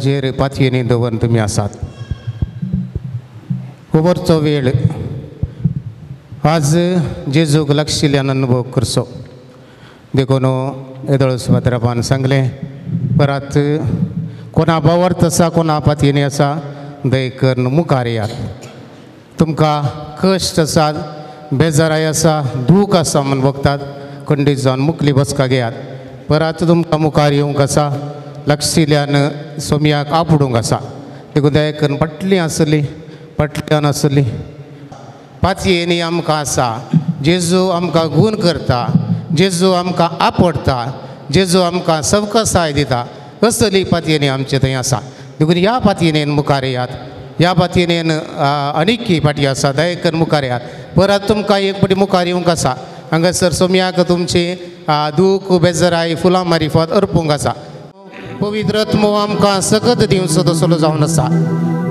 ताजेर पातयेनी दवरून तुमी आसात. उबरचो वेळ आज जेजूक लागशिल्ल्यान अनुभव करचो देखून येदोळ सुवात्रापान सांगलें परत कोणा बावर्त आसा कोणा पातयेनी आसा दय करून मुखार येयात. तुमकां कश्ट आसात, बेजाराय आसा, दूख आसा म्हूण बघतात खंडीत जावन मुखली बसका घेयात. परत तुमकां मुखार येवंक आसा, लागशिल्ल्यान सोमयाक आपडूंक आसा. देखून दया करून फाटलीं आसली फाटल्यान आसली पातयेनी आमकां आसा. जेजू आमकां गूण करता, जेजू आमकां आपडटा, जेजू आमकां सवकसाय दिता. असली पातयेनी आमचे थंय आसा. देखून ह्या पातयेनेन मुखार येयात. ह्या पातयेनेन अनेकी पाटी आसा, दया करून मुखार येयात. परत तुमकां एक फावटी मुखार येवंक आसा. हांगासर सोमयाक तुमची दूख बेजराय फुलां मारिफत अर्पूंक आसा. पवित्र आत्मो आमकां सकत दिवचो तसलो जावन आसा.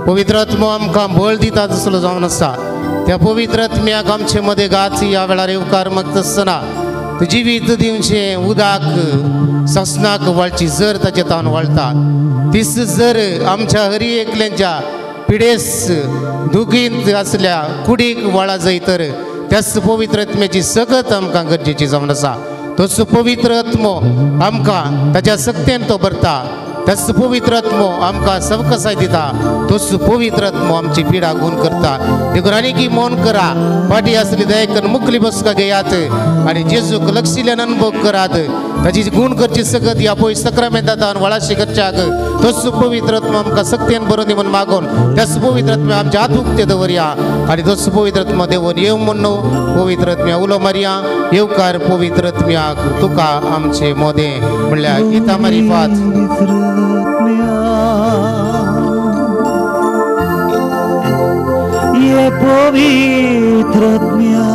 पवित्र आत्मो आमकां बळ दिता तसलो जावन आसा. त्या पवित्र आत्म्याक आमचे मदें गाच ह्या वेळार येवकार मागता आसतना जिवीत दिवचें उदक ससनाक वळची जर ताचे तावन वळटा तीच जर आमच्या हरी एकल्यांच्या पिडेस दुखींत आसल्या कुडीक वळा जाय तर त्याच पवित्र आत्म्याची सकत आमकां गरजेची जावन आसा. तोच पवित्र आत्मो आमकां ताच्या सक्तेन तो भरता, त्याच पवित्र आत्मो आमकां सवकसाय दिता, तोच पवित्र आत्मो आमची पिडा गूण करता. देखून आनीकी मौन करा, फाटी आसली दया करून मुखली बसका घेयात आनी जेजूक लक्षिल्ल्यान अनुभव करात. ताची गूण करची सकत ह्या पय सक्रामेंतान वळाशी करच्याक तोच पवित्र आत्मो आमकां सक्तेन भरून दी म्हूण मागून त्याच पवित्र आत्म्या आमच्या हात उक्ते दवरया आनी तोच पवित्र आत्मो देवून येव म्हूण पवित्र आत्म्या उलो मारया. येवकार पवित्र आत्म्याक तुका आमचे मोदें म्हणल्यार गीता मारिफात. ये पवित्र आत्म्या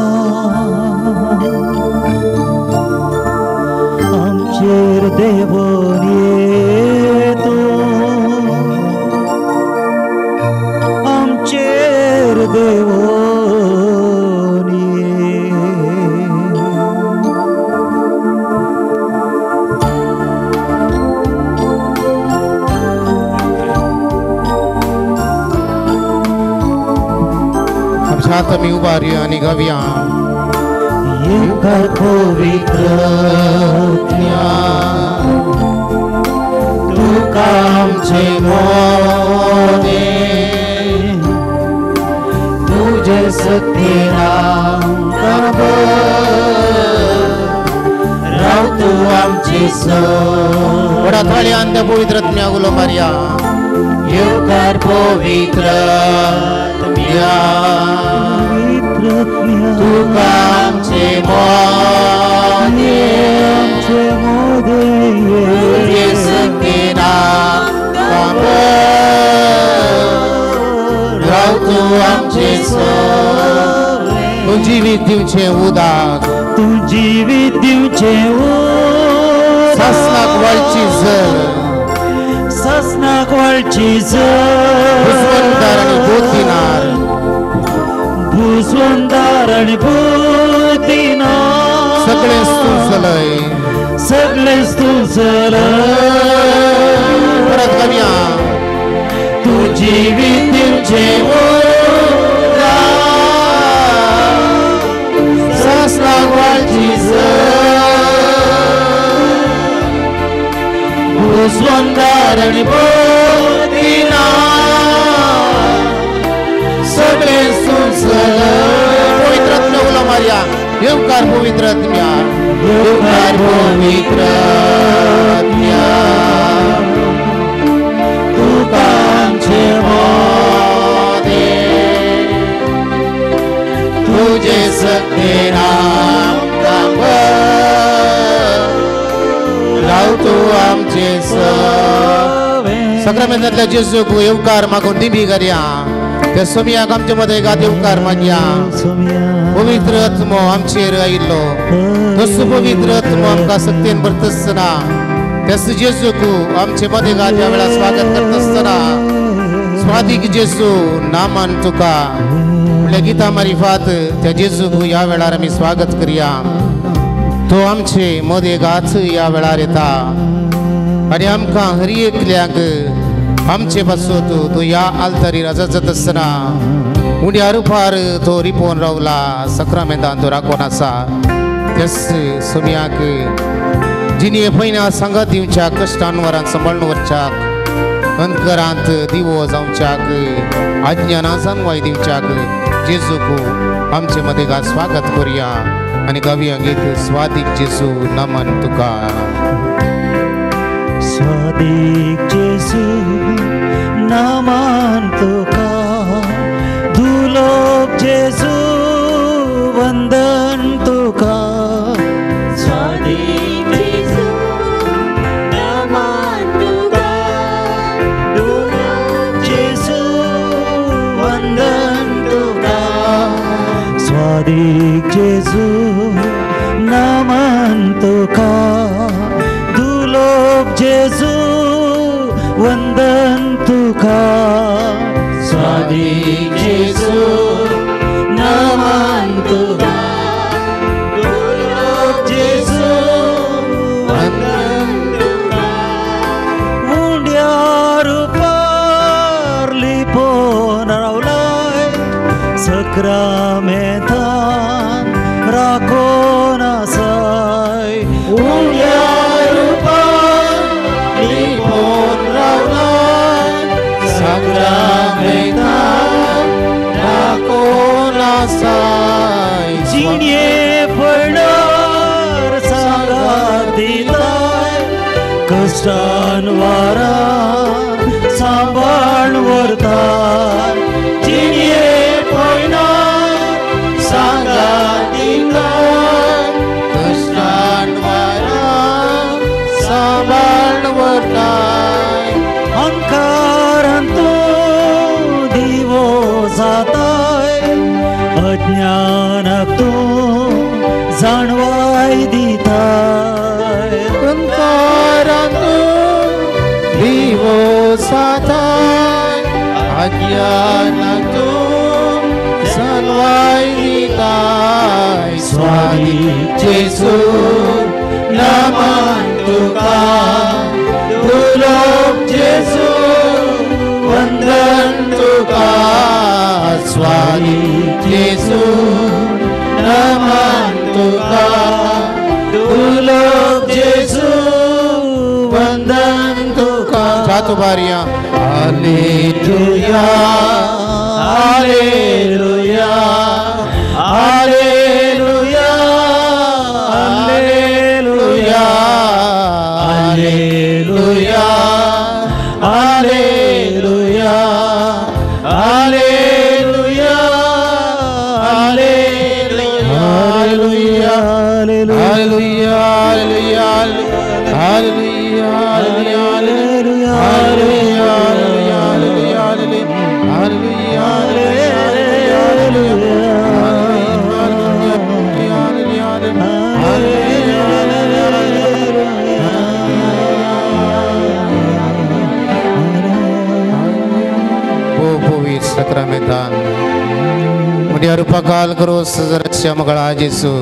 आमचेर देवोन येतो, आमचेर देवोन ये. आमच्या हात आमी उबारया आनी गावया. येवकार पवित्र आत्म्या तुका आमचे मोदें तुजे सक्तेन आमकां राव तूं आमचे व्हडा ताळयान त्या पवित्र आत्म्याक उलो मारया. येवकार पवित्र आत्म्या तुका आमचे मोदें तुजे सक्तेन आमकां राव तूं आमचे तूं जिवीत दिवचें उदक, तूं जिवीत दिवचें उदक, सासणाक वळची जर, सासणाक वळची जर, भुजवंदार आनी भूत दिनार, भुजवंदार आनी भूत दिनार, सगळें तूं चलय, सगळें तूं चलय. परत गावया. तूं जिवीत दिवचें उदक, सासणाक वळची जर, भुजवंदार आनी भूत दिनार, सगळें तूं चलय. पवित्र आत्म्या उलो मारया. येवकार पवित्र आत्म्या, येवकार पवित्र आत्म्या तुका आमचे मोदें तुजे सक्तेन आमकां राव तूं आमचे सक्रामेंतांतल्या जेजूक येवकार मागून दिमी करया. त्या सोमयाक आमचे मदें गात येवकार मागया. पवित्र आत्मो आमचेर आयिल्लो तस पवित्र आत्मो आमकां सक्तेन भरता आसतना त्याच जेजूक आमचे मदें गात ह्या वेळार स्वागत करता आसतना स्वादीक जेजू नामान तुका म्हणल्यार गीता मारिफात त्या जेजूक ह्या वेळार आमी स्वागत करया. तो आमचे मदें गाच ह्या वेळार येता आनी आमकां हर एकल्याक आमचे पासून तूं ह्या आल्तारी राजा जाता आसतना उंड्या रुपार तो रिपोवन रावला सक्रामेंतान तो राखून आसा त्याच सुम्याक जिणे पयना सांगात दिवच्याक कश्टान वरान सांबाळून वरच्याक अंधकारांत दिवो जावच्याक अज्ञाना जानवाय दिवच्याक जेजूक आमचे मदेगा स्वागत करुया आनी गावया गीत स्वादीक जेजू नमन तुका. स्वादीक जेजू नमन तुका, दुलोक जेजू वंदन तुका. स्वादीक जेजू नमन तुका, दुलोक जेजू वंदन तुका. स्वादीक जेजू नमन तुका, दुलोक जेजू वंदन तुका. स्वादीक जेजू नमन तुका, दुलोक जेजू वंदन तुका. उंड्या रुपार लिपोवन रावलाय सक्रामेंतान राखोन आसाय. उंड्या रुपार लिपोवन रावलाय सक्रामेंतान राखोन आसाय. जिणे पडणार सांगात दिताय कश्टान वारा सांबाळ व्हरताय. जिणे पडणार सांगात दिताय कश्टान वारा सांबाळ व्हरताय. अंकारान तूं दिवो जाताय अज्ञानाक तूं जाणवाय दिताय. अंकारान तूं दिवो जाताय अज्ञानाक तूं जाणवाय दिताय. स्वादीक जेजू नमन तुका, दुलोक जेजू वंदन तुका. स्वादीक जेजू नमन तुका, दुलोक जेजू वंदन तुका. जातो बारिया. Hallelujah hallelujah hallelujah hallelujah hallelujah hallelujah hallelujah hallelujah hallelujah hallelujah hallelujah hallelujah hallelujah hallelujah सक्रामेंतान मुंड्या रुपाकाल करो सजरच्या मगळा जेसू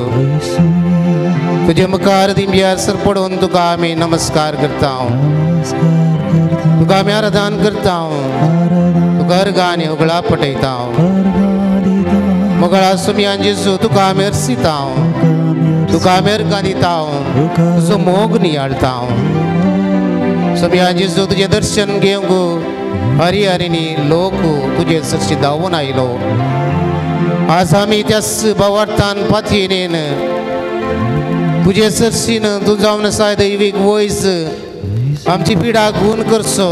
तुझे मुखार दिंब्यार सर पडून तुका आमी नमस्कार करता. तुका आमी आराधन करता. तुका अर्गां आनी होगळा पटयता. मगळा सुमयान जेजू तुका आमी अर्सिता. तुका आमी अर्गां दिता. तुजो मोग नियाळता. सुमयान जेजू तुजें दर्शन घेवंक हरी हरिनी लोक तुजे सरशी धांवून आयलो. आज आमी त्याच भावार्थान पातयेन तुजे सरशीन तूं जावन आसा दैवीक वयज आमची पिडा गूण करचो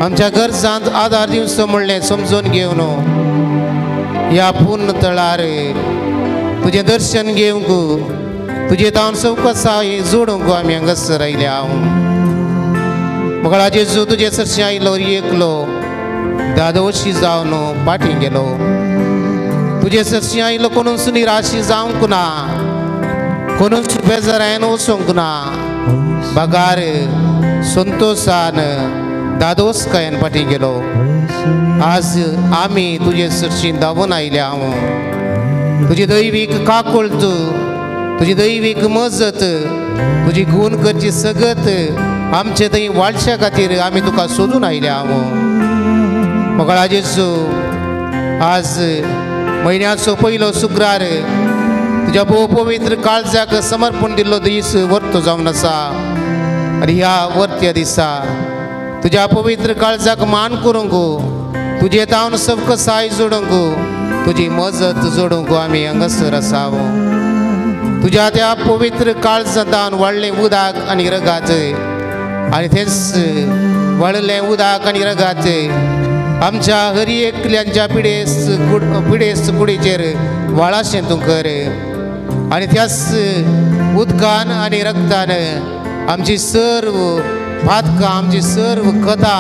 आमच्या गरजांत आदार दिवचो म्हणलें समजून घेवन ह्या पुर्ण तळार तुजें दर्शन घेवंक तुजें तावन चवकसाय जोडूंक आमी हांगासर आयल्या. मगळा जेजू तुजे सरशी आयलो एकलो दादोशी जावन पाटी गेलो. तुजे सरशी आयलो कोणूच निराशी जावंक ना, कोणूच बेजारायन वचूंक ना, बगार संतोशान दादोसकायन पाटी गेलो. आज आमी तुजे सरशी धांवून आयल्या. तुजी दैवीक काकुळट, तुजी दैवीक मजत, तुजी गूण करची सगत आमचे थंय वाडच्या खातीर आमी तुका सोदून आयल्या. मोगाळा जेजू, आज म्हयन्याचो पयलो शुक्रार तुज्या भोव पवित्र काळजाक समर्पण दिल्लो दीस वर्तो जावन आसा आनी ह्या वर्त्या दिसा तुज्या पवित्र काळजाक मान करूंक, तुजे तावन सवकसाय जोडूंक, तुजी मजत जोडूंक आमी हांगासर आसाव. तुज्या त्या पवित्र काळजांतावन वाडलें उदक आनी रगात आनी तेंच वाडलें उदक आनी रगात आमच्या हरी एकल्यांच्या पिडेस्त कुडीचेर वाळाशें तूं कर आनी त्याच उदकान आनी रक्तान आमची सर्व पातकां, आमची सर्व कथा,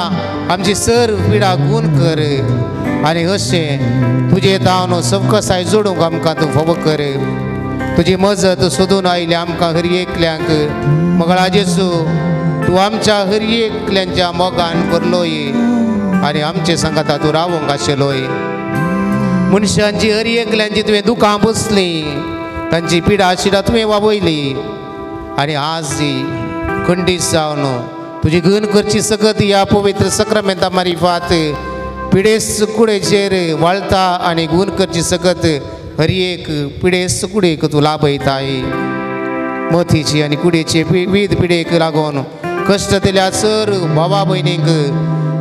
आमची सर्व पिडा गूण कर आनी अशें तुजे तावन सवकसाय जोडूंक आमकां तूं फावो कर. तुजी मजत सोदून आयल्या आमकां हरी एकल्यांक. मोगाळा जेजू, तूं आमच्या हरी एकल्यांच्या मोगान भरलोय आनी आमचे सांगाता तूं रावोंक आशिल्लोय. मनशांची हरी एकल्यांची तुवें दुकां पुसलीं, तांची पिडा शिडा तुवें वावयली आनी आज खंडीत जावन तुजी गण करची सकत ह्या पवित्र सक्रामेंता मारिफात पिडेस्त कुडेचेर वाळता आनी गूण करची सकत हर एक पिडेस्त कुडेक तूं लाभयताय. मतीची आनी कुडेचे विविध पिडेक लागून कश्ट दिल्या सर भावा भयणींक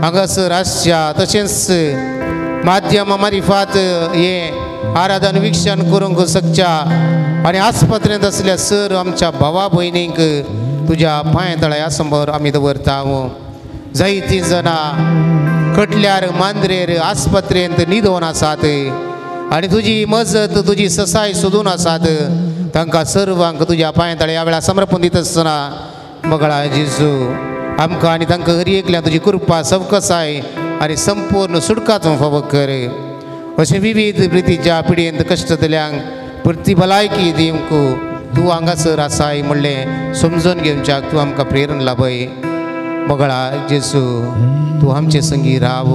हांगासर आसच्या तशेंच माध्यमा मारिफात हें आराधन विक्षण करूंक शकच्या आनी आस्पत्रेंत आसल्या सर आमच्या भावा भयणींक तुज्या पांय तळ्या समोर आमी दवरता. जायतीं जाणां खटल्यार मांद्रेर आस्पत्रेंत न्हिदोन आसात आनी तुजी मजत तुजी ससाय सोदून आसात. तांकां सर्वांक तुज्या पांय तळ्या ह्या वेळार समर्पण दिता आसतना मोगाळा जेजू, आमकां आनी तांकां हरी एकल्यान तुजी कृपा सवकसाय आनी संपूर्ण सुटका तूं फावो कर. अशें विविध रितीच्या पिडयेंत कश्ट दिल्यांक परती भलायकी दिवंक तूं हांगासर आसाय म्हणलें समजून घेवच्याक तूं आमकां प्रेरणा लाभय. मोगाळा जेजू, तूं आमचे संगी राव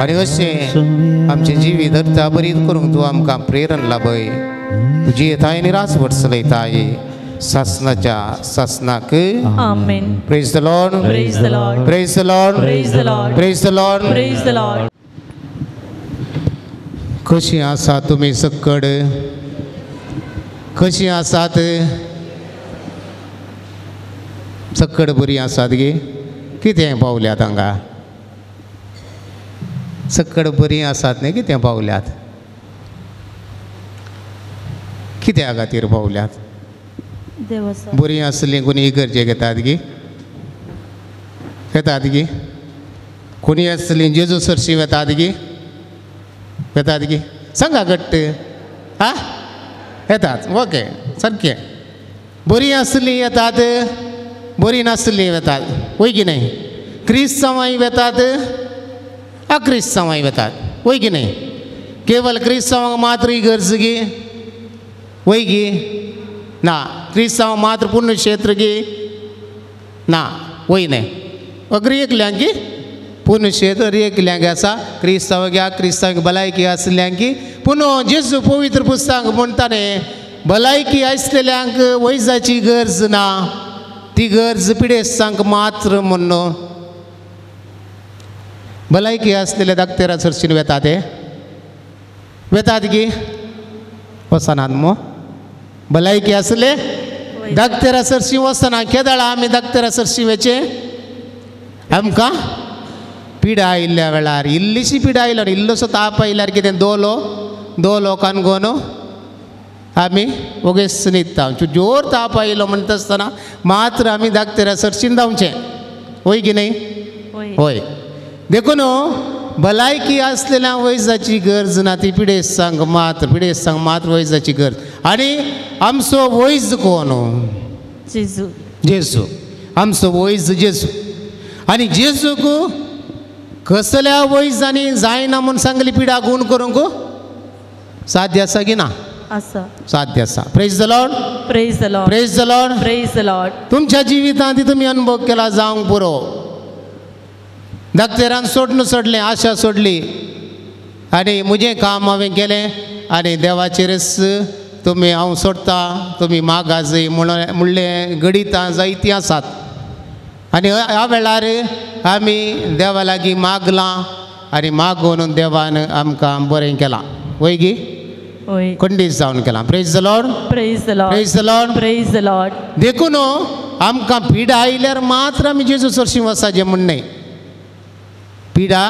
आनी अशें आमचें जिवीत अर्था बरीत करूंक तूं आमकां प्रेरणा लाभय. तुजी येताय निराश वटसलयताय सासनाच्या सासनाक. आमेन. Praise the Lord. Praise the Lord. Praise the Lord. Praise the Lord. Praise the Lord. Praise the Lord. कशी आसा तुमी सक्कड? कशी आसात? सक्कड बरी आसात गे? कितें पावल्यात हांगा? सक्कड बरी आसात न्ही? कितें पावल्यात? कित्या खातीर पावल्यात? बरी आसली कोणी इगर्जे घेतात गी? येतात गी? कोणी आसली जेजू सरशी वेतात गी? येतात गी? सांगा घट्ट. आ येतात. ओके, सारकें. बरी आसली येतात, बरी नासली वेतात, वय की न्हय? क्रिस्तांवांय वेतात, अक्रिस्तांवांय वेतात, वय की न्हय? केवल क्रिस्तांवांक मात्र इगर्ज गी? वय गी ना. क्रिस्तांव मात्र पुण्यक्षेत्र गी ना, वय न्हय. अग्री एकल्यांकी पुण्यक्षेत्र एकल्यांक आसा. क्रिस्तांव घ्या, क्रिस्तांवांक भलायकी आसल्यांकी. पूण जेजू पवित्र पुस्तक म्हणटा न्ही, भलायकी आसलेल्यांक वैजाची गरज ना, ती गरज पिडेस्तांक मात्र म्हण. भलायकी आसलेल्या दाक्तेरा सरशीन वेतात ते वेतात गी? वचनात मो. भलायकी आसले दाक्तेरा सरशी वचना. केदळा आमी दाक्तेरा सरशी वेचें? आमकां पिडा आयिल्ल्या वेळार, इल्लीशी पिडा आयल्यार, इल्लोसो ताप आयल्यार कितें दोलो दोलो कानगोनो आमी वोगेच न्हिदता. जोर ताप आयलो म्हणटा आसतना मात्र आमी दाक्तेरा सरशीन धांवचें, वय की न्हय? हय. देखून भलायकी आसलेल्या वैजाची गरज ना, ती पिडेस्तांक मात्र, पिडेस्तांक मात्र वैजाची गरज. आनी आमचो वैज कोण? जेजू. जेजू आमचो वैज जेजू. आनी जेजूक कसल्या वैजांनी जायना म्हूण सांगली पिडा गूण करूंक साध्य आसा की ना? आसा, साध्य आसा. Praise the Lord. Praise the Lord. Praise the Lord. Praise the Lord. तुमच्या जिवितांत तुमी अनुभव केला जावंक पुरो. दाक्तेरान सोडून सोडलें, आशा सोडली आनी म्हजें काम हांवें केलें आनी देवाचेरच तुमी हांव सोडटा, तुमी मागाजय म्हणलें गणितां जायतीं आसात. आनी ह्या वेळार आमी देवा लागीं मागलां आनी मागून देवान आमकां बरें केलां. वय गी? वय. खंडीत जावन केलां. Praise the Lord. Praise the Lord. Praise the Lord. Praise the Lord. देखून आमकां पिडा आयल्यार मात्र आमी जेजू सरशीं वचपाचें म्हूण न्हय. पिडा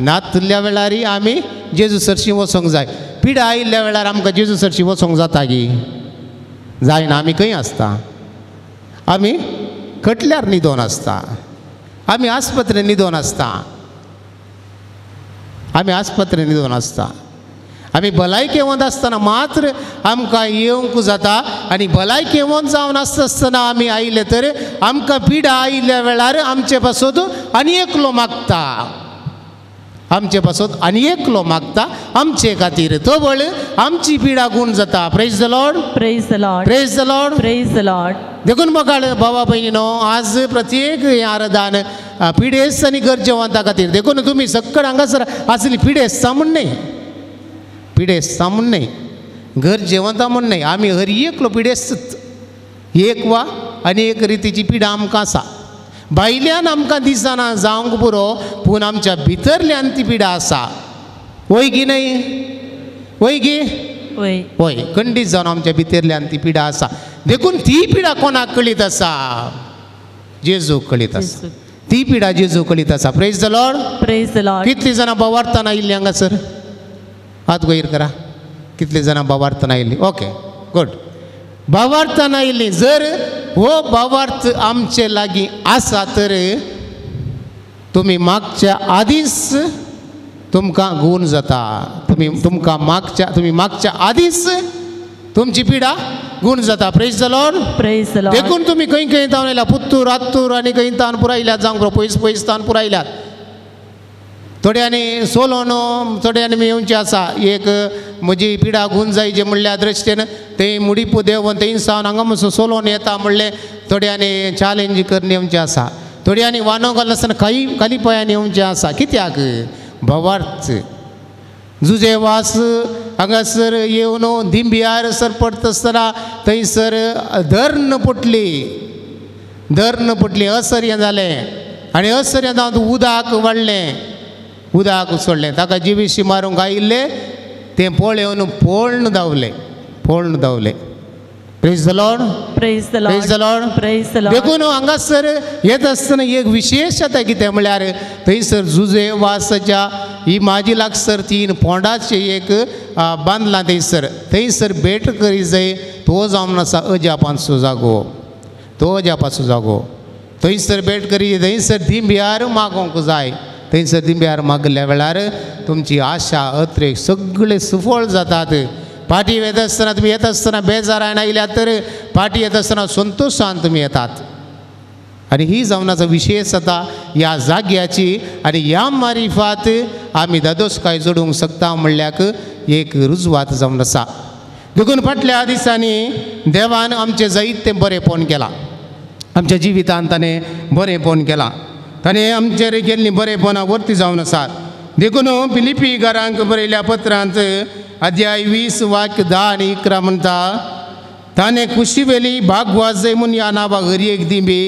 नातल्या वेळारय आमी जेजू सरशीं वचोंक जाय. पिडा आयिल्ल्या वेळार आमकां जेजू सरशीं वचोंक जाता गी? जायना. आमी खंय आसता? आमी खटल्यार न्हिदोन आसता, आमी आस्पत्रे न्हिदोन आसता, आमी आस्पत्रे न्हिदोन आसता. आमी भलायकेवंत आसतना मात्र आमकां येवंक जाता आनी भलायकेवंत जावन आसता आसतना आमी आयले तर आमकां पिडा आयिल्ल्या वेळार आमचे पासत आनी एकलो मागता, आमचे पासत आनी एकलो मागता आमचे खातीर. तवळ आमची पिडा गूण जाता. Praise the Lord. Praise the Lord. Praise the Lord. Praise the Lord. देखून मोगाळ भावा भयणीनो, आज प्रत्येक हें आराधन पिडेस्त आनी गरजेवंता खातीर. देखून तुमी सक्कड हांगासर आसली पिडेस्तां म्हूण न्हय, पिडेस्तां म्हूण न्हय, गरजेवंता म्हूण न्हय, आमी हर एकलो पिडेस्तच. एक वा आनी एक रितीची पिडा आमकां आसा. भायल्यान आमकां दिसना जावंक पुरो, पूण आमच्या भितरल्यान ती पिडा आसा. वय गी न्हय? वय गी? वय. वय. खंडीत जावन आमच्या भितरल्यान ती पिडा आसा. देखून ती पिडा कोणाक कळीत आसा? जेजूक कळीत आसा. ती पिडा जेजूक कळीत आसा. Praise the Lord. Praise the Lord. कितली जाणां भावार्थान आयिल्ली हांगासर? हात वयर करा. कितली जाणां भावार्थान आयिल्ली? Okay, good. भावार्थान आयिल्ली. जर हो भावार्थ आमचे लागीं आसा तर तुमी मागच्या आदींच तुमकां गूण जाता. तुमी तुमकां मागच्या, तुमी मागच्या आदींच तुमची पिडा गूण जाता. Praise the Lord. Praise the Lord. देखून तुमी खंय खंय तावन आयल्या, पुत्तूर आत्तूर आनी खंय तावन पुरायल्यात जावंक पुरो, पयस पयस तावन पुरायल्यात. थोड्यांनी सोलोन, थोड्यांनी येवचें आसा. एक म्हजी पिडा गूण जायची म्हणल्या दृश्टीन थंय मुडीपू देंवन थंय सावन हांगा म्हणसर सोलोन येता म्हणलें थोड्यांनी चॅलेंज करून येवचें आसा. थोड्यांनी वानो घालना आसतना खाई खाली पांयान येवचें आसा. कित्याक? भावार्थ. जुजेवास हांगासर येवन दिंबियार सर पडटा आसतना थंयसर धर्ण पुटली, धर्ण पुटली, असर्य जालें आनी असर्य जावन उदक वाडलें, उदक सोडलें. ताका जिविशी मारूंक आयिल्लें तें पळोवन पळून धांवलें, पळून धांवलें. Praise the Lord. Praise the Lord. Praise the Lord. Praise the Lord. देखून हांगासर येत आसतना एक विशेश जाता कितें म्हणल्यार थंयसर जुजे वासाच्या ही म्हाजी लागसर तीन पोंडाचें एक बांदलां थंयसर. थंयसर भेट करी जाय. तो जावन आसा अजापांचो जागो, तो अजापाचो जागो. थंयसर भेट करी, थंयसर दिंब्यार मागोवंक जाय. थंयसर दिंब्यार मागल्या वेळार तुमची आशा अत्रेक सगळे सुफळ जातात. पाटी येत आसतना तुमी येत आसतना बेजारान आयल्यात तर पाटी येत आसतना संतोशान तुमी येतात. आनी ही जावनाचो विशेश जाता ह्या जाग्याची आनी ह्या मारिफात आमी दादोसकाय जोडूंक शकता म्हणल्याक एक रुजवात जावन आसा. देखून फाटल्या दिसांनी देवान आमचें जायतें बरेंपण केलां, आमच्या जिवितांत ताणें बरेंपण केलां, ताणें आमचेर केल्लीं बरेंपणां वर्ती जावन आसात. देखून फिलिपी घरांक बरयल्या पत्रांत अध्याय 20 वाक्य 10 आनी 11 म्हणटा, ताणें कुशीवेली भागवाजय म्हूण ह्या नांवाक हर एक दिंबी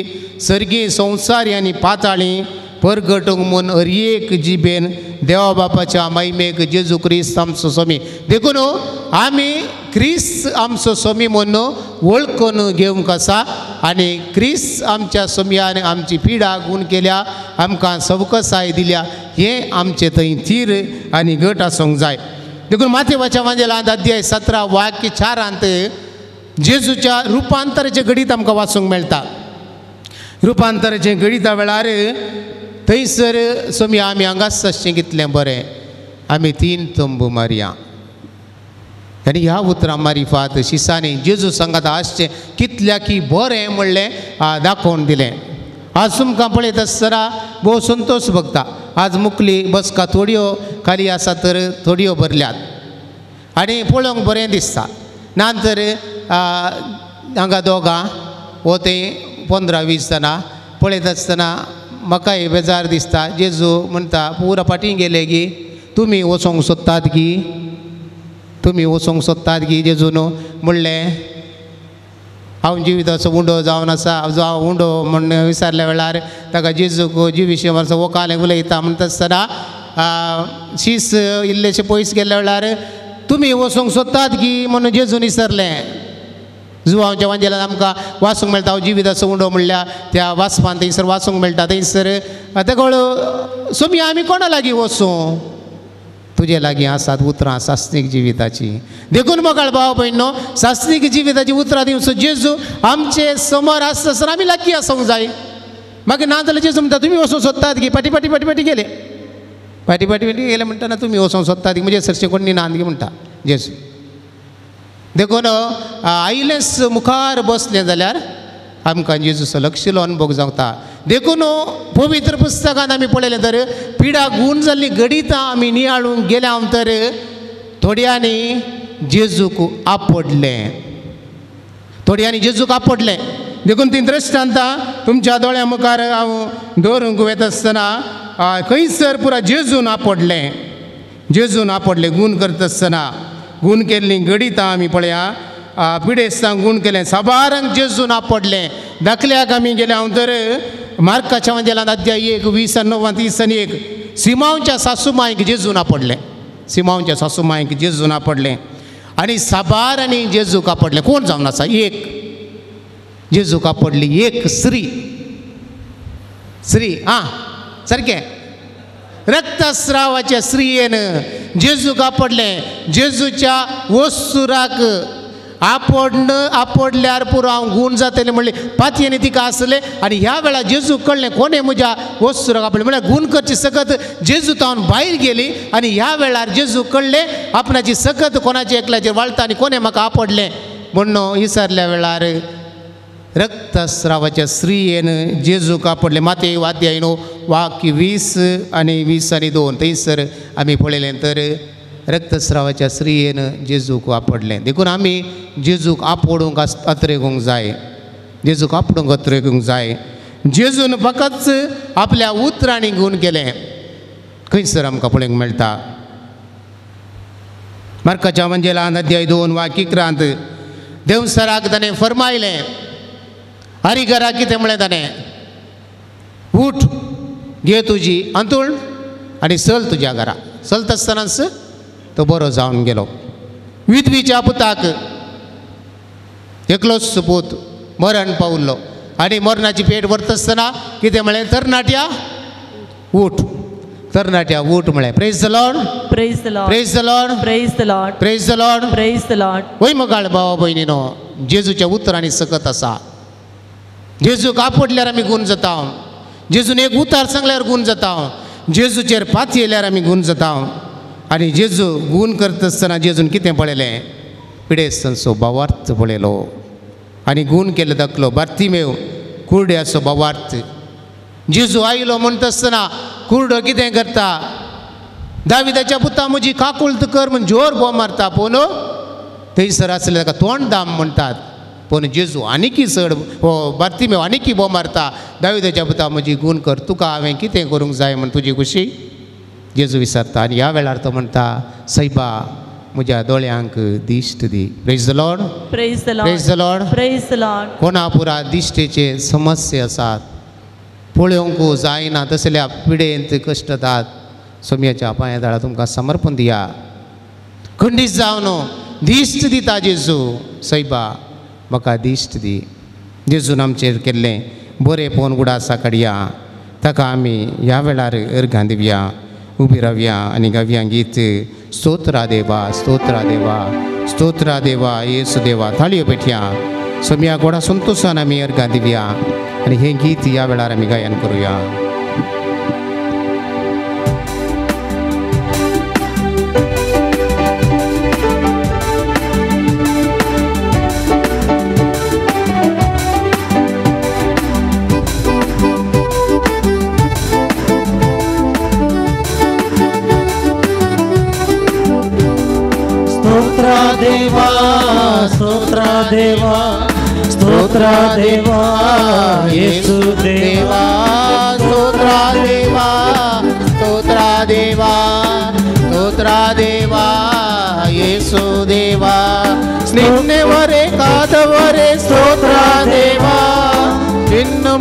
सर्गी संवसारी आनी पाताळी परगटूंक म्हूण हर एक जिबेन देवा बापाच्या महिमेक जेजू क्रिस्त आमचो स्वामी. देखून आमी क्रिस्त आमचो स्वामी म्हूण वळखून घेवंक आसा आनी क्रिस्त आमच्या स्वामयान आमची पिडा गूण केल्या, आमकां सवकसाय दिल्या, हें आमचें थंय थीर आनी घट आसूंक जाय. देखून माथेवाच्या वांजेलांत अध्याय 17 वाक्य 4 जेजूच्या रुपांतराचें घडीत आमकां वाचूंक मेळटा. रुपांतराचें घडिता वेळार थंयसर सोमी आमी हांगाच आसचें कितलें बरें, आमी 3 तंबू मारया. आनी ह्या उतरां मारिफात शिसांनी जेजू सांगात आसचें कितल्या की बरें म्हणलें दाखोवन दिलें. आज तुमकां पळयत आसतना भोव संतोश भोगता. आज मुकली बसका थोड्यो खाली आसा तर थोड्यो भरल्यात आनी पळोवंक बरें दिसता. ना तर हांगा दोगां वो थंय 15-20 जाणां पळयत आसतना म्हाकाय बेजार दिसता. जेजू म्हणटा पुरा फाटीं गेले की तुमी वचोंक सोदतात की, तुमी वचोंक सोदतात की? जेजून म्हणलें हांव जिविताचो उंडो जावन आसा जावं उंडो म्हण विचारल्या वेळार ताका जेजूक जिविशी वर्सा वोकालें उलयता म्हणटा आसतना शीस इल्लेशे पयस गेल्ल्या वेळार तुमी वचूंक सोदतात की म्हणून जेजून विसरलें. जुवांच्या वांजेलान आमकां वाचूंक मेळटा हांव जिविताचो उंडो म्हणल्यार त्या वाचपान थंयसर वाचूंक मेळटा. थंयसर ताका सोमी आमी कोणा लागीं वचूं, तुजे लागीं आसात उतरां सासणीक जिविताची. देखून मोगाळ भाव भयणो सासणीक जिविताची उतरां दिवचो जेजू आमचे समोर आसता आसतना आमी लागीं आसूंक जाय. मागीर ना जाल्यार जेजू म्हणटा तुमी वचूंक सोदतात की फाटी फाटी फाटी फाटी गेले फाटी फाटी फाटी गेले म्हणटना तुमी वचूंक सोदतात की म्हजे सरशें कोण नांद म्हणटा जेजू. देखून आयलेंच मुखार बसलें जाल्यार आमकां जेजूचो लक्षिलो अनुभव जाता. देखून पवित्र पुस्तकांत आमी पळयलें तर पिडा गूण जाल्ली घडितां आमी नियाळूंक गेल्या तर थोड्यांनी जेजूक आपडलें, थोड्यांनी जेजूक आपडलें. देखून ती दृश्टांतां तुमच्या दोळ्या मुखार हांव दवरूंक वता आसतना खंयसर पुरा जेजून आपडलें, जेजून आपडलें गूण करता आसतना गूण केल्लीं घडितां आमी पळया. पिडेस्तांक गूण केलें, साबारांक जेजून आपडलें. दाखल्याक आमी गेल्या तर मार्काच्या वांजेलांत अध्याय 1 20 9 30 1 सिमांवच्या सासूमांयक जेजून आपडलें, सिमांवच्या सासूमांयक जेजून आपडलें आनी साबारांनी जेजूक आपडलें. कोण जावन आसा एक जेजूक आपडली एक स्त्री, स्त्री आं सारकें रक्तस्रावाच्या स्त्रियेन जेजूक आपडलें. जेजूच्या वस्तुराक आपडन आपडल्यार पुरो हांव गूण जातलें म्हणलें पातयेन तिका आसलें. आनी ह्या वेळार जेजूक कळ्ळें कोणें म्हज्या वस्तुराक आपडलें म्हळ्यार गूण करची सकत जेजू तावन भायर गेली. आनी ह्या वेळार जेजूक कळ्ळें आपणाची सकत कोणाची एकल्याचेर वाळटा आनी कोणें म्हाका आपडलें म्हणून विसरल्या वेळार रक्तस्रावाच्या स्त्रियेन जेजूक आपडलें. माते वाद्याय न्हू वाक्य 20 आनी 20 आनी 2 थंयसर आमी पळयलें तर रक्तस्रावाच्या स्त्रियेन जेजूक आपडलें. देखून आमी जेजूक आपोडूंक अत्रेगूंक जाय, जेजूक आपोडूंक अत्रेगूंक जाय. जेजून फकत आपल्या उतरांनी गूण केलें. खंयसर आमकां पळोवंक मेळटा मार्काच्या वांजेलांत अध्याय 2 वाक्य 11 देवसराक ताणें फरमायलें हरिघरा कितें म्हळें ताणें उठ घे तुजी अंतूण आनी चल तुज्या घरा. चलता आसतनाच तो बरो जावन गेलो. विधवीच्या पुताक एकलोच पूत मरण पावल्लो आनी मरणाची पेट व्हरता आसतना कितें म्हळें तरणाट्या उठ, तरणाट्या उठ म्हळें. Praise the Lord, praise the Lord, praise the Lord, praise the Lord, praise the Lord, praise the Lord. वय मोगाळ भावा भयणीनो जेजूच्या उतरांनी सकत आसा. जेजूक आपडल्यार आमी गूण जाता, जेजून एक उतार सांगल्यार गूण जाता, जेजूचेर पात येयल्यार आमी गूण जाता. आनी जेजू गूण करता आसतना जेजून कितें पळयलें पिडेस्तांचो भावार्थ पळयलो आनी गूण केल्लो दाखलो. बार्तिमेव कुरड्याचो भावार्थ. जेजू आयलो म्हणटा आसतना कुरडो कितें करता दाविदाच्या पुता म्हजी काकुळत कर म्हूण जोर बोम मारता. पूण थंयसर आसले ताका तोंड दाम म्हणटात. पूण जेजू आनीकी चड हो बार्तिमेव आनीकी बोम मारता दाविदाच्या पुता म्हजी गूण कर, तुका हांवें कितें करूंक जाय म्हूण तुजी खुशी जेजू विचारता. आनी ह्या वेळार तो म्हणटा सैबा म्हज्या दोळ्यांक दिश्ट दी. Praise the Lord, praise the Lord, praise the Lord, praise the Lord. कोणा पुरा दिश्टेचे समस्या आसात, पळोवंक जायना तसल्या पिडेंत कश्टतात, सोम्याच्या पांया दाळा तुमकां समर्पण दिया. खंडीत जावन दिश्ट दिता जेजू सैबा म्हाका दिश्ट दी. जेजून आमचेर केल्लें बरें पळोवन उडासा काडया, ताका आमी ह्या वेळार अर्घां दिवया, उबी रावया आनी गावया गीत स्तोत्रा देवा, स्तोत्रा देवा, स्तोत्रा देवा येसू देवा. थाळयो पेटया सोम्या गोडा संतोशान आमी अर्घां दिवया आनी हें गीत ह्या वेळार आमी गायन करुया. देवा स्तोत्र देवा स्तोत्र देवा येसू देवा स्तोत्र देवा स्तोत्र देवा स्तोत्र देवा येसू देवा. निन्नेवरे कादवरे स्तोत्र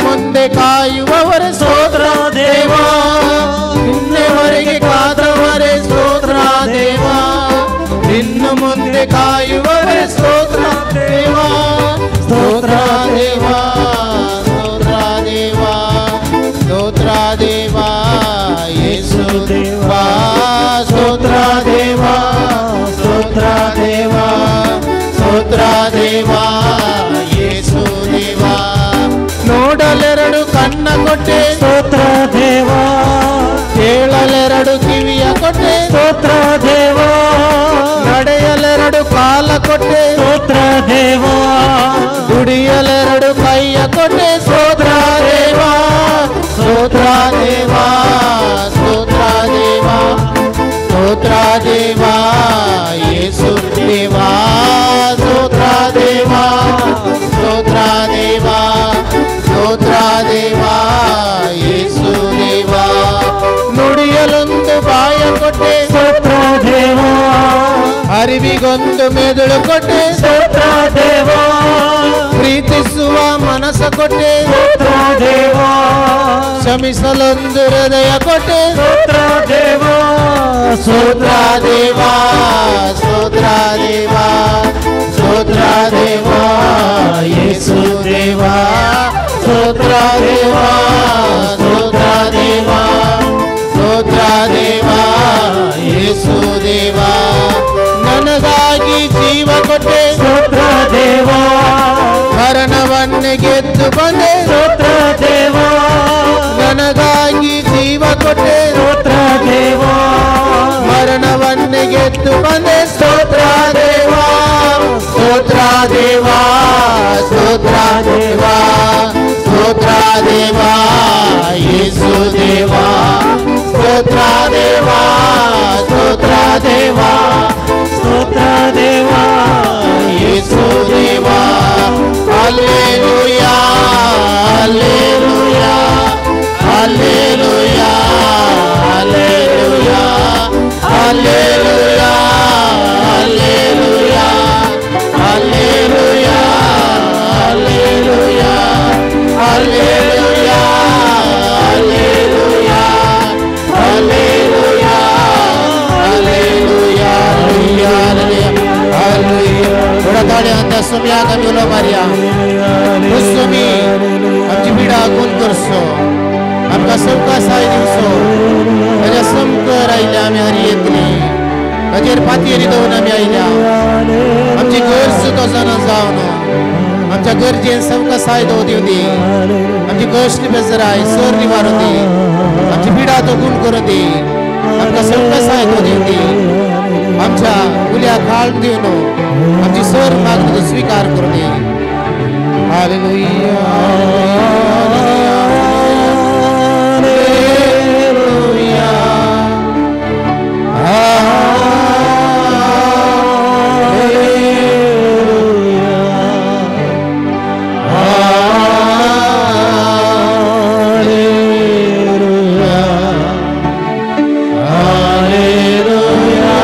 ಮುಂದೆ ಕಾಯುವವರೇ ಸ್ತೋತ್ರ ದೇವಾ, ನಿನ್ನೆವರೆಗೆ ಕಾದವರೇ ಸ್ತೋತ್ರ ದೇವಾ, ಇನ್ನು ಮುಂದೆ ಕಾಯುವವರೇ ಸ್ತೋತ್ರ ದೇವಾ, ಸ್ತೋತ್ರ ದೇವಾ, ಸ್ತೋತ್ರ ದೇವಾ, ಸ್ತೋತ್ರ ದೇವಾ, ಯೇಸು ದೇವಾ, ಸ್ತೋತ್ರ ದೇವಾ, ಸ್ತೋತ್ರ ದೇವಾ, ಸ್ತೋತ್ರ ದೇವಾ, ಯೇಸು ದೇವಾ. ನೋಡಲೆರಡು ಕಣ್ಣ ಕೊಟ್ಟೆ ಸ್ತೋತ್ರ ದೇವಾ, ಕೇಳಲೆರಡು ಕಿವಿಯ ಕೊಟ್ಟೆ ಸ್ತೋತ್ರ ದೇವಾ, ನಡೆಯಲೆರಡು ಕಾಲ ಕೊಟ್ಟೆ ಸ್ತೋತ್ರ ದೇವಾ, ದುಡಿಯಲೆರಡು ಕೈಯ ಕೊಟ್ಟೆ ಸ್ತೋತ್ರ ದೇವಾ, ಸ್ತೋತ್ರ ದೇವಾ, ಸ್ತೋತ್ರ ದೇವಾ, ಸ್ತೋತ್ರ ದೇವಾ, ಯೇಸು ದೇವಾ, ಸ್ತೋತ್ರ ದೇವಾ, ಸ್ತೋತ್ರ ದೇವಾ, ಸ್ತೋತ್ರ ದೇವಾ, ಯೇಸು ದೇವಾ. ನುಡಿಯಲೊಂದು ಬಾಯ ಕೊಟ್ಟೆ ಸ್ತೋತ್ರ ದೇವಾ, ಅರಿವಿಗೊಂದು ಮೆದುಳು ಕೊಟ್ಟೆ ಸ್ತೋತ್ರ ದೇವಾ, ಪ್ರೀತಿಸುವ ಮನಸ್ಸ ಕೊಟ್ಟೆ ಸ್ತೋತ್ರ ದೇವಾ, ಕ್ಷಮಿಸಲೊಂದು ಹೃದಯ ಕೊಟ್ಟೆ ಸ್ತೋತ್ರ ದೇವಾ, ಸ್ತೋತ್ರ ದೇವಾ, ಸ್ತೋತ್ರ ದೇವಾ, ಸ್ತೋತ್ರ ದೇವಾ, ಯೇಸು ದೇವಾ, ಸ್ತೋತ್ರ ದೇವಾ, ಸ್ತೋತ್ರ ದೇವಾ, ಸ್ತೋತ್ರ ದೇವಾ, ಯೇಸು ದೇವಾ. ನನಗಾಗಿ ಜೀವ ಕೊಟ್ಟೆ ಸ್ತೋತ್ರ ದೇವಾ, ಮರಣವನ್ನು ಗೆದ್ದು ಬಂದೆ ಸ್ತೋತ್ರ ದೇವಾ, ನನಗಾಗಿ ಜೀವ ಕೊಟ್ಟೆ ಸ್ತೋತ್ರ ದೇವಾ, ಮರಣವನ್ನು ಗೆದ್ದು ಬಂದೆ ಸ್ತೋತ್ರ ದೇವಾ, ಸ್ತೋತ್ರ ದೇವಾ, ಸ್ತೋತ್ರ ದೇವಾ, ಸ್ತೋತ್ರ ದೇವಾ, ಯೇಸು ದೇವಾ, ಸ್ತೋತ್ರ ದೇವಾ, ಸ್ತೋತ್ರ ದೇವಾ, ಸ್ತೋತ್ರ ದೇವಾ, ಯೇಸು ದೇವಾ. Hallelujah, hallelujah, hallelujah, hallelujah, hallelujah, hallelujah, hallelujah, hallelujah, hallelujah, hallelujah, hallelujah, hallelujah, hallelujah. थोडा ताळ्यांचा सुम्या कमी उलो मारया. सुमी आमची पिडा गुण करसो, आमकां सवका साय दिवचो. ताज्या समकर आयल्या आमी हरी येतली, ताजेर पातयेरी दवरून आमी आयल्या. आमची गरज तो जाणा जावन आमच्या गरजेन सवका साय दव दिवं दी. आमची कश्ट बेजराय सर निवारू दी. आमची पिडा तो गुण करूं दी. आमकां सवका साय दव दिवं दी. आमच्या उल्या काळ दिवन आमची सर मागणी स्वीकार करूं दी. Hallelujah, hallelujah, hallelujah, hallelujah, hallelujah.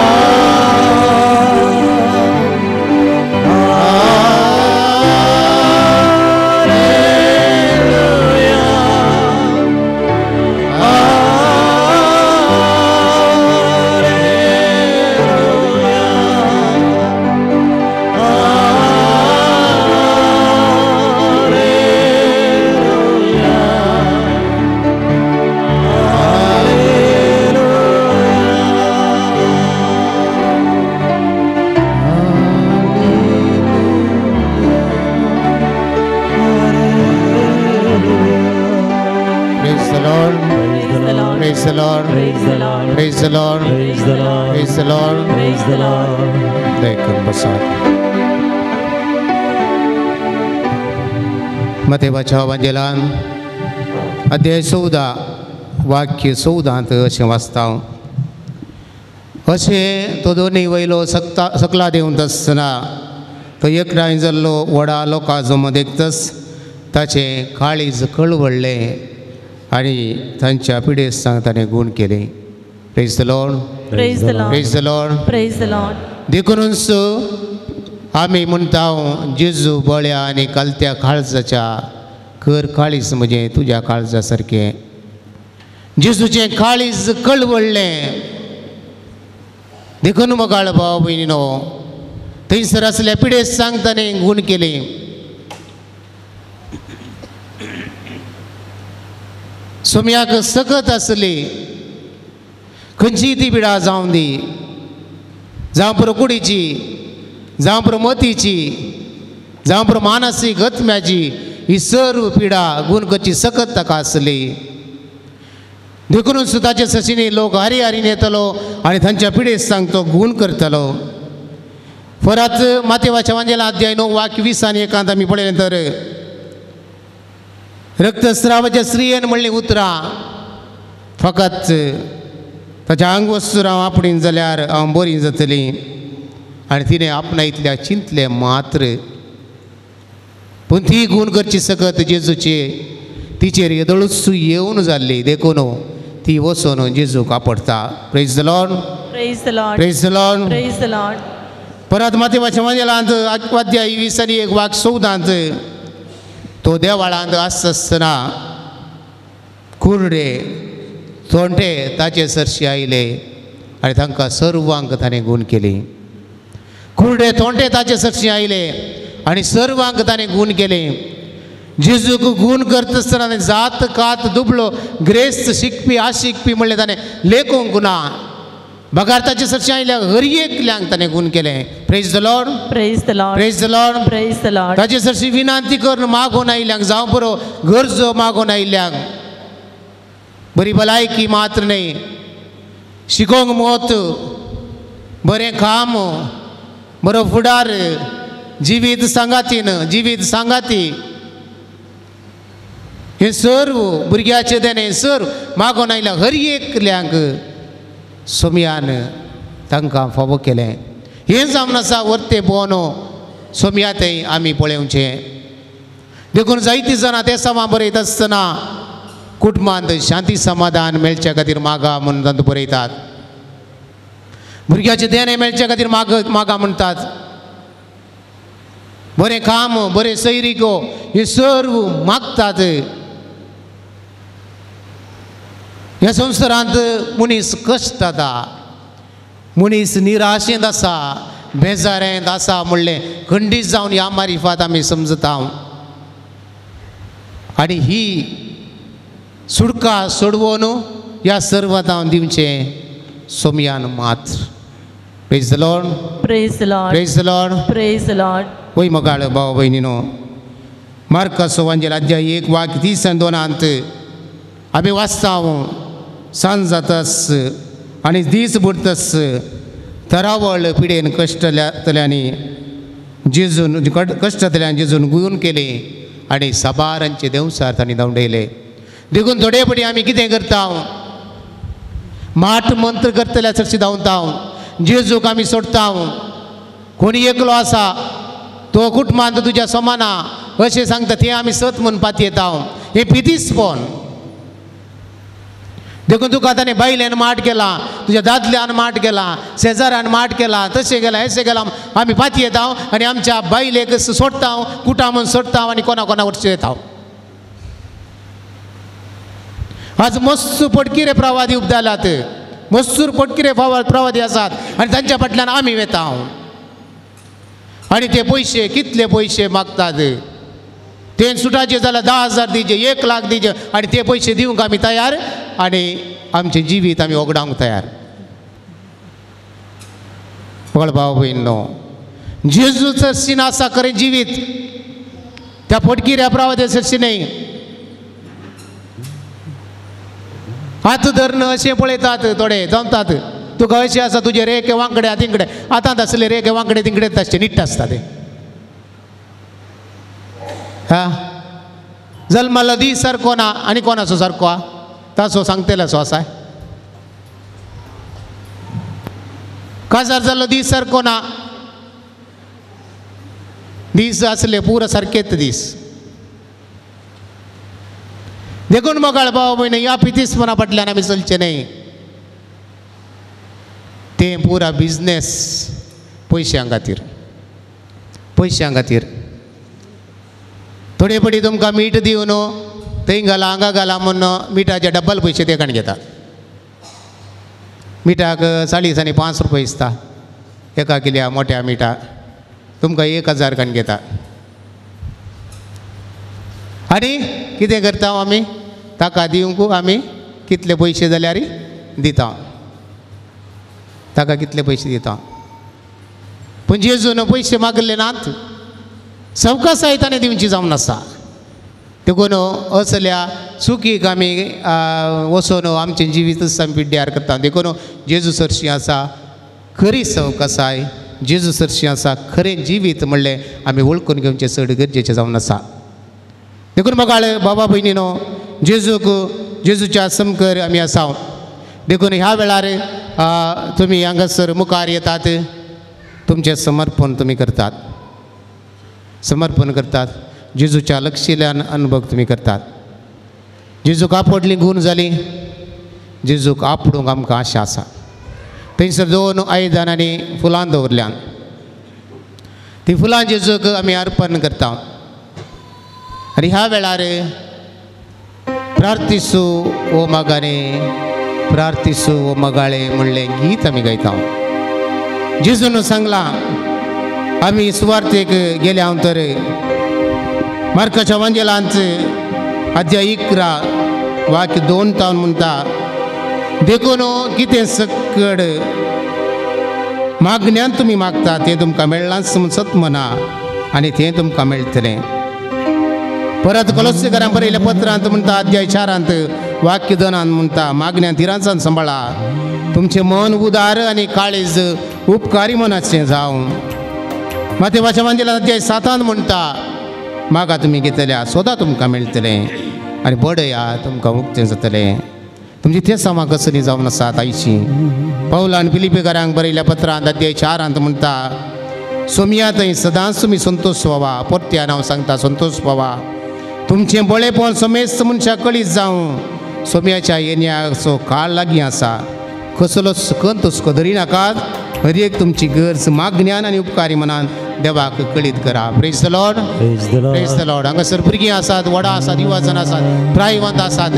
Praise the Lord. Praise the Lord. Praise the Lord. Praise the Lord. Praise the Lord. Praise the Lord. दयकरून बसात. मतेबाच्या वांजेलान अध्याय 14 वाक्य 14 अशें वाचता. अशें तो दोनी वयलो सकला देंवता आसतना तो एकठांय जाल्लो व्हडा लोकां जमो देखतच ताचें काळीज कळवळ्ळें आनी तांच्या पिडेस्तांक ताणें गूण केले. Praise the Lord. Praise the Lord. Praise the Lord. Praise the Lord. देखूनच आमी म्हणटा जेजू बळ्या आनी कालत्या काळजाच्या कर काळीज म्हजें तुज्या काळजा सारकें. जेजूचें काळीज कळवळ्ळें. देखून मोगाळ भाव भयणीनो थंयसर आसल्या पिडेस्तांक ताणें गूण केली. सोम्याक सकत आसली खंयची ती पिडा जावं दी, जावं पुरो कुडीची, जावं पुरो मतीची, जावं पुरो मानसीक आत्म्याची, ही सर्व पिडा गूण करची सकत ताका आसली. देखूनच ताचे सशीनी लोक हरी हरीन येतलो आनी तांच्या पिडेस्तांक तो गूण करतलो. परत मातेवाच्या वांजेला अध्याय 9 वाक्य 20 आनी 1 आमी पळयलें तर रक्तस्रावाच्या स्त्रियेन म्हणलीं उतरां फकत ताच्या आंगवस्तूर हांव आपणीन जाल्यार हांव बरी जातली. आनी तिणें आपणायतल्या चिंतलें मात्र, पूण ती गूण करची सकत जेजूची तिचेर येदोळूच येवन जाल्ली. देखून ती वचून जेजूक आपडटा. Praise the Lord. Praise the Lord. Praise the Lord. Praise the Lord. परत मातेवाच्या वांजेलांत अध्याय 20 आनी 1 वाक्य 14 तो देवाळांत आसता आसतना कुरडे तोंडे ताचे सरशी आयले आनी तांकां सर्वांक ताणें गूण केली. कुरडे तोंडे ताचे सरशी आयले आनी सर्वांक ताणें गूण केले. जेजूक गूण करता आसतना जात कात दुबळो ग्रेस्त शिकपी आशिकपी म्हणलें ताणें लेखूंक ना, बगार ताचे सरशी आयल्या हर एकल्यांक ताणें गूण केलें. Praise the Lord. Praise the Lord. Praise the Lord. Praise the Lord. ताचे सरशी विनंती करून मागून आयल्यांक, जावं पुरो गरजो मागून आयल्यांक, बरी भलायकी मात्र न्हय, शिकोंक मोत, बरें काम, बरो फुडार, जिवीत सांगातीन, जिवीत सांगाती, हें सर्व भुरग्याचें देणें सर्व मागून आयल्या हर एकल्यांक सोम्यान तांकां फावो केलें. हें जावन आसा वर्ते बोनो सोम्या थंय आमी पळोवचें. देखून जायतीं जाणां ते समा बरयता आसतना कुटुंबांत शांती समाधान मेळच्या खातीर मागा म्हणून तांतूं बरयतात, भुरग्याचें देणें मेळच्या खातीर मागा म्हणटात, बरें काम, बरें सैरिको हे सर्व मागतात. ह्या संवसारांत मनीस कश्ट जाता, मनीस निराशेंत आसा, बेजारेंत आसा म्हणलें खंडीत जावन ह्या मारिफात आमी समजता. आनी ही सुटका सोडवून ह्या सर्वांत हांव दिवचें सोम्यान मात्र. Praise the Lord. Praise the Lord. Praise the Lord. Praise the Lord. वय मोगाळ भाव भयणीनो, मार्काचो वांजेल अध्याय 1 वाक्य 30 आनी 2 आमी वाचता, सांज जातास आनी दीस बुडतस तरावळ पिडेन कश्टतल्यांनी जेजून कश्टतल्यान जेजून गुण केले आनी साबारांचे देंवसार तांणी धांवडयले. देखून थोडे फावटी आमी कितें करता, माट मंत्र करतल्या चडशी धांवता, जेजूक आमी सोडता. कोणी एकलो आसा तो कुटुंबांत तुज्या समाना अशें सांगता, तें आमी सत म्हूण पातयेता. हें पितीसपण. देखून तुका ताणें बायल्यान माट केला, तुज्या दादल्यान माट केला, शेजारान माट केला, तशें केलां अशें केलां, आमी पातयेता आनी आमच्या बायलेक सोडटा, कुटां म्हूण सोडटा आनी कोणा कोणा वटचे येता. आज मस्त पटकिरे प्रवादी उपजाल्यात, मस्तूर पटकिरे प्रवादी आसात आनी तांच्या फाटल्यान आमी वेता. आनी ते पयशे कितले पयशे मागतात, ते सुटाचे जाल्यार 10,000 दिवचे, 1 लाख दिवचे, आनी ते पयशे दिवंक आमी तयार आनी आमचें जिवीत आमी ओगडावंक तयार. पळ भाव भयणीनो, जेजूचो सीन आसा खरें जिवीत, त्या फटकिऱ्या प्रवाद्या सरशी न्हय. हात धरून अशें पळयतात थोडे जमतात, तुका अशें आसा तुजे रेखे वांकडे तिंकडे, आतां आसले रेखे वांकडे तिंकडेच आसचे, निट्ट आसता ते. हा जल्मालो दीस सारको ना आनी कोणाचो सारको आ ताचो सांगतल्याचो आसा, काजार जाल्लो दीस सारको ना, दीस आसले पुरो सारकेच दीस. देखून मोगाळ भाव भयणी, ह्या पितीसपणा फाटल्यान आमी चलचें न्हय. तें पुरा बिजनेस पयशां खातीर, पयशां खातीर. थोडे पटी तुमकां मीठ दिवन थंय घाला हांगा घाला म्हूण मिठाचे डब्बल पयशे ते काण घेतात. मिठाक 40 आनी 5 रुपये दिसता एका किल्या मोठ्या मिठा, तुमकां 1000 काण घेता. आनी कितें करता आमी ताका दिवंक आमी कितले पयशे जाल्यार दिता, ताका कितले पयशे दिता. पूण जेजून पयशे मागले नात, सवकासाय ताणें दिवची जावन आसा. देखून असल्या चुकीक आमी वचून आमचें जिवीतच आमी पिड्ड्यार करता. देखून जेजू सरशी आसा खरी सवकासाय, जेजू सरशी आसा खरें जिवीत म्हणलें आमी वळखून घेवचें चड गरजेचें जावन आसा. देखून मोगाळ बाबा भयणीनो, जेजूक जेजूच्या समकर आमी आसा. देखून ह्या वेळार तुमी हांगासर मुखार येतात, तुमचें समर्पण तुमी करतात, समर्पण करतात, जेजूच्या लक्षिल्यान अनुभव तुमी करतात. जेजूक आपडली गूण जाली, जेजूक आपडूंक आमकां आशा आसा. थंयसर 2 आयदनां आनी फुलां दवरल्यान, ती फुलां जेजूक आमी अर्पण करता. आनी ह्या वेळार प्रार्थिसू ओ मागाने, प्रार्थिसू ओ मगाळे म्हणलें गीत आमी गायता. जेजून सांगलां आमी सुवार्थेक गेल्या तर मार्काच्या वांजेलांत अध्याय 11 वाक्य 2 तावन म्हणटा, देखून कितें सकड मागण्यान तुमी मागता तें तुमकां मेळ्ळांच म्हूण सत म्हणा आनी तें तुमकां मेळटलें. परत कोलोस्सेकारां बरयल्या पत्रांत म्हणटा अध्याय 4 वाक्य 2 म्हणटा, मागण्यान तिरांचान सांबाळा, तुमचें मन उदार आनी काळीज उपकारी मनाचें जावं. मातेवाच्या वांजेलांत अध्याय 7 म्हणटा, मागा तुमी घेतल्या, सोदा तुमकां मेळटलें आनी बडया तुमकां उक्तें जातलें. तुमची ते सामा कसली जावन आसात आयची. पावलान फिलिपेकारांक बरयल्या पत्रांत अध्याय 4 म्हणटा, सोमया थंय सदांच तुमी संतोष व्हावा, परत्यान हांव सांगता संतोष व्हावा, तुमचें बळेपण समेस्त मनशाक कळीत जावं. सोम्याच्या येण्याचो काळ लागीं आसा, कसलोच कंत हुस्को धरी नाकात, हर एक तुमची गरज मागण्यान आनी उपकारी मनान देवाक कळीत करा. Praise the Lord, praise the Lord. हांगासर भुरगीं आसात, व्हडां आसात, युवाजन आसात, प्रायवंत आसात.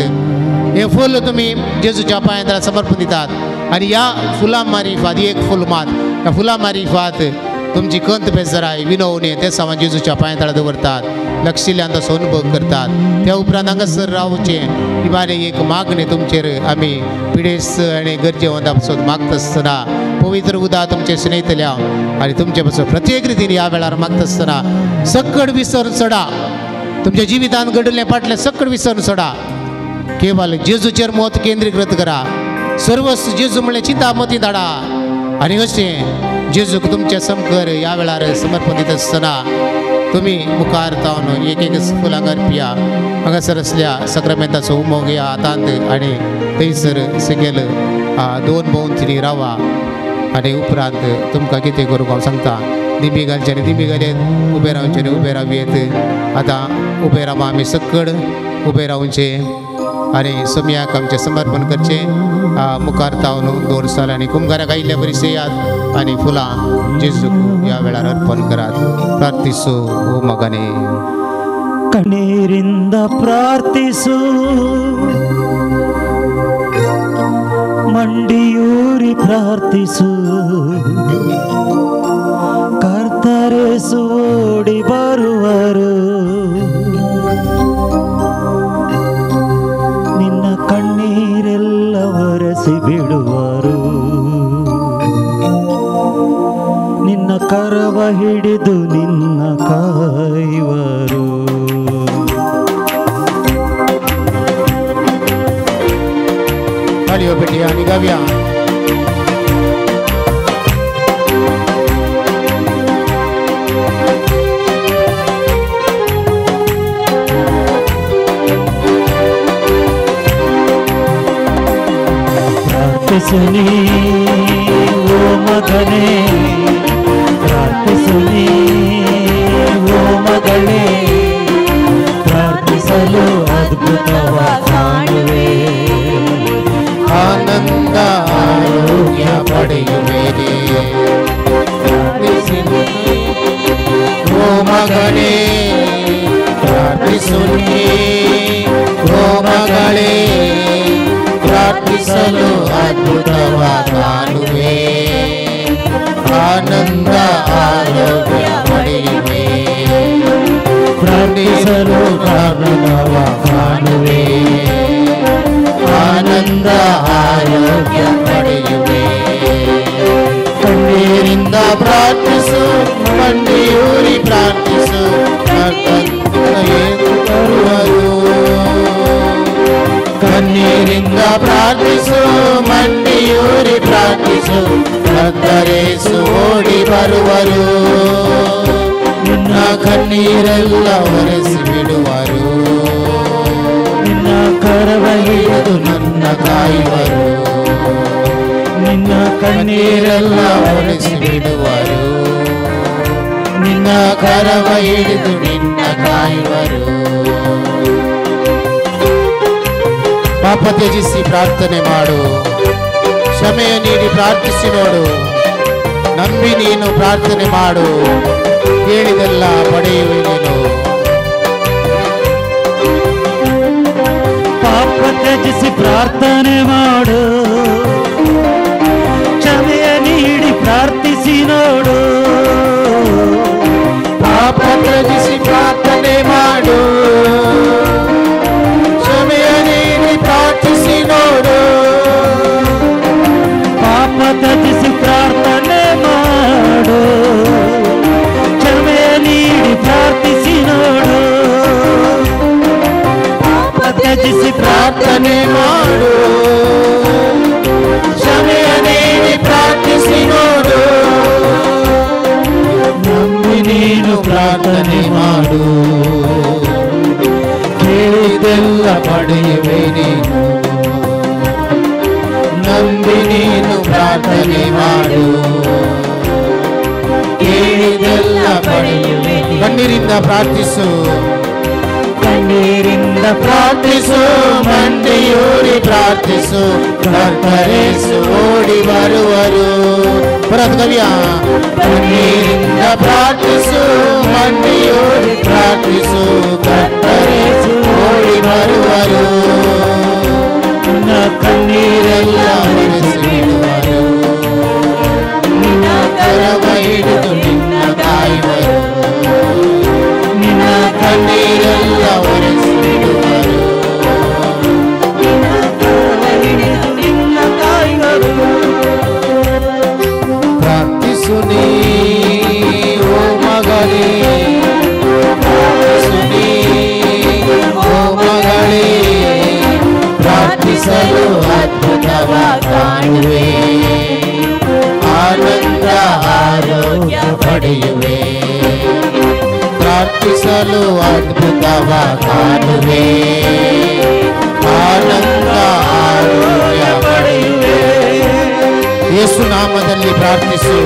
हें फूल तुमी जेजूच्या पांयांत समर्पण दितात आनी ह्या फुलां मारिफात एक फूल मात, ह्या फुलां मारिफात तुमची कंत बेजराय विनवणी ते सामान जेजूच्या पांयांत दवरतात, लक्षिल्ल्यान तसो अनुभव करतात. त्या उपरांत हांगासर रावचें इबारे एक मागणें तुमचेर आमी पिडेस्त आनी गरजेवंता पासून मागता आसतना पवित्र उदक तुमचें शिनयतल्या आनी तुमचे पासून प्रत्येक रितीन ह्या वेळार मागता आसतना सकड विसरून सोडा, तुमच्या जिवितांत घडिल्लें फाटलें सकड विसरून सोडा, केवल जेजूचेर मत केंद्रीकृत करा, सर्वस्व जेजू म्हणलें चिंता मती धाडा आनी अशें जेजूक तुमच्या समकर ह्या वेळार समर्पण दिता आसतना तुमी मुखार जावन एक एक फुलां अर्पिया. हांगासर आसल्या सक्रामेंताचो उमो घेया हातांत आनी थंयसर सकयल 2 भोंवतणी रावा आनी उपरांत तुमकां कितें करूंक हांव सांगता. दिंबी घालचे आनी दिंबी घालयत, उबें रावचें आनी उबें रावयेत. आतां उबें रावा आमी सकड उबें रावचें आनी सोमयाक आमचें समर्पण करचें. मुखार तावन 2 साल आनी कुमगाराक आयिल्ल्या बरी सेयात आनी फुलां जेजूक ह्या वेळार अर्पण करात. प्रार्थिसू ओ मगाने, ಕಣ್ಣೀರಿಂದ ಪ್ರಾರ್ಥಿಸು, ಮಂಡಿಯೂರಿ ಪ್ರಾರ್ಥಿಸು, ಕರ್ತರೇಸು ಓಡಿ ಬರುವರು, ನಿನ್ನ ಕಣ್ಣೀರೆಲ್ಲ ಒರೆಸಿ ಬಿಡುವರು, ನಿನ್ನ ಕರವ ಹಿಡಿದು ನಿನ್ನ ಕಾಯುವರು. ताळयो पेटया आनी गावया. ಪ್ರಾರ್ಥಿಸು ನೀ ಓ ಮಗನೇ, ಪ್ರಾರ್ಥಿಸು ನೀ ಓ ಮಗಳೇ, ಪ್ರಾರ್ಥಿಸಲು ಅದ್ಭುತವ ಕಾಣುವೆ, ಆನಂದ ಆರೋಗ್ಯ ಪಡೆಯುವೆ. ಪ್ರಾರ್ಥಿಸು ನೀ ಓ ಮಗನೇ, ಪ್ರಾರ್ಥಿಸು ಪ್ರಾರ್ಥಿಸಲು ಅದ್ಭುತವ ಕಾಣುವೆ, ಆನಂದ ಆರೋಗ್ಯ ಪಡೆಯುವೆ. ಪ್ರಾರ್ಥಿಸಲು ಅದ್ಭುತವ ಕಾಣುವೆ, ಆನಂದ ಆರೋಗ್ಯ ಪಡೆಯುವೆ. ಕಣ್ಣೀರಿಂದ ಪ್ರಾರ್ಥಿಸು, ಕಣ್ಣೀರಿ ಪ್ರಾರ್ಥಿಸು, ಬರುವರು. ಕಣ್ಣೀರಿಂದ ಪ್ರಾರ್ಥಿಸು, ಮಂಡಿಯೂರಿ ಪ್ರಾರ್ಥಿಸು, ಕತ್ತರಿಸು ಓಡಿ ಬರುವರು. ನಿನ್ನ ಕಣ್ಣೀರೆಲ್ಲ ಒರೆಸಿ ಬಿಡುವರು, ನಿನ್ನ ಕರವ ಹಿಡಿದು ನನ್ನ ಕಾಯುವರು. ನಿನ್ನ ಕಣ್ಣೀರೆಲ್ಲ ಒರೆಸಿ ಬಿಡುವರು, ನಿನ್ನ ಕರವ ಹಿಡಿದು ನಿನ್ನ ಕಾಯುವರು. ಪಾಪ ತ್ಯಜಿಸಿ ಪ್ರಾರ್ಥನೆ ಮಾಡು, ಕ್ಷಮೆಯ ನೀಡಿ ಪ್ರಾರ್ಥಿಸಿ ನೋಡು. ನಂಬಿ ನೀನು ಪ್ರಾರ್ಥನೆ ಮಾಡು, ಕೇಳಿದೆಲ್ಲ ಪಡೆಯುವೆ ನೀನು. ಪಾಪ ತ್ಯಜಿಸಿ ಪ್ರಾರ್ಥನೆ ಮಾಡು, ಕ್ಷಮೆಯ ನೀಡಿ ಪ್ರಾರ್ಥಿಸಿ ನೋಡು. ಪಾಪ ತ್ಯಜಿಸಿ ಪ್ರಾರ್ಥನೆ ಮಾಡು, ಕ್ಷಮೆಯ ನೀಡಿ ಪ್ರಾರ್ಥಿಸಿ ನೋಡು. ಪಾಪ ತ್ಯಜಿಸಿ ಪ್ರಾರ್ಥನೆ ಮಾಡು, ಕ್ಷಮೆಯ ನೀಡಿ ಪ್ರಾರ್ಥಿಸಿ ನೋಡು. ಪಾಪ ತ್ಯಜಿಸಿ ಪ್ರಾರ್ಥನೆ ಮಾಡು, ಕ್ಷಮೆಯ ನೀಡಿ ಪ್ರಾರ್ಥಿಸಿ ನೋಡು. ನಂಬಿ ನೀನು ಪ್ರಾರ್ಥನೆ ಮಾಡು, ಕೇಳಿದೆಲ್ಲ ಪಡೆಯುವೆ ನೀನು. ನಂಬಿ ನೀನು ಪ್ರಾರ್ಥನೆ ಮಾಡು, ಕೇಳಿದೆಲ್ಲ ಪಡೆಯುವೆ. ಕಣ್ಣೀರಿಂದ ಪ್ರಾರ್ಥಿಸು, ಕಣ್ಣೀರಿಂದ ಪ್ರಾರ್ಥಿಸು, ಮಂಡಿಯೂರಿ ಪ್ರಾರ್ಥಿಸು, ಕರ್ತರೇಸು ಓಡಿ ಬರುವರು. ಕವ್ಯ ಕಣ್ಣೀರಿಂದ ಪ್ರಾರ್ಥಿಸು, ಮಂಡಿಯೂರಿ ಪ್ರಾರ್ಥಿಸು, ಕರ್ತರೇಸು ಓಡಿ ಬರುವರು. ನಿನ್ನ ಕಣ್ಣೀರೆಲ್ಲ ಒರೆಸಿ ಬಿಡುವರು, ನಿನ್ನ ಕರವ ಹಿಡಿದು ನಿನ್ನ ಕಾಯುವರು. ನಿನ್ನ ಕಣ್ಣೀರೆಲ್ಲ ಒರೆಸಿ ಬಿಡುವರು, ನಿನ್ನ ಕರವ ಹಿಡಿದು ನಿನ್ನ ಕಾಯುವರು. ಪ್ರಾರ್ಥಿಸು ನೀ ಓ ಮಗಳೇ, ಪ್ರಾರ್ಥಿಸು ನೀ ಓ ಮಗಳೇ, ಪ್ರಾರ್ಥಿಸಲು ಅದ್ಭುತವ ಕಾಣುವೆ, ಆನಂದ ಆರೋಗ್ಯ ಪಡೆಯುವೆ. ಪ್ರಾರ್ಥಿಸಲು ಅದ್ಭುತವ ಕಾಣುವೆ, ಆನಂದ ಆರೋಗ್ಯ ಪಡೆಯುವೆ. ಯೇಸು ನಾಮದಲ್ಲಿ ಪ್ರಾರ್ಥಿಸು,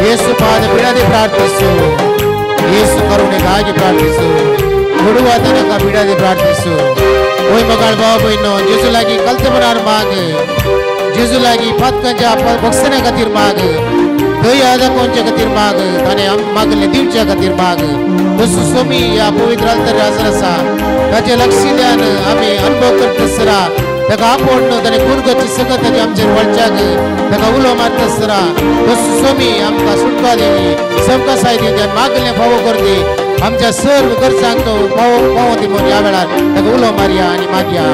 ಯೇಸು ಪಾದ ಬಿಡದೆ ಪ್ರಾರ್ಥಿಸು, ಯೇಸು ಕರುಣೆಗಾಗಿ ಪ್ರಾರ್ಥಿಸು, ಕೊಡುವ ತನಕ ಬಿಡದೆ ಪ್ರಾರ್ಥಿಸು. ಓಯ್ ಮಗಳ ಬಾಬು ಇನ್ನು ಜೇಸುಲಾಗಿ ಕಲ್ತಬನಾರ್ ಮಾಗ್, ಜೇಸುಲಾಗಿ ಪತ್ಕಂಜ ಬಕ್ಸನೆ ಖಾತೀರ್ ಮಾಗ್, ದಯಾದ ಕೊಂಚ ಖಾತೀರ್ ಮಾಗ್, ತಾನೆ मागले दिवच्या खातीर माग. जसो स्वामी ह्या पवित्र अल्तार हाजर आसा, ताचे लक्षिल्यान आमी अनुभव करतासरा ताका आपोवन ताणें गुणगची सगळं ताचे आमचेर वळच्याक ताका उलो मारतासरा जसो स्वामी आमकां सुटका दिली, समकां साय दिवची मागलें फावो करती आमच्या सर्व गरजांक तो पावो पावो दी म्हणून ह्या वेळार ताका उलो मारया आनी मागया.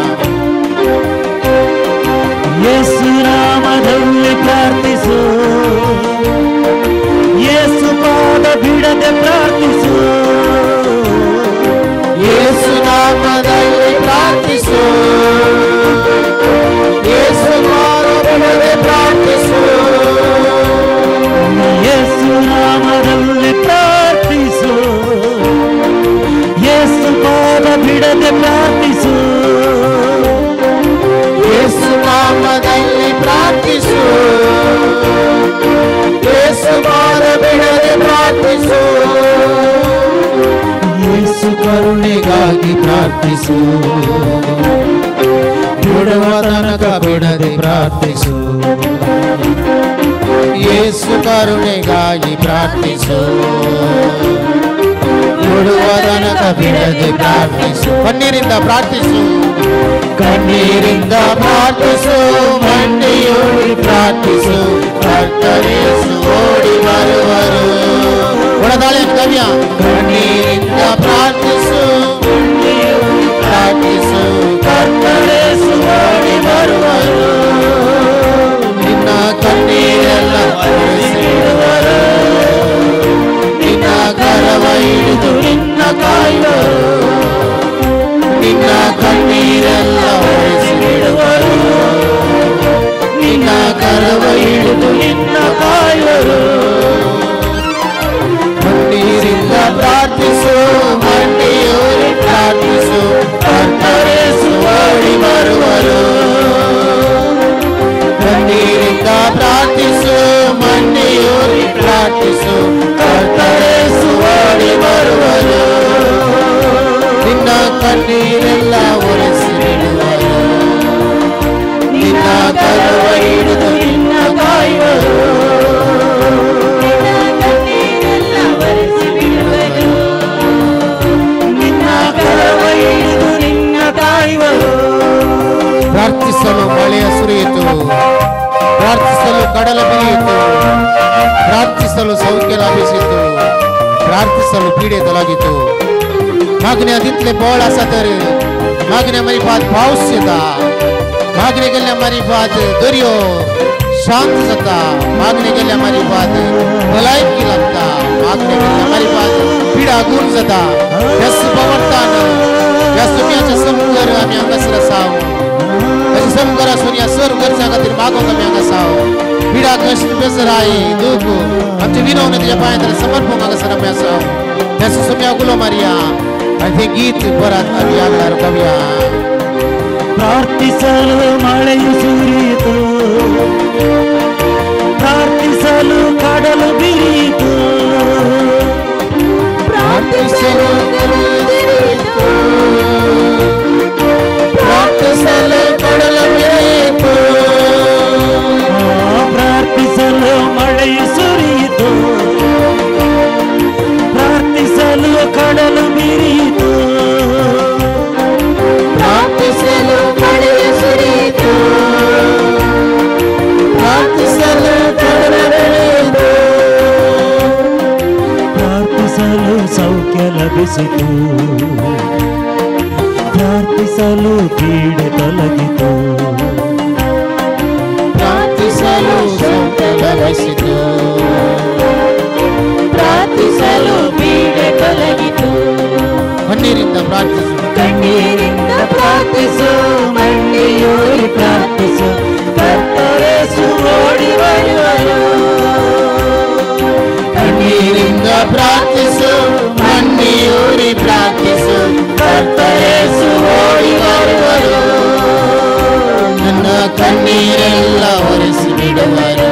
ಯೇಸು ನಾಮದಲ್ಲಿ ಪ್ರಾರ್ಥಿಸು, ಯೇಸು ಪಾದ ಬಿಡದೆ ಪ್ರಾರ್ಥಿಸು. ಯೇಸು ನಾಮದಲ್ಲಿ ಪ್ರಾರ್ಥಿಸು, ಯೇಸು ಪಾದ ಬಿಡದೆ ಪ್ರಾರ್ಥಿಸು. ಯೇಸು ನಾಮದಲ್ಲಿ ಪ್ರಾರ್ಥಿಸು, ಯೇಸು ಪಾದ ಬಿಡದೆ ಪ್ರಾರ್ಥಿಸು. ಯೇಸು ನಾಮದಲ್ಲಿ ಪ್ರಾರ್ಥಿಸು, ಯೇಸು ಪಾದ ಬಿಡದೆ ಪ್ರಾರ್ಥಿಸು. ಯೇಸು ಕರುಣೆಗಾಗಿ ಪ್ರಾರ್ಥಿಸು, ಬಿಡುವ ತನಕ ಬಿಡದೆ ಪ್ರಾರ್ಥಿಸು. ಯೇಸು ಕರುಣೆಗಾಗಿ ಪ್ರಾರ್ಥಿಸು, ಬಿಡುವ ಬರುವ ತನಕ ಬಿಡದೆ ಪ್ರಾರ್ಥಿಸು. ಕಣ್ಣೀರಿಂದ ಪ್ರಾರ್ಥಿಸು, ಕಣ್ಣೀರಿಂದ ಪ್ರಾರ್ಥಿಸು, ಮಂಡಿಯೂರಿ ಪ್ರಾರ್ಥಿಸು, ಕರ್ತರೇಸು ಓಡಿ ಬರುವರು. ಒಳದಾಳೆ ಕವಿಯ. ಕಣ್ಣೀರಿಂದ ಪ್ರಾರ್ಥಿಸು, ಪ್ರಾರ್ಥಿಸು, ಕರ್ತರೇಸು ಓಡಿ ಬರುವರು. ನಿನ್ನ ಕಣ್ಣೀರೆಲ್ಲ ಒರೆಸಿಡುವರು, ನಿನ್ನ ಕರವ ಹಿಡಿದು ನಿನ್ನ ಕಾಯುವರು. ನಿನ್ನ ಕಣ್ಣೀರೆಲ್ಲ ಒರೆಸಿಡುವರು, ನಿನ್ನ ಕರವ ಹಿಡಿದು ನಿನ್ನ ಕಾಯುವರು. ಕಣ್ಣೀರಿಂದ ಪ್ರಾರ್ಥಿಸು, ಮಂಡಿಯೂರಿ ಪ್ರಾರ್ಥಿಸು, ಕರ್ತರೇಸು ಓಡಿ ಬರುವರು. ಕಣ್ಣೀರಿಂದ ಪ್ರಾರ್ಥಿಸು, ಮಂಡಿಯೂರಿ ಪ್ರಾರ್ಥಿಸು, ಕರ್ತರೇಸು ಓಡಿ ಬರುವರು. ನಿನ್ನ ಕಣ್ಣೀರೆಲ್ಲ ಒರೆಸಿಡುವರು, ನಿನ್ನ ಕರವ ಹಿಡಿದು ನಿನ್ನ ಕಾಯುವರು. ನಿನ್ನ ಕಣ್ಣೀರೆಲ್ಲ ಒರೆಸಿ ಬಿಡುವರು, ನಿನ್ನ ಕರವ ಹಿಡಿದು ನಿನ್ನ ಕಾಯುವರು. ಪ್ರಾರ್ಥಿಸಲು ಮಳೆಯ ಸುರಿಯಿತು, ಪ್ರಾರ್ಥಿಸಲು ಕಡಲ ಬಿರಿಯಿತು, ಪ್ರಾರ್ಥಿಸಲು ಸೌಖ್ಯ ಲಭಿಸಿತು, ಪ್ರಾರ್ಥಿಸಲು ಪೀಡೆ ತೊಲಗಿತು. मागण्या तितले बळ आसा तर मागण्या मारिफात पावस येता, मागणे केल्ल्या मारिफात दर्यो शांत जाता, मागणे केल्ल्या मारिफात भलायकी लागता, मागणे केल्ल्या मारिफात पिडा दूर जाता. ह्या सुपवर्तान ह्या सुम्याच्या समकर आमी हांगासर आसा. अशें समकर आसून ह्या सर गरजां खातीर मागोंक आमी हांगा आसा. पिडा कश्ट बेजराय दूख आमचे विनवणी तुज्या पांयांत समर्पूंक हांगासर आमी आसा. ह्या सुम्या उलो मारया आणि ते गीत परत आमी आंगार गावया. ಪ್ರಾರ್ಥಿಸಲು ಮಳೆಯು ಸುರಿಯಿತು, ಪ್ರಾರ್ಥಿಸಲು ಕಡಲು ಬಿರಿಯಿತು, ಪ್ರಾರ್ಥಿಸಲು ಕಡಲು ಬಿರಿಯಿತು, ಪ್ರಾರ್ಥಿಸಲು ಕಡಲು ಬಿರಿಯಿತು, ಪ್ರಾರ್ಥಿಸಲು ಮಳೆಯು ಸುರಿಯಿತು, ಪ್ರಾರ್ಥಿಸಲು ಕಡಲು ಬಿರಿಯಿತು, ಪ್ರಾರ್ಥಿಸಲು ಮಳೆಯು ಸುರಿಯಿತು, ಪ್ರಾರ್ಥಿಸಲು ಕಡಲು ಬಿರಿಯಿತು, ಪ್ರಾರ್ಥಿಸಲು ಸೌಖ್ಯ ಲಭಿಸಿತು, ಪ್ರಾರ್ಥಿಸಲು ಪೀಡೆ ತೊಲಗಿತು, ಪ್ರಾರ್ಥಿಸಲು ಸೌಖ್ಯ ಲಭಿಸಿತು, ಪ್ರಾರ್ಥಿಸಲು ಪೀಡೆ ತೊಲಗಿತು. ಕಣ್ಣೀರಿಂದ ಪ್ರಾರ್ಥಿಸು, ಕಣ್ಣೀರಿಂದ ಪ್ರಾರ್ಥಿಸು, ಮಂಡಿಯೂರಿ ಪ್ರಾರ್ಥಿಸು, ಕರ್ತರೇಸು ಓಡಿ ಬರುವರು. ಕಣ್ಣೀರಿಂದ ಪ್ರಾರ್ಥಿಸು, ಮಂಡಿಯೂರಿ ಪ್ರಾರ್ಥಿಸು, ಕರ್ತರೇಸು ಓಡಿ ಬರುವರು. ನನ್ನ ಕಣ್ಣೀರೆಲ್ಲ ಒರೆಸಿ ಬಿಡುವರು,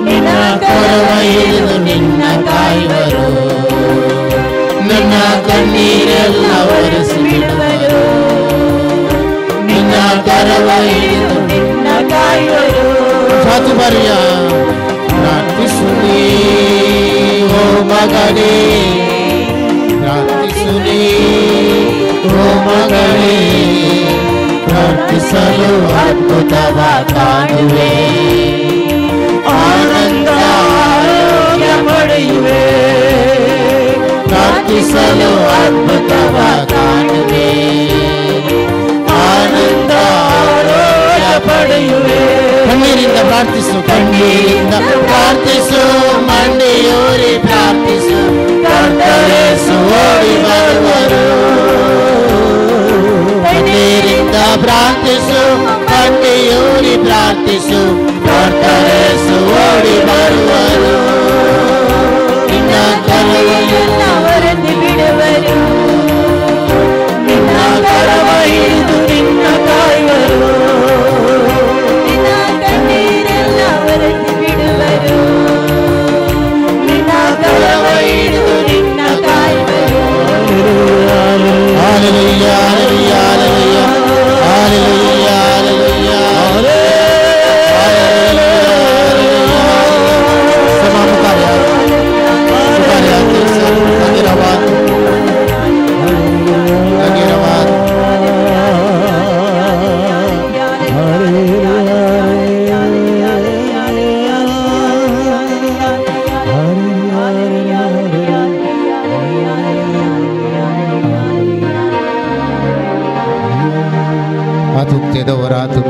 ನಿನ್ನ ಕರವ ಹಿಡಿದು ನಿನ್ನ ಕಾಯುವರು. ನನ್ನ ಕಣ್ಣೀರೆಲ್ಲ ಒರೆಸಿ ಬಿಡುವರು, ನಿನ್ನ ಕರವ ಹಿಡಿದು ನಿನ್ನ ಕಾಯುವರು. ಸಾಧು ಬರೆಯ. ಪ್ರಾರ್ಥಿಸು ನೀ ಓ ಮಗನೇ, ಪ್ರಾರ್ಥಿಸು ನೀ ಓ ಮಗನೇ, ಪ್ರಾರ್ಥಿಸಲು ಅದ್ಭುತವ ಕಾಣುವೆ, ಆನಂದ ಆರೋಗ್ಯ ಪಡೆಯುವೆ, ಪ್ರಾರ್ಥಿಸಲು ಅದ್ಭುತವ ಕಾಣುವೆ, ಆನಂದ ಆರೋಗ್ಯ ಪಡೆಯುವೆ. ಕಣ್ಣೀರಿಂದ ಪ್ರಾರ್ಥಿಸು, ಕಣ್ಣೀರಿಂದ ಪ್ರಾರ್ಥಿಸು, ಮಂಡಿಯೂರಿ ಪ್ರಾರ್ಥಿಸು, ಕರ್ತರೇಸು ಓಡಿ ಬರುವರು. ಕಣ್ಣೀರಿಂದ ಪ್ರಾರ್ಥಿಸು, ಮಂಡಿಯೂರಿ ಪ್ರಾರ್ಥಿಸು, ಕರ್ತರೇಸು ಓಡಿ ಬರುವರು. ನಿನ್ನ ಕರವನ್ನೆಲ್ಲ ಒರೆಸಿ ಬಿಡುವರು, ನಿನ್ನ ಕರವ ಹಿಡಿದು ನಿನ್ನ ಕಾಯುವರು, ನಿನ್ನ ಕಣ್ಣೀರೆಲ್ಲ ಒರೆಸಿ ಬಿಡುವರು, ನಿನ್ನ ಕರವ ಹಿಡಿದು ನಿನ್ನ ಕಾಯುವರು. Hallelujah, hallelujah, hallelujah, hallelujah, hallelujah.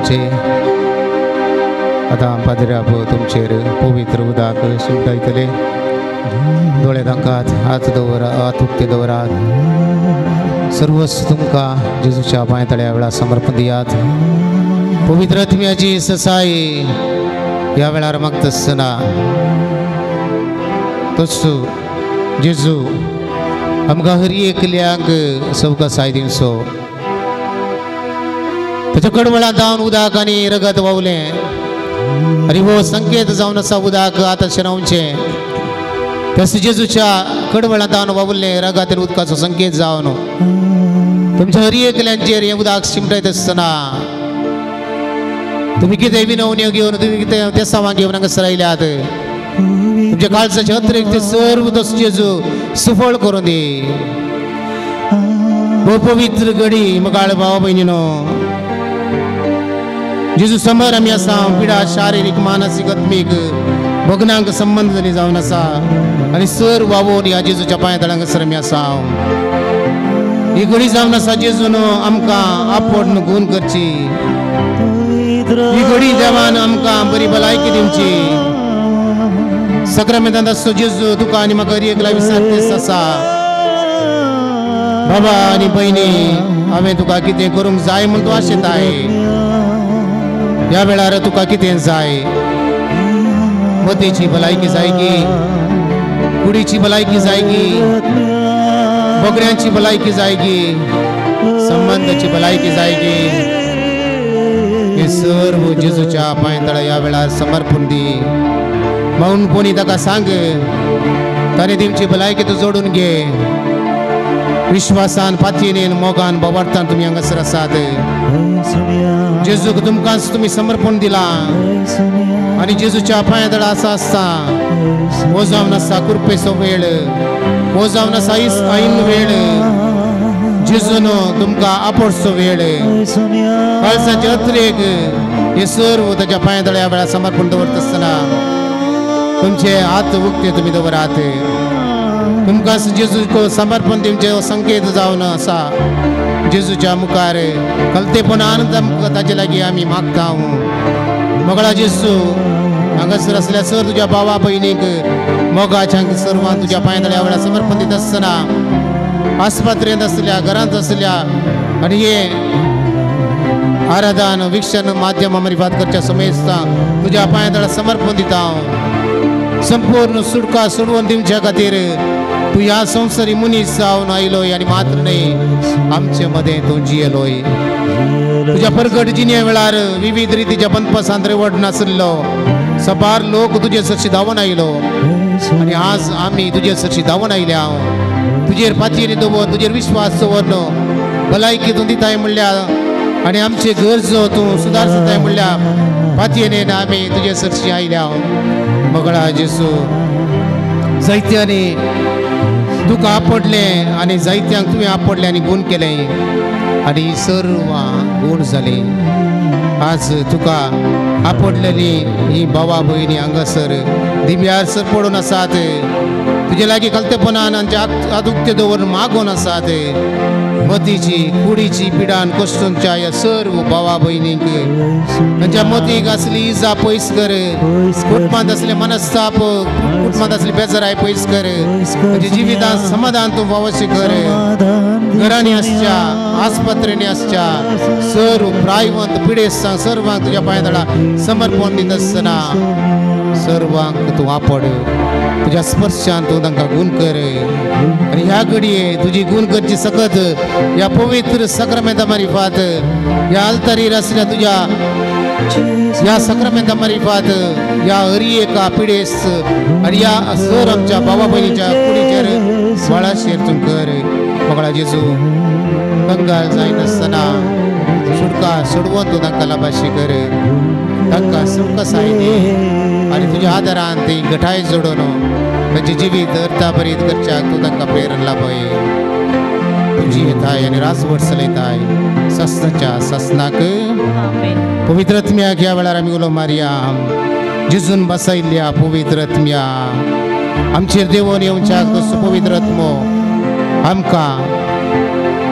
तुमचे आतां पाद्र्याप तुमचेर पवित्र उदक शिंपडायतले. दोळे दांकात, हात दवरात, हात उक्ते दवरात. सर्वस्व तुमकां जेजूच्या पांय तळ्या वेळार समर्पण दियात. पवित्र आत्म्याची ससाई ह्या वेळार मागता आसतना तोच जेजू आमकां हर एकल्यांक सवकासाय दिवचो. ताच्या कडवळांत जावन उदक आनी रगत व्हांवलें आनी हो संकेत जावन आसा उदक आतां शेणोवचें. तशें जेजूच्या कडवळांत जावन वावुरलें रगत आनी उदकाचो संकेत जावन तुमच्या हर एकल्यांचेर हें उदक शिंपडायत आसतना तुमी कितें विनवण्यो घेवन, तुमी कितें तेसांवां घेवन हांगासर आयल्यात, तुमच्या काळजाचे अतिरिक्त सर्व तसो जेजू सुफळ करून दी. हो पवित्र घडी मगाळ भावा भयणीनो, जेजू समोर आमी आसा. पिडा शारिरीक, मानसीक, आत्मीक भग्नांक संबंद जावन आसा आनी सर वावोवन ह्या जेजूच्या पांया तळां हांगासर आमी आसा. ही घडी जावन आसा जेजून आमकां आपोवन गुण करची. ही घडी देवान आमकां बरी भलायकी दिवची. सक्रमेंतांत आसचो जेजू तुका आनी म्हाका हर एकल्या विसारतेस आसा. बाबा आनी भयणी, हांवें तुका कितें करूंक जाय म्हूण तूं आशेताय. ह्या वेळार तुका कितें जाय? मतीची भलायकी जाय की, कुडीची भलायकी जाय की, बोगड्यांची भलायकी जाय की, संबंधाची भलायकी जाय की? हे सर्व जेजूच्या पांय तळा ह्या वेळार समर्पण दी. म्हणून कोणी ताका सांग, ताणें तुमची भलायकी तूं जोडून घे. विश्वासान, पातयेन, मोगान, बोवार्थान तुमी हांगासर आसात. जेजूक तुमकांच तुमी समर्पण दिलां आनी जेजूच्या पांया तळा आसा आसता हो जावन आसा कृपेचो वेळ, हो जावन आसा ऐन वेळ, जेजून तुमकां आपोवचो वेळ. काळजाचे अतिरेक हे सर्व ताच्या पांया तळ्या वेळार समर्पण दवरता आसतना तुमचे हात उक्ते तुमी दवरात. तुमकां जेजूक समर्पण दिवचे संकेत जावन आसा. जेजूच्या मुखार कलतेपणान ताचे लागीं आमी मागता. मोगळा जेजू, हांगासर आसल्या सर तुज्या भावा भयणीक मोगाच्या सर्वांक तुज्या पांया तळ्या वेळार समर्पण दिता आसतना आस्पत्रेंत आसल्या, घरांत आसल्या आनी हे आराधन विक्षण माध्यमा मार्फत करच्या समेस्ता तुज्या पांया तळा समर्पण दिता हांव. संपूर्ण सुटका सोडवून दिवच्या खातीर तूं ह्या संवसारी मनीस जावन आयलोय आनी मात्र न्हय आमचे मदें तूं जियेलोय. तुज्या परगट जिणे वेळार विविध रितीच्या बंदपासांत रेवड नासलो सबार लोक तुजे सरशी धांवून आयलो आनी आज आमी तुजे सरशी धांवून आयल्या. हांव तुजेर पातयेनी दवर, तुजेर विश्वास दवरलो भलायकी तूं दिताय म्हणल्यार आनी आमचे गरजो तूं सुदारसताय म्हणल्यार पातयेन आमी तुजे सरशी आयल्या. मगळा जेजू, जायत्यांनी तुका आपडलें आनी जायत्यांक तुवें आपडलें आनी गूण केलें आनी सर्वां गूण जालीं. आज तुका आपडलेली ही भावा भयणी हांगासर दिव्यार सर पडून आसात. तुजे लागीं कलतेपणान आमचे हात उक्ते दवरून मागून आसात. मतीची, कुडीची पिडान कश्टोंच्या ह्या सर्व भावा भयणींक तांच्या मतीक आसली इजा पयस कर, कुटुंबांत आसले मनस्ताप, कुटुंबांत आसली बेजाराय पयस कर, तांच्या जिवितांत समाधान तूं फावोशी कर. घरांनी आसच्या, आस्पत्रेंनी आसच्या सर्व प्रायवंत पिडेस्तांक सर्वांक तुज्या पांया तळा समर्पण दिता आसतना सर्वांक तूं आपड, तुज्या स्पर्शान तूं तांकां गूण कर. आनी ह्या घडये तुजी गूण करची सकत ह्या पवित्र सक्रमेंता मारिफात ह्या आल्तारीर आसल्या तुज्या ह्या सक्रमेंता मारिफात ह्या हरी एका पिडेस्त आनी ह्या सर आमच्या भावा भयणीच्या कुडीचेर बाळाशेर तूं कर. मगळा जेजू, कंगाल जायनासतना सुटका सोडवून तूं तांकां लाभाशी कर, तांकां सुटकासाय दी आनी तुज्या आदारान ती घटाय जोडून तांचें जिवीत अर्थाभरीत करच्याक तूं तांकां प्रेरणा लाभय. तुजी येताय आनी रासवट चलयताय ससनाच्या ससनाक. पवित्र आत्म्याक ह्या वेळार आमी उलो मारया. जेजून बसयल्ल्या पवित्र आत्म्या, आमचेर देवून येवच्याक तसो पवित्र आत्मो आमकां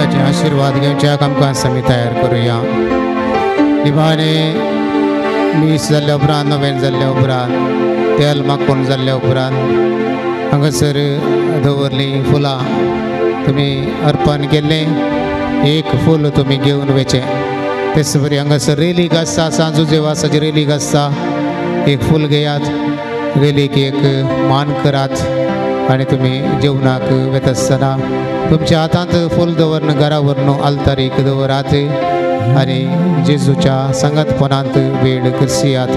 सक्रामेंताचे आशीर्वाद घेवच्याक आमकां आमी तयार करुया. निमाणे मीस जाल्ल्या उपरांत, नोवेन जाल्ल्या उपरांत, तेल माखून जाल्ल्या उपरांत हांगासर दवरलीं फुलां तुमी अर्पण केल्लें एक फूल तुमी घेवन वचें. तेच बरी हांगासर रेलीक आसता, सांजू जेवासाची रेलीक आसता, एक फूल घेयात, रेलीक एक मान करात आनी तुमी जेवणाक वता आसतना तुमच्या हातांत फूल दवरून घरा व्हरून आल्तारीक दवरात आनी जेजूच्या सांगातपणांत वेळ करसियात.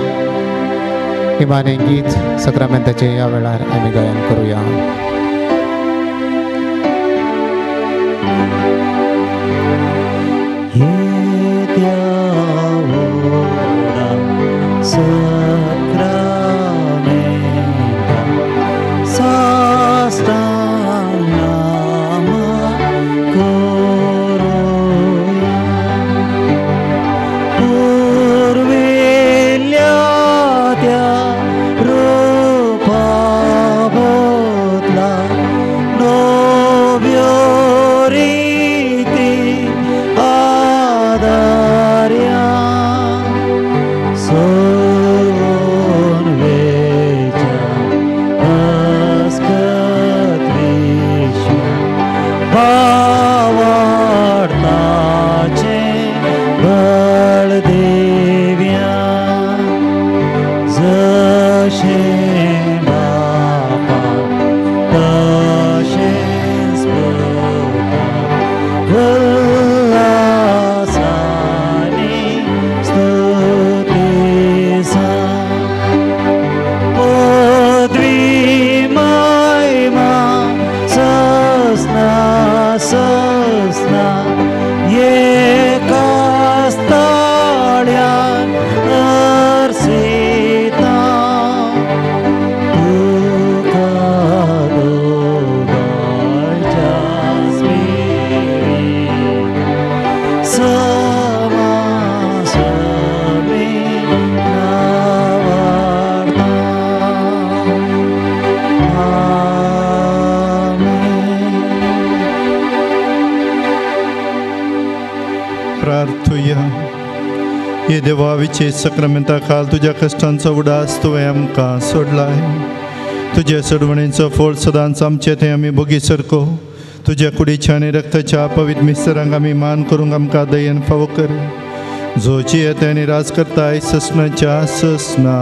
निमाणें गीत सक्रामेंताचें ह्या वेळार आमी गायन करुया. हे देवा विशेष सक्रामेंता खाल तुज्या कश्टांचो उडास तुवें आमकां सोडलाय. तुज्या सोडवणेचो फोळ सदांच आमचे थंय आमी भोगी सरको. तुज्या कुडीच्या आनी रक्ताच्या पवित्र मिस्तरांक आमी मान करूंक आमकां दयेन फावो कर. जो जियेता आनी राज करताय ससनाच्या ससना.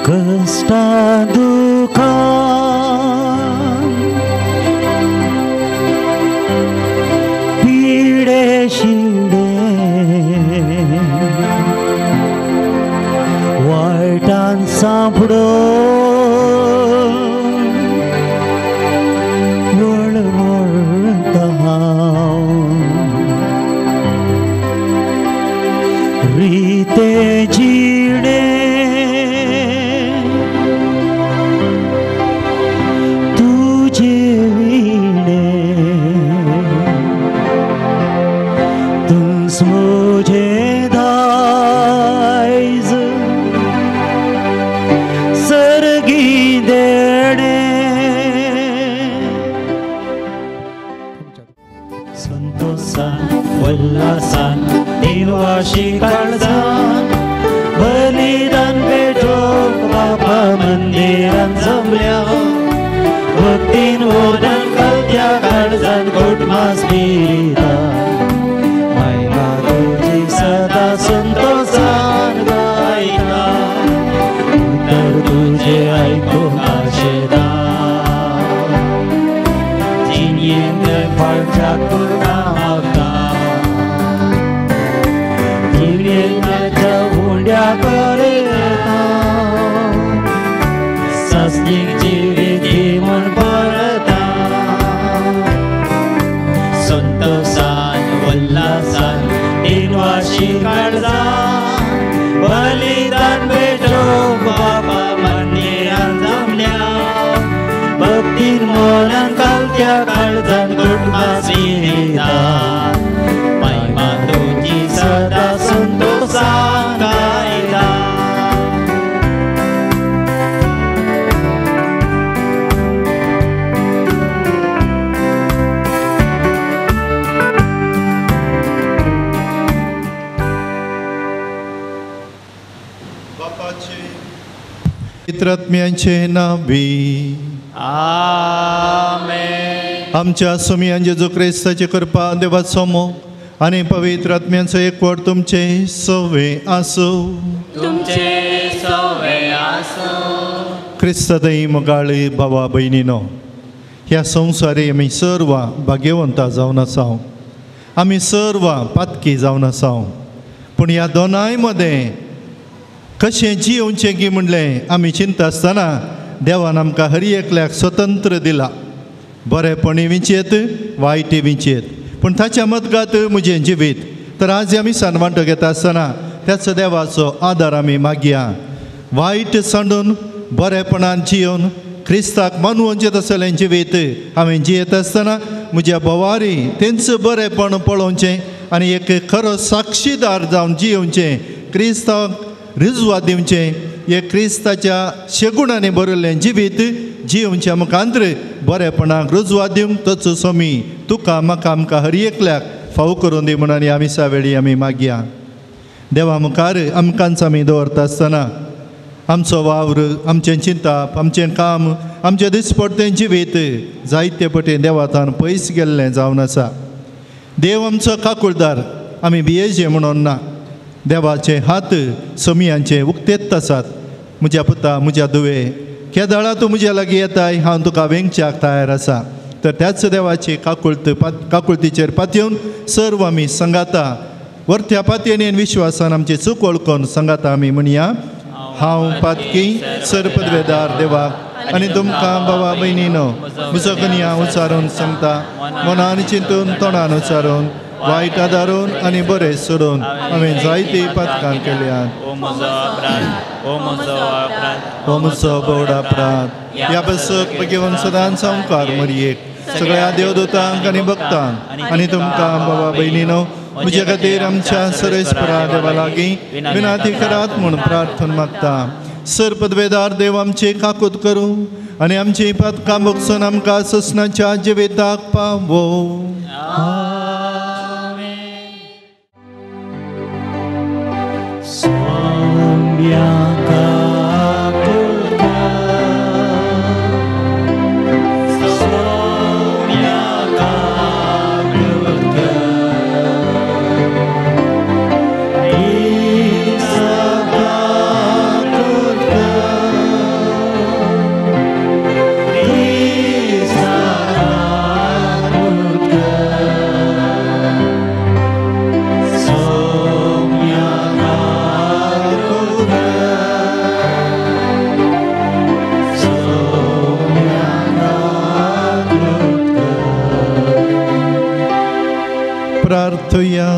कष्टा दुखान पिडे शिडे वायटान सांपडो वळवळटा हांव रिते जिणे मुझे दायज सरगी देणे. संतोषान उल्हासान देवाशी काळजान बलिदान भेटोवंक बापा मंदिरान जमल्या. भक्तीन ओदान कलत्या काळजान घोटमास पिरिता सदा संतोषान गायता. तर तुझे आयकूंक आशेता जिणेंत फळच्याक तुका मागता. जिणेंतच्या उंड्या करता सस्तीक जिवीत दी म्हूण परता. संतोषान बुद्धीन मनान कालत्या काळजान गुटमासिता महिमा तुजी सदा संतोषान गायता. पवित्रात्म्यांचे नावी आमेन. आमच्या स्वामी जेजू क्रिस्ताची कृपा, देवाचो मोग आनी पवित्र आत्म्यांचो एकवट तुमचे सवे आसूं. तुमचे सवे आसूं. क्रिस्तादय मोगाळी भावा भयणीनो, ह्या संवसारी आमी सर्व भाग्यवंता जावन आसा, आमी सर्व पातकी जावन आसा. पूण ह्या दोनाय मदें कशें जियोवचें की म्हणलें आमी चिंता आसतना देवान आमकां हर एकल्याक स्वतंत्र दिला. बरेपणी विंचयेत, वायटी विंचयेत, पूण ताच्या मदगात म्हजें जिवीत. तर आज आमी सान वांटो घेता आसतना त्याच देवाचो आदार आमी मागया. वायट सांडून बरेपणान जियोवन क्रिस्ताक मानवचें तसलें जिवीत हांवें जियेत आसतना म्हज्या भोवारी तेंच बरेपण पळोवचें आनी एक खरो साक्षीदार जावन जियोवचें, क्रिस्ताक रिजवा दिवचें. हे क्रिस्ताच्या शेगुणांनी बरयल्लें जिवीत जियोवच्या मुखांतर बरेपणाक रुजवा दिवंक तोच स्वामी तुका म्हाका आमकां हर एकल्याक फाव करून दी म्हणून आमी वेळी आमी मागया. देवा मुखार आमकांच आमी दवरता आसतना आमचो वावर, आमचें चिंताप, आमचें काम, आमचें दिसपडतें जिवीत जायते पटी देवातान पयस गेल्लें जावन आसा. देव आमचो काकुळदार, आमी भियेचे म्हणून ना. देवाचे हात समियांचे उक्तेच आसात. म्हज्या पुता, म्हज्या दुवे, केदळा तूं म्हज्या लागीं येताय, हांव तुका वेंगच्याक तयार आसा. तर त्याच देवाची काकुळत काकुळतीचेर पातयेवन सर्व आमी संगाता वरत्या पातयेन विश्वासान आमची चूक वळखून संगाता आमी म्हणया, हांव पातकी सरपदवेदार देवाक आनी तुमकां बाबा भयणीनो म्हजो कन्या उचारून सांगता, मनान चिंतून तोंडान उचारून वायट आदारून आनी बरें सोडून हांवें जायती पातकां केल्यात. ओ म्हजो अपराध, ओ म्हजो अपराध, ओ म्हजो बोड अपराध. ह्या पासत घेवन सदांच संवकार मरयेक सगळ्या देवदूतांक आनी भक्तांक आनी तुमकां बाबा भयणीनो म्हज्या खातीर आमच्या सर्वेस्परा देवा लागीं विनाती करात म्हूण प्रार्थना मागता. सर पदवेदार देव आमचे काकूत करूं आनी आमची पातकां भोगसून आमकां ससनाच्या जिविताक पावो. प्रार्थया.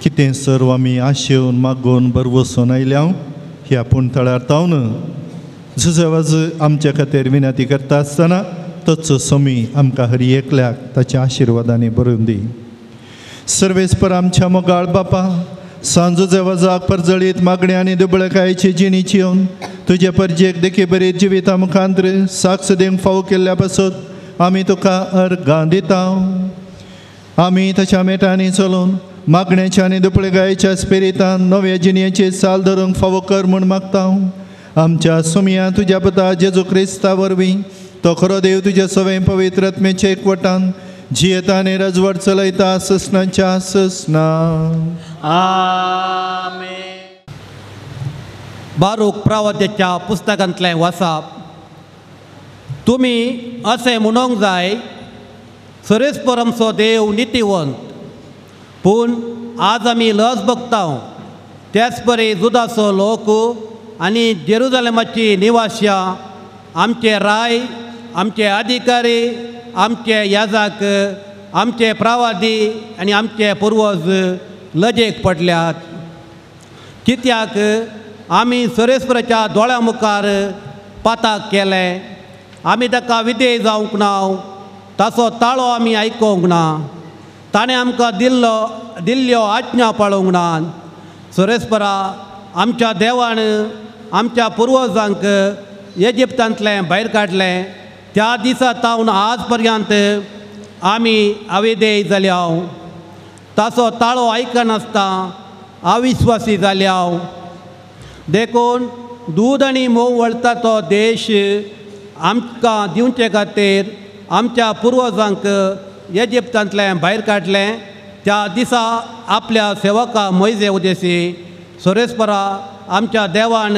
कितें सर्व आमी आशेवन मागोवन बरवसून आयल्या ह्या पूण थळार तावन झुजवाज आमच्या खातीर विनंती करता आसतना तोच स्वामी आमकां हर एकल्याक ताच्या आशिर्वादांनी बरोवन दी. सर्वेस्पर आमच्या मोगाळ बापा, सांजो जेवाजाक परजळीत मागण्या आनी दुबळकायेची जिणेची येवन तुजे परजेक देखी बरी जिविता मुखांतर साक्ष दिवंक फावो केल्ल्या पासत आमी तुका अर्गां दिता. आमी ताच्या मेटांनी चलून मागण्याच्या आनी दुबळकायेच्या स्पिरितान नव्या जिणेची साल धरूंक फावो कर म्हूण मागता. आमच्या सुमया तुज्या पुता जेजू क्रिस्ता वरवीं तो खरो देव तुज्या सवें पवित्र आत्म्याच्या एकवटान जियेता आनी रजवट चलयता ससनाच्या ससना. आमेन. बारूक प्रवाद्याच्या पुस्तकांतलें वाचप. तुमी अशें म्हणूंक जाय, सर्वेस्पर आमचो देव नितीवंत, पूण आज आमी लज भोगता. त्याच परी जुदाचो लोक आनी जेरुजलेमाची निवाश्यां, आमचे राय, आमचे अधिकारी, आमचे याजक, आमचे प्रवादी आनी आमचे पुर्वज लजेक पडल्यात. कित्याक आमी सर्वेस्पराच्या दोळ्या मुखार पाताक केलें आमी ताका विधेय जावंक ना, ताचो ताळो आमी आयकूंक ना, ताणें आमकां दिल्ल्यो आज्ञा पाळूंक ना. सोरेस्परा आमच्या देवान आमच्या पुर्वजांक इजिप्तांतलें भायर काडलें त्या दिसा तावन आज पर्यंत आमी अविधेय जाल्या, ताचो ताळो आयकनासतना अविश्वासी जाल्या. देखून दूद आनी म्होंव वळटा तो देश आमकां दिवचे खातीर आमच्या पुर्वजांक इजिप्तांतलें भायर काडलें त्या दिसा आपल्या सेवका मोयजे उदेशी सोरेस्परा आमच्या देवान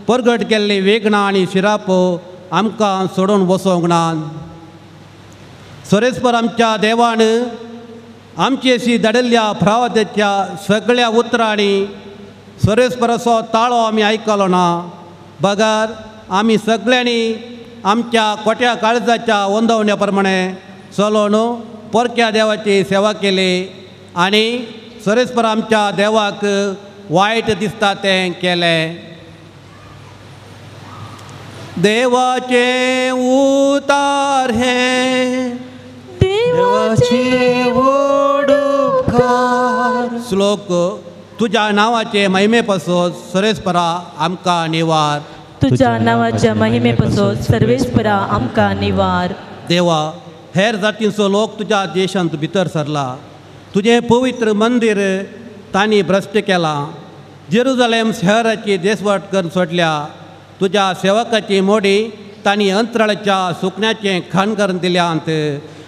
परगट केल्ली वेगणां आनी शिरापो आमकां सोडून वचोंक ना. सोरेस्पर आमच्या देवान आमचेशी धाडिल्ल्या फ्रावतेच्या सगळ्या उतरांनी सोरेस्पराचो ताळो आमी आयकलो ना, बगर आमी सगळ्यांनी आमच्या कोट्या काळजाच्या वंदवण्या प्रमाणे चलोवन परक्या देवाची सेवा केली आनी सोरेस्पर आमच्या देवाक वायट दिसता तें केलें. देवाचें उतार हें, देवाचे वडुपकार. श्लोक. तुज्या नांवाचे महिमे पासून सर्वेस्परा आमकां निवार. तुज्या नांवाच्या महिमे पासून सर्वेस्परा आमकां निवार. देवा, हेर जातींचो लोक तुज्या देशांत भितर सरला, तुजें पवित्र मंदीर तांणी भ्रश्ट केलां, जेरुजलेम शहराची देसवाट करून सोडल्या, तुज्या सेवकाची मोडी तांणी अंतराळाच्या सुकण्याचें खाण करून दिल्यांत,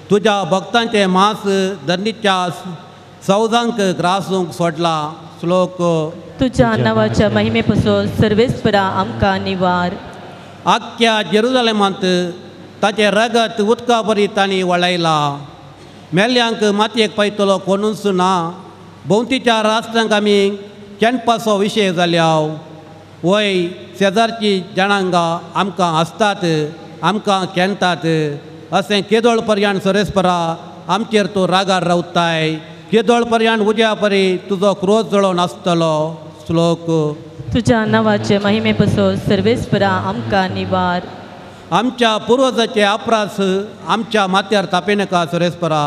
तुज्या भक्तांचें मांस धरणीच्या सौदांक ग्रासूंक सोडला. श्लोक. तुज्या नांवाच्या महिमे पासून सर्वेस्परा आमकां निवार. आख्ख्या जेरुजलेमांत ताचें रगत उदका बरी तांणी वळयलां, मेल्ल्यांक मातयेक पायतलो कोणूच ना. भोंवतीच्या राष्ट्रांक आमी केंडपाचो विशय जाल्या. वय शेजारची जणांगां आमकां आसतात, आमकां केंडटात. अशें केदोळ पर्यान सोरेस्परा आमचेर तूं रागार रावताय, केदोळ पर्यान उज्या परी तुजो क्रोध जळोवन आसतलो. श्लोक. तुज्या नांवाचे महिमे पासून सर्वेस्परा आमकां निवार. आमच्या पुर्वजाचे आपरास आमच्या माथ्यार तापिनाका सोरेस्परा,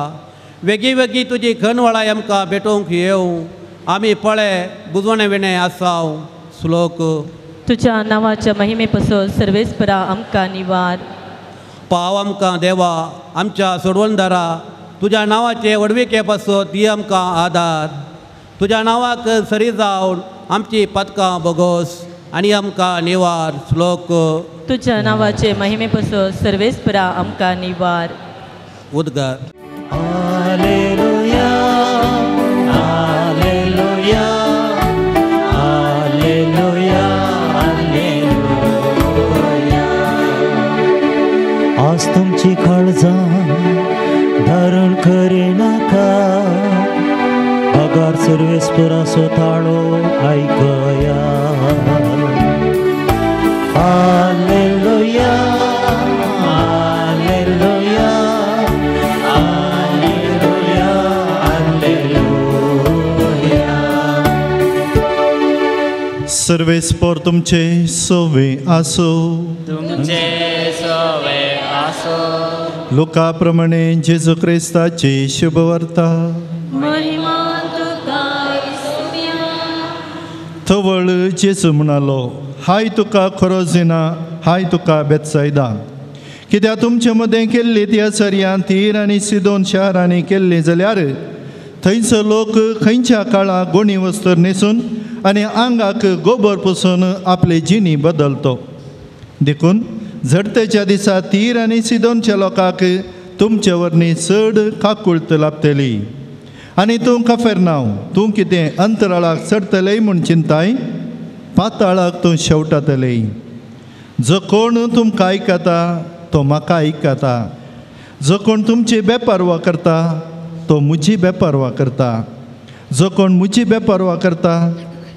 वेगीं वेगीं तुजी खणवळाय आमकां भेटोवंक येवं, आमी पळे बुजवणे विणे आसाव. श्लोक. तुज्या नांवाच्या महिमे पासून सर्वेस्परा आमकां निवार. पाव आमकां देवा आमच्या सोडवणदारा, तुज्या नांवाचे व्हडविके पासून दी आमकां आदार. तुज्या नांवाक सरी जावन आमची पदकां बोगोस आनी आमकां निवार. श्लोक. तुज्या नांवाचे महिमे पासून सर्वेस्परा आमकां निवार. उद्गार. Hallelujah, hallelujah, hallelujah, hallelujah. आज तुमची काळजां धारण करिनाका, बगार सर्वेस्पराचो ताळो आयकया. Hallelujah, hallelujah, hallelujah, hallelujah. सर्वेस्पर तुमचे सोवे आसो. तुमचे सोवे आसो. लुका प्रमाणे जेजू क्रिस्ताची शुभवार्ता. महिमा तुका येसुया. थवळ जेजू म्हणालो, हाय तुका खोरोजिना, हाय तुका बेत्सायदा, कित्याक तुमचे मदें केल्ली त्या चर्यान तीर आनी सिदोन शारांनी केल्ली जाल्यार थंयचो लोक खंयच्या काळाक गोणी वस्त्र न्हेसून आनी आंगाक गोबर पुसून आपली जिणी बदलतो. देखून झडतेच्या दिसा तीर आनी सिदोनच्या लोकांक तुमचे वरनी चड काकुळत लाभतली. आनी तूं कफेरनांव, तूं कितें अंतराळाक चडटलेय म्हूण चिंताय, पाताळाक तूं शेवटातलेय. जो कोण तुमकां आयकता तो म्हाका आयकता, जो कोण तुमची बेपर्वा करता तो म्हजी बेपर्वा करता, जो कोण म्हजी बेपर्वा करता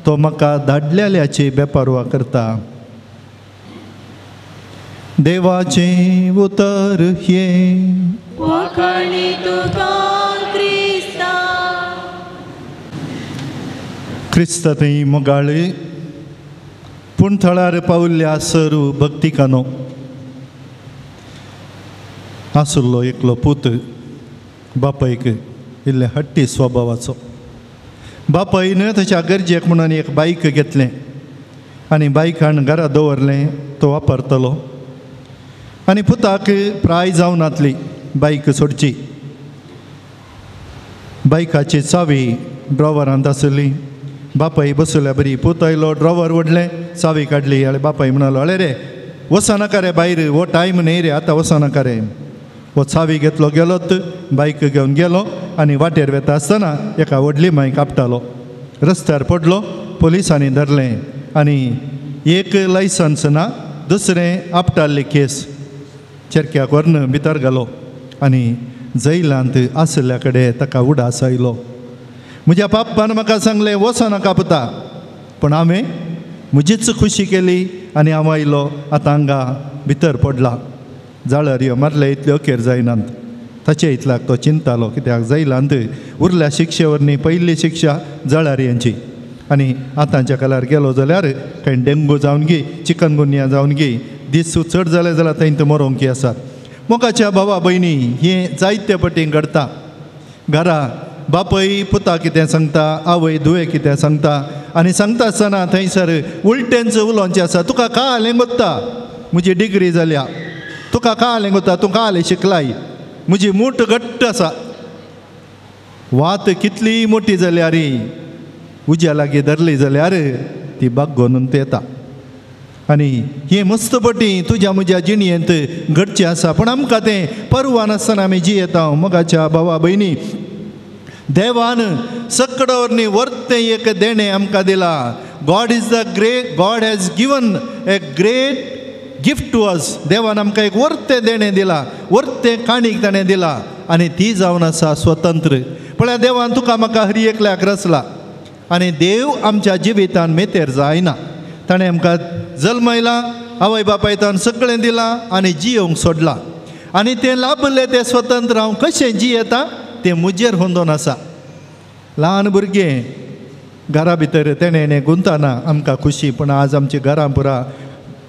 तो म्हाका धाडलेल्याची बेपर्वा करता. देवाचें उतर हें. वाखाणी तुका क्रिस्ता. क्रिस्ता थंय मोगाळी पूण थळार पावल्ल्या सर्व भक्तिकानो, आसलो एकलो पूत बापायक इल्लें हट्टी स्वभावाचो. बापायन ताच्या गरजेक म्हणून एक बायक घेतलें आनी बायक हाडून घरा दवरलें, तो वापरतलो. आनी पुताक प्राय जावनातली बायक सोडची. बायकाची चावी ड्रॉवरांत आसली. बापाय बसल्या बरी पूत आयलो, ड्रॉवर ओडलें, चावी काडली. आनी बापाय म्हणालो, अळे रे वचनाका रे भायर, हो टायम न्हय रे, आतां वचनाका रे. हो चावी घेतलो गेलोत, बायक घेवन गेलो आनी वाटेर वेता आसतना एका व्हडली मांय कापतालो, रस्त्यार पडलो. पोलिसांनी धरलें आनी एक लायसन्स ना, दुसरें आपटाल्ली केस, चेरक्याक व्हरून भितर घालो आनी जैलांत आशिल्ल्या कडेन ताका उडास आयलो. म्हज्या बाप्पान म्हाका सांगलें वचनाका पुता, पूण हांवें म्हजीच खुशी केली आनी हांव आयलो. आतां हांगा भितर पडला, जाळार यो मारले इतल्यो अखेर जायनात. ताचे इतल्याक तो चिंतालो, कित्याक जैलांत उरल्या शिक्षे वरवीं पयली शिक्षा जळारयांची आनी आतांच्या काळार गेलो जाल्यार कांय डेंगू जावन गी, चिकनगुनिया जावन गी, दीस चड जाले जाल्यार थंय मरोंकी आसात. मोगाच्या भावा भयणी, हें जायते पटी घडटा. घरा बापय पुता कितें सांगता, आवय धुवे कितें सांगता आनी सांगता आसतना थंयसर उलटेंच उलोवचें आसा. तुका कालें गोत्ता, म्हजी डिग्री जाल्या, तुका कालें गोत्ता, तूं कालें शिकलाय, म्हजी मूठ घट्ट आसा. वात कितली मोटी जाल्यार उज्या लागीं धरली जाल्यार ती बागोवन येता. आनी हें मस्त पटी तुज्या म्हज्या जिणयेंत घडचें आसा, पूण आमकां तें परवा नासतना आमी जियेता. मोगाच्या भावा भयणी, देवान सकड वरवीं वर्तें एक देणें आमकां दिलां. God is the great, God has given a great gift to us. देवान आमकां एक वर्तें देणें दिलां, वर्तें काणीक ताणें दिलां आनी ती जावन आसा स्वतंत्र. पळया, देवान तुका म्हाका हर एकल्याक रचला आनी देव आमच्या जिवितान मेतेर जायना. ताणें आमकां जल्मयला, आवय बापायतान सगळें दिलां आनी जियोवंक सोडलां आनी तें लाभलें तें स्वतंत्र हांव कशें जियेता तें म्हजेर होंदोन आसा. ल्हान भुरगें घरा भितर तेणें गुंताना आमकां खुशी, पूण आज आमची घरां पुरा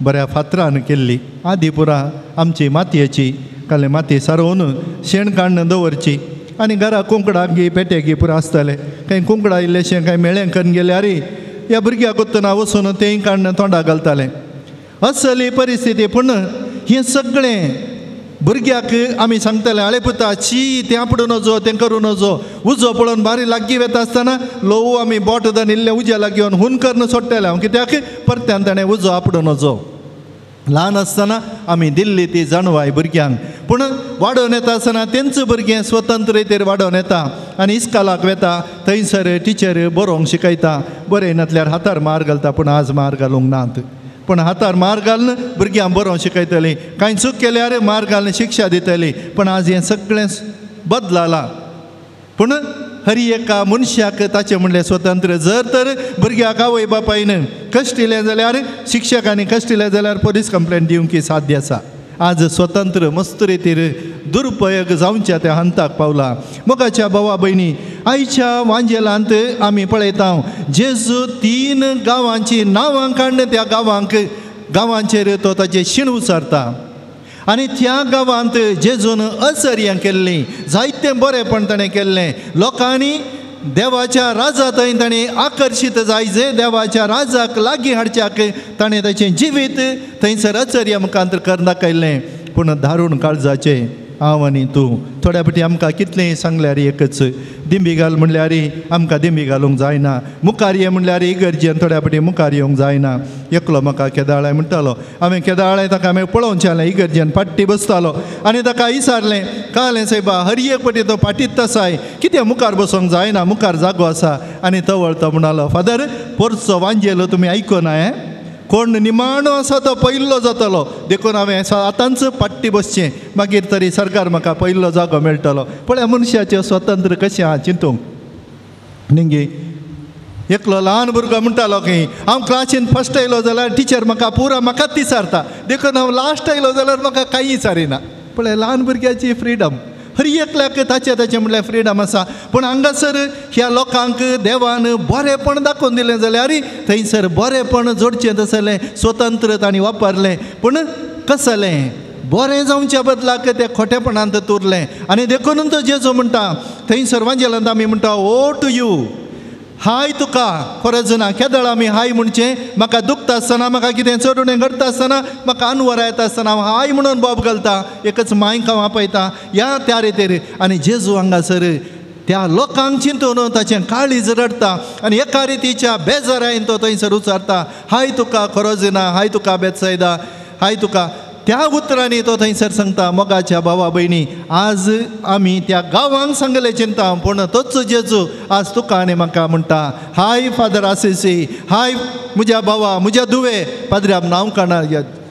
बऱ्या फातरान केल्ली. आदी पुरा आमची मातयेची, काले माती सारोवन शेण काडून दवरची आनी घरा कुंकडाक गी पेटे गी पुरा आसताले. कांय कुंकडा इल्लेशें कांय मेळें करून गेल्यार ह्या भुरग्याक वतना वचून तेंय काडून तोंडाक घालतालें. असली परिस्थिती. पूण हें सगळें भुरग्याक आमी सांगताले, आळे पुता शी तें आपडूं नजो, तें करूं नजो. उजो पळोवन बारी लागीं वेता आसतना ल्हवू आमी बोट धरून इल्लें उज्या लागीं येवन हून करून सोडटाले हांव, कित्याक परत्यान ताणें उजो आपडूं नजो. ल्हान आसतना आमी दिल्ली ती जाणवाय भुरग्यांक, पूण वाडोवन येता आसतना तेंच भुरगें स्वतंत्र रितीर वाडोवन येता आनी इस्कालाक वेता, थंयसर टिचर बरोवंक शिकयता, बरें नासल्यार हातार मार घालता. पूण आज मार घालूंक नात, पूण हातार मार घालून भुरग्यांक बरोवंक शिकयतलीं, कांय चूक केल्यार मार घालून शिक्षा दितली. पूण आज हें सगळें बदलालां. पूण हर एका मनशाक ताचें म्हणलें स्वतंत्र. जर तर भुरग्याक आवय बापायन कश्टिलें जाल्यार, शिक्षकांनी कश्टिलें जाल्यार पोलीस कंप्लेन दिवंक साध्य आसा. आज स्वतंत्र मस्त रितीर दुरुपयोग जावच्या त्या हंताक पावला. मोगाच्या भावा भयणी, आयच्या वांजेलांत आमी पळयता जेजू 3 गांवांची नांवां काडून त्या गांवांक गांवांचेर तो ताचें शीण उचारता आनी त्या गांवांत जेजून असर्यां केल्लीं, जायतें बरेंपण ताणें केल्लें. लोकांनी देवाच्या राजा थंय ताणें आकर्शीत जायजे, देवाच्या राजाक लागीं हाडच्याक ताणें ताचें जिवीत थंयसर अचर्या मुखांतर करून दाखयल्लें. पूण धारून काळजाचें हांव आनी तूं थोड्या फावटी आमकां कितलेंय सांगल्यार एकच दिंबी घाल म्हणल्यार आमकां दिंबी घालूंक जायना, मुखार ये म्हणल्यार इगर्जेन थोड्या फावटी मुखार येवंक जायना. एकलो म्हाका केदाळाय म्हणटालो, हांवें केदाळाय ताका हांवें पळोवचें जालें, इगर्जेन फाटी बसतालो आनी ताका विचारलें, कळ्ळें सायबा हर एक फावटी तो फाटीत आसाय, कितें मुखार बसूंक जायना, मुखार जागो आसा. आनी तवळ तो म्हणटालो, फादर पोरचो वांजेलो तुमी आयकुना हें, कोण निमाणो आसा तो पयल्लो जातलो, देखून हांवें आतांच पाट्टी बसचें, मागीर तरी सरकार म्हाका पयल्लो जागो मेळटलो. पळय मनशाचें स्वतंत्र कशें आहा चिंतूंक. निंगी एकलो ल्हान भुरगो म्हणटालो की हांव क्लासीन फर्स्ट आयलो जाल्यार टिचर म्हाका पुरा म्हाकाच विचारता, देखून हांव लास्ट आयलो जाल्यार म्हाका कांय विचारिना. पळय ल्हान भुरग्याची फ्रिडम, हर एकल्याक ताचें ताचें म्हणल्यार फ्रिडम आसा. पूण हांगासर ह्या लोकांक देवान बरेंपण दाखोवन दिलें जाल्यार थंयसर बरेंपण जोडचें तसलें स्वतंत्र तांणी वापरलें. पूण कसलें बरें जावच्या बदलाक तें खोटेपणांत तुरलें. आनी देखून तो जेजू म्हणटा थंयसर वांजेलांत आमी म्हणटा ओ टू you, हाय तुका. खरेंच ना केदळ आमी हाय म्हणचें, म्हाका दुखता आसतना, म्हाका कितें चडुणें घडटा आसतना, म्हाका अनवर येता आसतना हांव हाय म्हणून बोब घालता, एकच मांयक हांव आपयता ह्या त्या रितीर. आनी जेजू हांगासर त्या लोकांक चिंतून ताचें काळीज रडटा आनी एका रितीच्या बेजारायन तो थंयसर उचारता हाय तुका खोरोजिना, हाय तुका बेतसायदा, हाय तुका. त्या उतरांनी तो थंयसर सांगता मोगाच्या भावा भयणी, आज आमी त्या गांवांक सांगलें चिंता, पूण तोच जेजू आज तुका आनी म्हाका म्हणटा हाय फादर आसिसी, हाय म्हज्या भावा, म्हज्या धुवे, पाद्र्याब नांव काडना,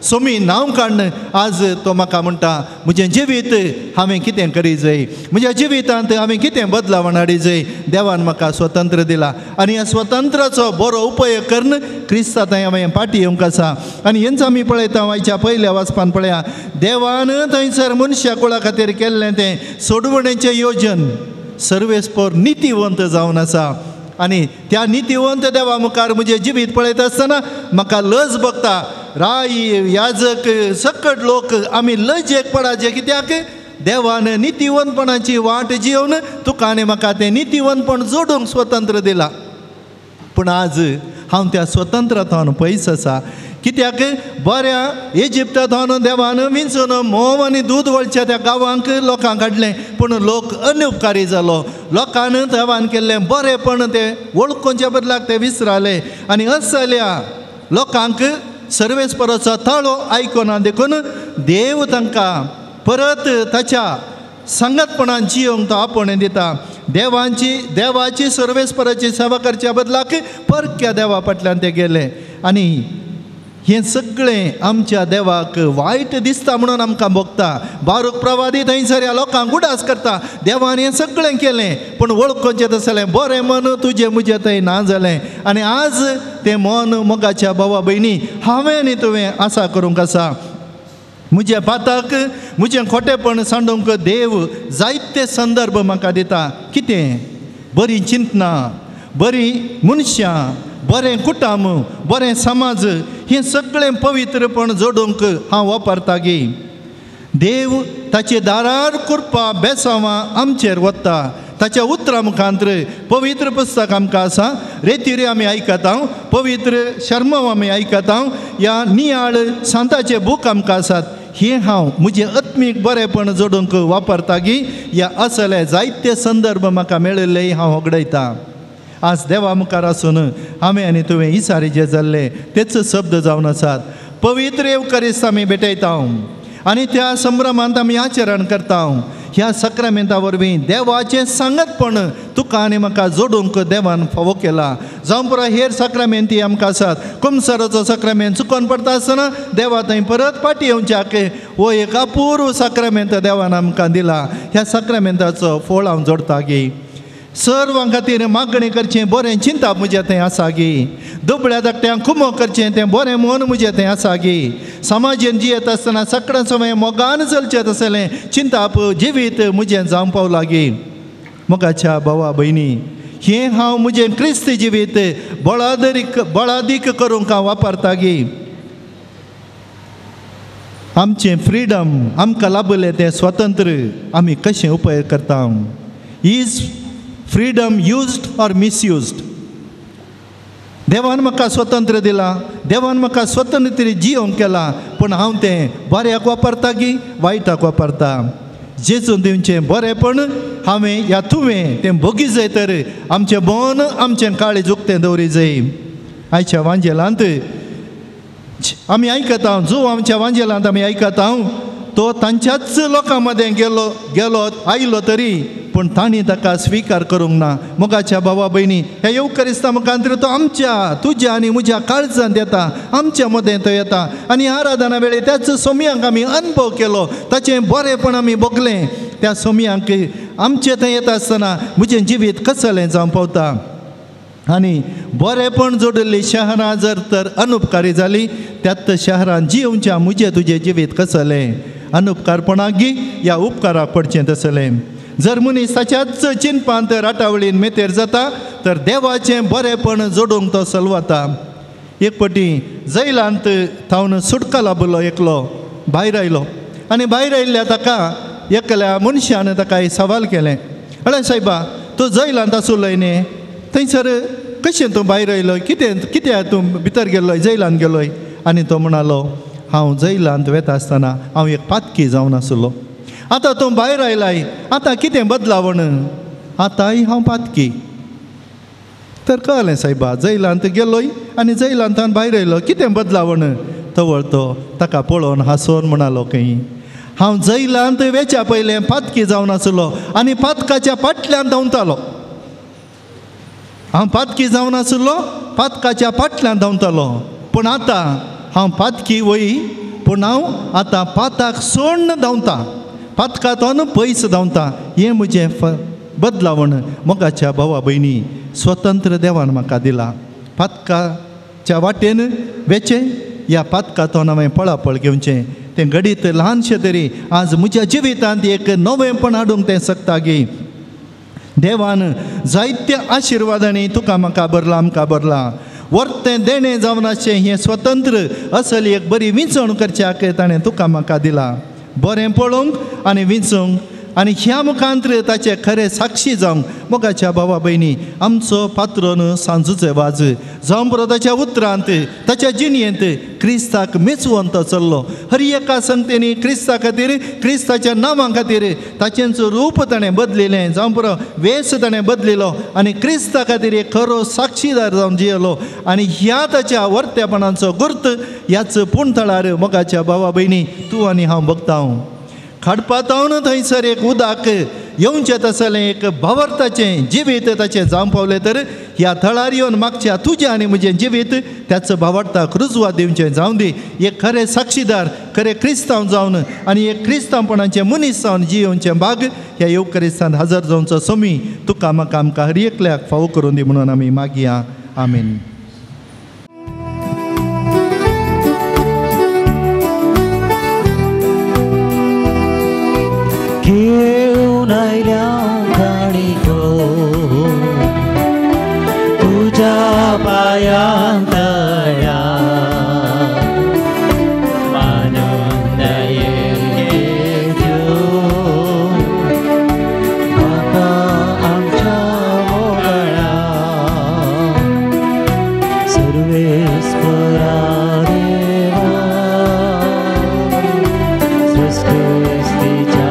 सोमी नांव काडन आज तो म्हाका म्हणटा म्हजें जिवीत हांवें कितें करी जाय, म्हज्या जिवितांत हांवें कितें बदलावण हाडी जाय. देवान म्हाका स्वतंत्र दिला आनी ह्या स्वतंत्राचो बरो उपयोग करून क्रिस्ता थंय हांवें फाटीं येवंक आसा. आनी हेंच आमी पळयता आयच्या पयल्या वाचपान पळया, देवान थंयसर मनशा कुळा खातीर केल्लें तें सोडवणेचें योजन सर्वेस्पर नितीवंत जावन आसा. आनी त्या नितीवंत देवा मुखार म्हजें जिवीत पळयता आसतना म्हाका लज भोगता. राय याजक सकट लोक आमी लजेक पडाचे, कित्याक देवान नितीवंतपणाची वाट जिवन तुका आनी म्हाका तें नितीवंतपण जोडूंक स्वतंत्र दिला. पूण आज हांव त्या स्वतंत्रांतल्यान पयस आसा, कित्याक बऱ्या इजिप्तांतल्यान देवान विंचून म्होंव आनी दूद वळच्या त्या गांवांक लोकांक हाडलें, पूण लोक अनुपकारी जालो. लोकान देवान केल्लें बरेंपण तें वळखुच्या बदलाक ते विसराले आनी असल्या लोकांक सर्वेस्पराचो ताळो आयकना, देखून देव तांकां परत ताच्या सांगतपणान जियोंक तो आपोवणें दिता. देवांची देवाची सर्वेस्पराची सेवा करच्या बदलाक परक्या देवा फाटल्यान ते गेले आनी हें सगळें आमच्या देवाक वायट दिसता म्हणून आमकां भोगता. बारूक प्रवादी थंयसर ह्या लोकांक उडास करता, देवान हें सगळें केलें पूण वळखुचें तसलें बरें मन तुजें म्हजें थंय ना जालें. आनी आज तें मन मोगाच्या भावा भयणी हांवें आनी तुवें आसा करूंक आसा. म्हज्या पाताक म्हजें खोटेपण सांडूंक देव जायते संदर्भ म्हाका दिता. कितें बरीं चिंतनां, बरीं मनशां, बरें कुटुंब, बरें समाज, हें सगळें पवित्रपण जोडूंक हांव वापरता गी. देव ताचे दारार कृपा बेसांवां आमचेर वता ताच्या उतरां मुखांतर. पवित्र पुस्तक आमकां आसा, रेतिरे आमी आयकता, पवित्र शर्मांव आमी आयकता, ह्या नियाळ सांताचे बूक आमकां आसात. हें हांव म्हजें आत्मीक बरेंपण जोडूंक वापरता गी. ह्या असले जायते संदर्भ म्हाका मेळिल्ले हांव होगडयता. आज देवा मुखार आसून हांवें आनी तुवें इसारी जे जाल्ले तेच शब्द जावन आसात. पवित्र येवकारिस्त आमी भेटयता आनी त्या संभ्रमांत आमी आचरण करता. ह्या सक्रामेंता वरवीं देवाचें सांगतपण तुका आनी म्हाका जोडूंक देवान फावो केला. जावं पुरो हेर सक्रामेंती आमकां आसात. कुमसराचो सक्रामेंत चुकोन पडटा आसतना देवा थंय परत फाटीं येवच्याक हो एक अपूर्व सक्रामेंत देवान आमकां दिला. ह्या सक्रामेंताचो फोळ हांव जोडटा गी. सर्वां खातीर मागणें करचें बरें चिंताप म्हजें थंय आसा गी. दुबळ्या धाकट्यांक खुमो करचें तें बरें मन म्हजें थंय आसा गी. समाजेन जियेत आसतना सगळ्यां समय मोगान चलचें तसलें चिंताप जिवीत म्हजें जावंक पावलां गी. मोगाच्या भावा भयणी, हें हांव म्हजें क्रिस्ती जिवीत बळादीक करूंक हांव वापरता गी. आमचें फ्रिडम आमकां लाभलें तें स्वतंत्र आमी कशें उपयोग करता. Is freedom used or misused? देवान म्हाका स्वतंत्र दिला, देवान म्हाका स्वतंत्र तरी जियोंक केला, पूण हांव तें बऱ्याक वापरता की वायटाक वापरता. जेजून दिवचें बरेंपण हांवें ह्या तुवें तें भोगी जाय तर आमचें मन आमचें काळीज उक्तें दवरी जाय. आयच्या वांजेलांत आमी आयकता, जो आमच्या वांजेलांत आमी आयकता तो तांच्याच लोकां मदें गेलो गेलो आयलो तरी पूण तांणी ताका स्विकार करूंक ना. मोगाच्या भावा भयणी, ह्या येवकारिस्ता मुखांतर तो आमच्या तुज्या आनी म्हज्या काळजांत येता, आमच्या मदें तो येता. आनी आराधना वेळे त्याच सोमयांक आमी अनुभव केलो, ताचें बरेंपण आमी भोगलें. त्या सोमयांक आमचें थंय येता आसतना म्हजें जिवीत कसलें जावंक पावता. आनी बरेंपण जोडिल्ली शहरां जर तर अनुपकारी जाली त्याच शहरान जियोवच्या म्हजें तुजें जिवीत कसलें अनुपकारपणाक गी ह्या उपकाराक पडचें तसलें. जर मनीस ताच्याच चिंतपांत राटावळीन मेतेर जाता तर देवाचें बरेंपण जोडूंक तो सलवता. एक पटी जैलांत थावन सुटका लाबलो एकलो भायर आयलो आनी भायर आयिल्ल्या ताका एकल्या मनशान ताका सवाल केलें, अळे सायबा तूं जैलांत आसलोय न्ही, थंयसर कशें तूं भायर आयलो, कितें कित्याक तूं भितर गेल्लोय, जैलांत गेलोय? आनी तो म्हणालो, हांव जैलांत वेता आसतना हांव एक पातकी जावन आसलो, आतां तूं भायर आयलाय, आतां कितें बदलावण, आतांय हांव पातकी. तर कळ्ळें सायबा, जैलांत गेलोय आनी जैलांतान भायर आयलो, कितें बदलावण? तवळ तो ताका पळोवन हांसोन म्हणालो खंय, हांव जैलांत वेच्या पयलें पातकी जावन आसलो आनी पातकाच्या फाटल्यान धांवतालो, हांव पातकी जावन आसलो, पातकाच्या फाटल्यान धांवतालो, पूण आतां हांव पातकी वय, पूण हांव आतां पाताक सोडून धांवता, पातकांतून पयस धांवता. हें म्हजें बदलावण. मोगाच्या भावा भयणी, स्वतंत्र देवान म्हाका दिला, पातकाच्या वाटेन वेचें, ह्या पातकांतून हांवें पळापळ घेवचें. तें घडीत ल्हानशें तरी आज म्हज्या जिवितांत एक नवेंपण हाडूंक तें शकता गी. देवान जायत्या आशिर्वादांनी तुका म्हाका भरला, आमकां भरला. वर्तें देणें जावन आसचें हें स्वतंत्र असली एक बरी विंचवण करच्याक ताणें तुका म्हाका दिला. बरें पळोवंक आनी विंचूंक आनी ह्या मुखांत्र ताचे खरे साक्षी जावंक. मोगाच्या भावा भयणी, आमचो पात्रोन सांजूचे वाज जावं पुरो ताच्या उतरांत, ताच्या जिणयेंत क्रिस्ताक मेचवोन तो चल्लो. हर एका संगतेनी क्रिस्ता खातीर, क्रिस्ताच्या नांवा खातीर ताचेंच रूप ताणें बदलिलें, जावं पुरो वेस ताणें बदलिलो आनी क्रिस्ता खातीर एक खरो साक्षीदार जावन जियेलो. आनी ह्या ताच्या वर्तेपणाचो गुर्त ह्याच पुणथळार मोगाच्या भावा भयणी तूं आनी हांव बगता. खाडपातावन थंयसर एक उदक येवचें तसलें एक भावार्थाचें जिवीत ताचें जावंक पावलें तर ह्या थळार येवन मागच्या तुजें आनी म्हजें जिवीत त्याच भावार्थाक रुजवात दिवचें जावं दी. एक खरें साक्षीदार, खरें क्रिस्तांव जावन आनी एक क्रिस्तांवपणाचें मनीस जावन जियेवचें भाग ह्या येवकरिस्तांत हजर जावचो सोमी तुका म्हाका आमकां हर एकल्याक फावो करून दी म्हणून आमी मागया. आमीन. घेऊन आयल्या काणिको तुज्या पायांत तळ्या, मानून दयेन घेवन बापा आमच्या मोगळा, सर्वेस्परा देवा सृष्टीच्या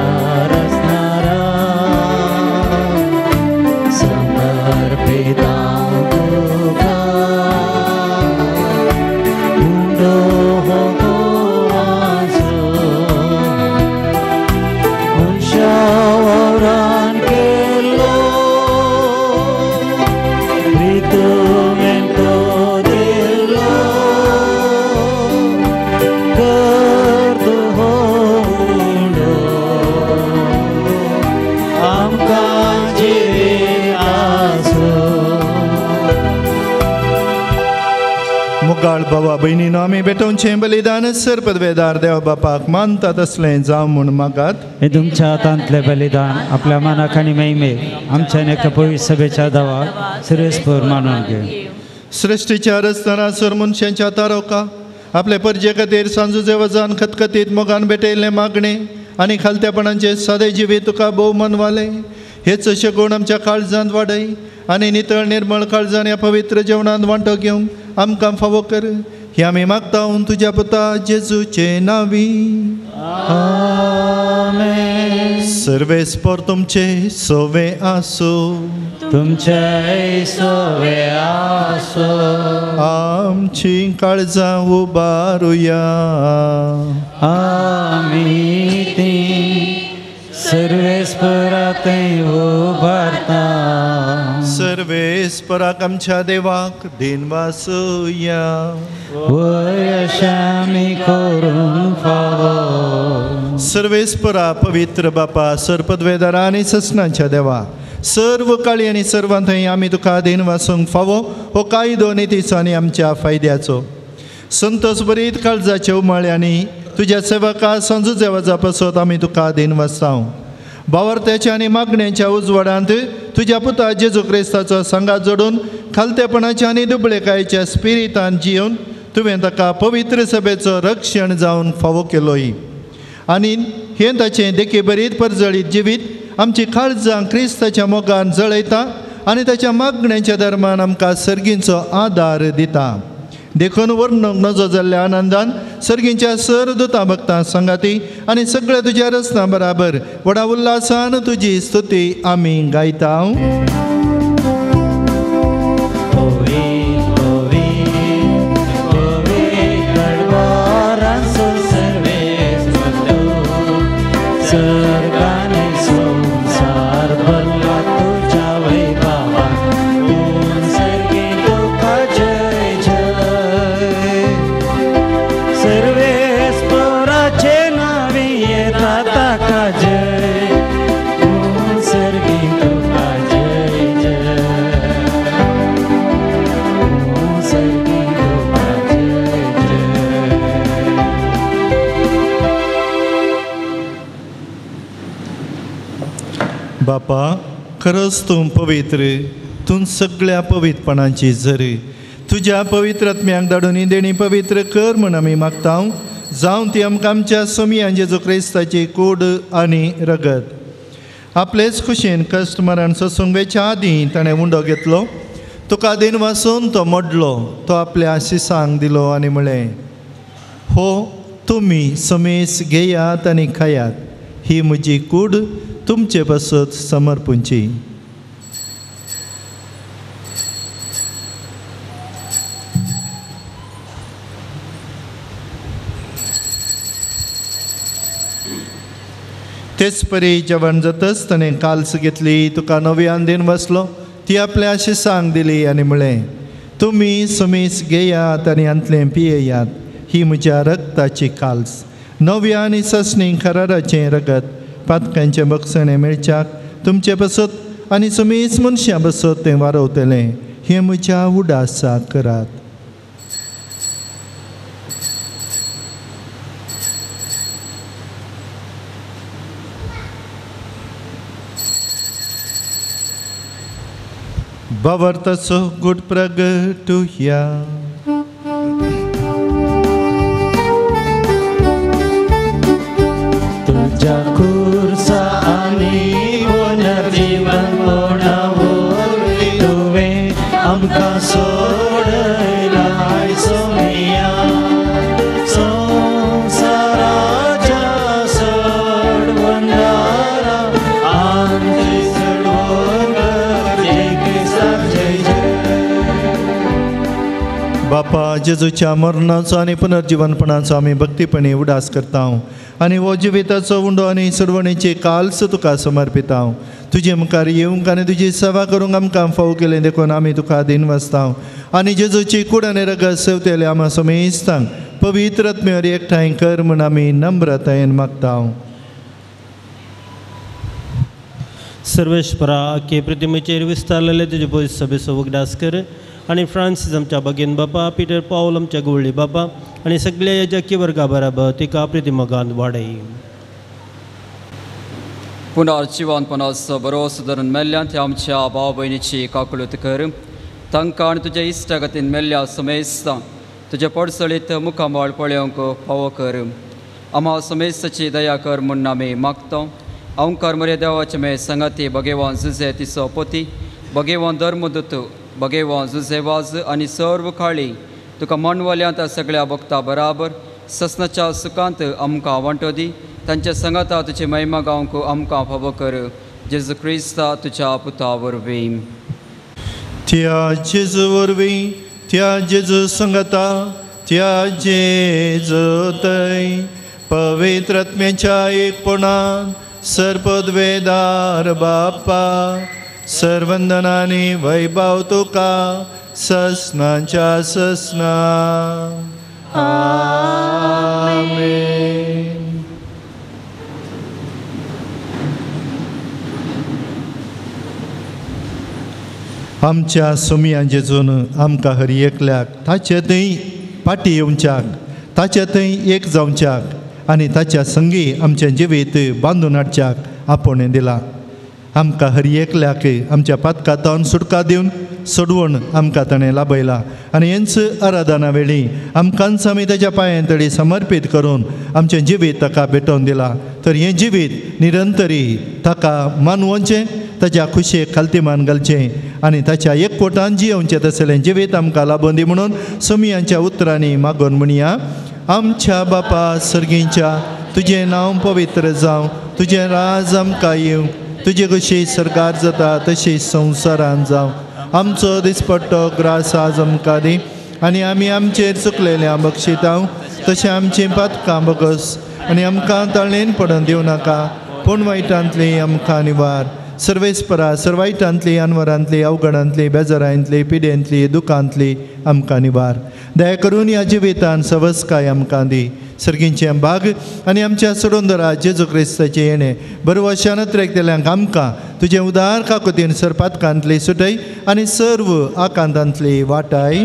बाबा भयणीनो, आमी भेटोवचें बलिदान सर्पदवेदार देव बापाक मानता तसलें जावं म्हूण मागात. हे तुमच्या हातांतलें बलिदान आपल्या मनाक आनी महिमेक आमच्या एका पवित्र सभेच्या दावाक सर्वेस्पर मानून घेव. सृश्टीच्या रचतना सर मनशांच्या तारोका आपले परजे खातीर सांजूचे वजान खतखतीत मोगान भेटयल्लें मागणें आनी खालतेपणांचे सादे जिवीत तुका भोव मनवालें. हेच अशें गूण आमच्या काळजांत वाडय आनी नितळ निर्मळ काळजान ह्या पवित्र जेवणांत वांटो घेवंक आमकां फावो कर. हे आमी मागता तुज्या पुता जेजूचे नांवी. आमेन. सर्वेस्पर तुमचे सोवे आसो, तुमचे सोवे आसो. आमची काळजां उबारुया, आमी ती सर्वेस्परा थंय उबारता. सर्वेस्पराक आमच्या देवाक दिनवासुया, वय अशें आमी करूंक फावो. सर्वेस्परा पवित्र बापा, सर्पद्वेदारा आनी ससनाच्या देवा, सर्व काळी आनी सर्वां थंय आमी तुका दिनवासूंक फावो हो कायदो नितीचो आनी आमच्या फायद्याचो. संतोष बरीत काळजाचे उमाळ्यांनी तुज्या सेवका संजू देवाचा पासत आमी तुका दिनवासता. भावार्थ्याच्या आनी मागण्यांच्या उजवाडांत तुज्या पुता जेजू क्रिस्ताचो सांगात जोडून खालतेपणाच्या आनी दुबळेकायेच्या स्पिरितान जियोवन तुवें ताका पवित्र सभेचो रक्षण जावन फावो केलोय. आनी हें ताचें देखी बरीत परजळीत जिवीत आमची काळजां क्रिस्ताच्या मोगान जळयता आनी ताच्या मागण्यांच्या धर्मान आमकां सर्गींचो आदार दिता. देखून वर्णूंक नजो जाल्ल्या आनंदान सर्गींच्या सर दुतां भक्तां सांगाती आनी सगळ्या तुज्या रचना बराबर व्हडा उल्हासान तुजी स्तुती आमी गायता. बापा, खरंच तूं पवित्र, तूं सगळ्या पवित्रपणाची झरी. तुज्या पवित्र आत्म्याक धाडून ही देणी पवित्र कर म्हूण आमी मागता. जावं ती आमकां आमच्या सोमयान जेजू क्रिस्ताची कूड आनी रगत. आपलेच खुशेन कश्ट मरण सोसूंक वेच्या आदीं ताणें उंडो घेतलो, तुका दिन वासून तो मोडलो, तो आपल्या शिसांक दिलो आनी म्हळें, हो तुमी समेस घेयात आनी खायात, ही म्हजी कूड तुमचे पासत समर्पूंची. तेच परी जेवण जातच ताणें काल्स घेतली, तुका नव्यान दिन बसलो, ती आपल्या शिसांक दिली आनी म्हळें, तुमी समीस घेयात आनी हांतलें पियेयात, ही म्हज्या रक्ताची काल्स, नव्या आनी ससणी कराराचें रगत, पातकांचें बक्षणें मेळच्याक तुमचे बसत आनी समीस मनशां बसत तें वारवतलें. हें म्हज्या उडासाक करात. भावार्थाचो गूढ प्रगटुया. तुझ्या खुर्सा आनी पुनर्जीवनपणा वरवीं तुवें आमकां सोडयलाय सोमया, संवसाराच्या सोडवणारा आमची सोडवण कर, जय क्रिस्ता जय जय. बापा, जेजूच्या मरणाचो आनी पुनर्जीवनपणाचो आमी भक्तीपणी उडास करता आनी हो जिविताचो उंडो आनी सोडवणेची काल्स तुका समर्पिता. तुजे मुखार येवंक आनी तुजी सेवा करूंक आमकां फावो केलें देखून आमी तुका दीन वाचता आनी जेजूची कूड आनी रगत सेवतले आमा समेस्तांक पवित्र आत्म्यार एकठांय कर म्हूण आमी नम्रतायेन मागता. सर्वेश्वरा, आख्खे प्रतिमेचेर विस्तारलेले तुजे पयस सभेचो उगडास कर आनी फ्रांसीस आमच्या बागेन बापा, पिटर पावल आमच्या गोवळी बापा आनी सगळ्या याजकी वर्गा बराबर तिका प्रतिमगान वाडय. पुनर्जिवनपणाचो भरोसो धरून मेल्ल्या त्या आमच्या भाव भयणीची काकळूत कर, तांकां आनी तुज्या इश्टागतीन मेल्ल्या समेस्तांक तुज्या पडसळीत मुखामळ पळोवंक फावो कर. आम्हा समेस्ताची दया कर म्हूण आमी मागता. अंकार मरे देवाचे मे संगाती भगेवान जुझे तिचो पती, भगेवान धर्मदूत, भगेवान जुझे वाज आनी सर्व काळी तुका मांडवल्यांत सगळ्या भक्ता बराबर ससनाच्या सुखांत आमकां वांटो दी. तांच्या संगाता तुजी महिमा गावंक आमकां फावो कर. जेजू क्रिस्ता तुज्या पुता वरवीं. त्या जेजू वरवीं, त्या जेजू संगाता, त्या जेजू थंय पवित्र आत्म्याच्या एकपणान सर्पद्वेदार बापा, सर्वंदनानी वैभव तुका ससनाच्या ससना. आमेन. आमच्या सोमयान जेजून आमकां हर एकल्याक ताचे थंय फाटी येवच्याक, ताचे थंय एक जावच्याक आनी ताच्या संगी आमचें जिवीत बांदून हाडच्याक आपोवणें दिलां. आमकां हर एकल्याक आमच्या पातकांतावन सुटका दिवन सोडवण आमकां ताणें लाभयला आनी हेंच आराधना वेळी आमकांच आमी ताच्या पांयां तडी समर्पीत करून आमचें जिवीत ताका भेटोवन दिलां. तर हें जिवीत निरंतरी ताका मानवचें, ताच्या खुशयेक खालतीमान घालचें आनी ताच्या एकवटान जियोवचें तसलें जिवीत आमकां लाबोवन दी म्हणून सोमियांच्या उतरांनी मागोवन म्हणया. आमच्या बापा सर्गींच्या, तुजें नांव पवित्र जावं, तुजें राज आमकां येवं, तुजे कशी सरकार जाता तशी संवसारान जावं. आमचो दिसपट्टो ग्रास आज आमकां दी आनी आमी आमचेर चुकलेल्या बक्षितांव तशें आमचीं पातकां बगस आनी आमकां ताळेन पडून दिवं नाका, पूण वायटांतली आमकां निवार. सर्वेस्परा सर्वायटांतली, अनवरांतली, अवघडांतली, बेजारांतली, पिडेंतली, दुखांतली आमकां निवार. दया करून ह्या जिवितान सवस्काय आमकां दी. सर्गींचें भाग आनी आमच्या सोडोंदरा जेजू क्रिस्ताचें येणें बरवशान त्रेकतेल्यांक आमकां तुजें उदार काकुतीन सरपातकांतली सुटय आनी सर्व आकांतांतली वाटाय.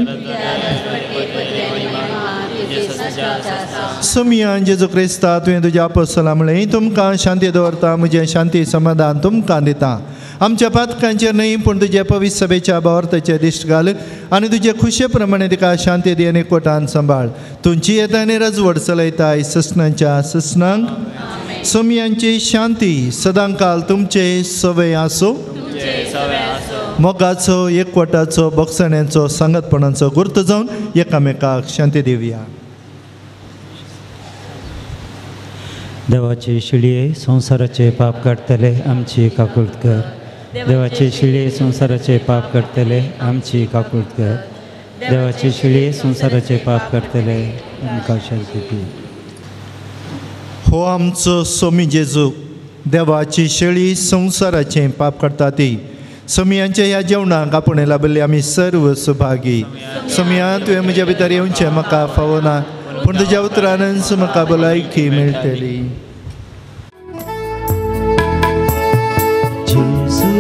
सोमियान जेजू क्रिस्ता तुवें तुज्या आपोस्तलां म्हणलें, तुमकां शांती दवरता, म्हजें शांती समाधान तुमकां दिता. आमच्या पातकांचेर न्हय पूण तुजे पवित्र सभेच्या भावार्थाचेर दिश्ट घाल आनी तुजे खुशे प्रमाणे तिका शांती दी आनी कोटान सांबाळ. तुमची येता आनी रजवड चलयताय ससनांच्या ससनांक. सोमियांची शांती सदांकाल तुमचे सवय आसूं. मोगाचो, एकवटाचो, बोगसण्याचो, सांगतपणाचो गुर्त जावन एकामेकाक शांती दिवया. देवाचे शिळये संवसाराचे पाप काडटले आमची काकूळत कर. देवाचे शिळये संवसाराचे पाप काडटले आमची काकूळत कर. देवाचे शिळये संवसाराचे पाप काडटले आमकां शांती दी. हो आमचो सोमी जेजू, देवाची शेळी संवसाराचें पाप काडटा ती. सोमियांच्या ह्या जेवणाक आपूण लाभिल्ले आमी सर्व सुभागी. सोमिया तुवें म्हज्या भितर येवचें म्हाका फावना, पूण तुज्या उतरानच म्हाका भलायकी मेळटली. जेजू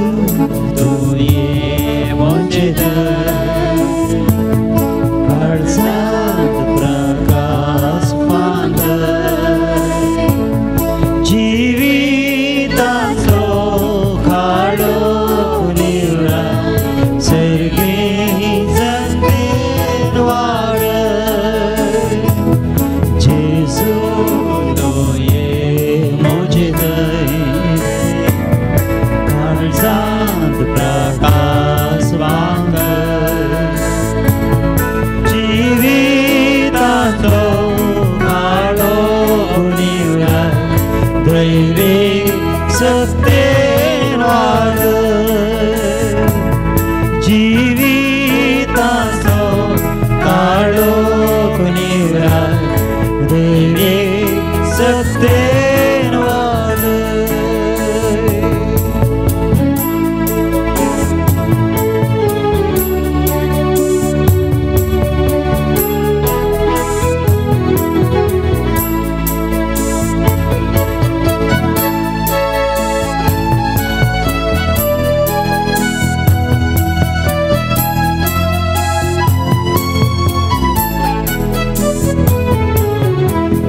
तुवें म्हजें काळजांत प्रकाश पांगय, जिविताचो काळो निवळा सर्गी जंतेन वाडय. जेजू तुवें म्हजें काळजांत प्रकाश पांगय, जिविताचो काळो निवळा दैवी सत्तेन वाडय. जिविताचो काळो निवळा दैवी सत्तेन वाडय.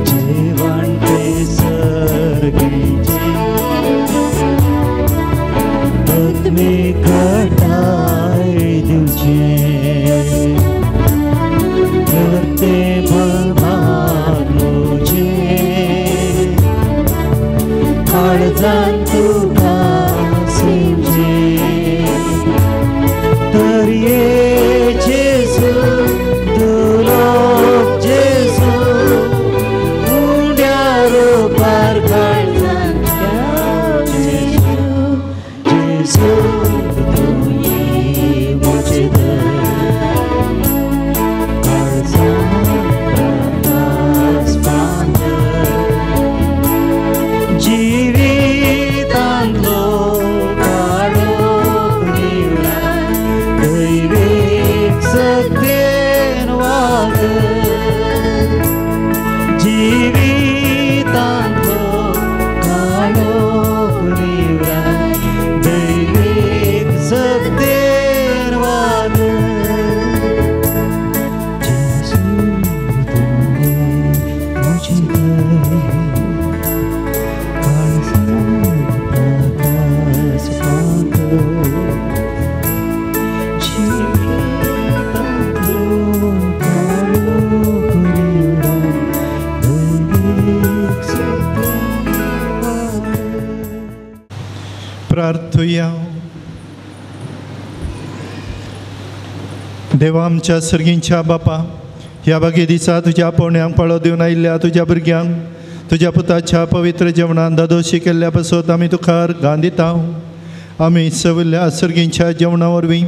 जेवण ते सर्गीचें आत्मिकताय दिवचें, तर तें भगवानचें काळजांत तुका सेवचें. तर ये जेजू दुलोक जेजू उंड्या रुपार काळजांत जेजू. जेजू तुवें म्हजें काळजांत प्रकाश पांगय, जिवितांतलो काळो निवळा दैवीक सत्तेन वाडय. जिवितांतलो काळो निवळा दैवीक प्रार्थुया. देवा आमच्या सर्गींच्या बापा, ह्या बागे दिसा तुज्या पोवण्यांक पाळो दिवन आयिल्ल्या तुज्या भुरग्यांक तुज्या पुताच्या पवित्र जेवणान दादोशी केल्ल्या पासत आमी तुका अर्गां दिता. आमी सगल्या सर्गींच्या जेवणा वरवीं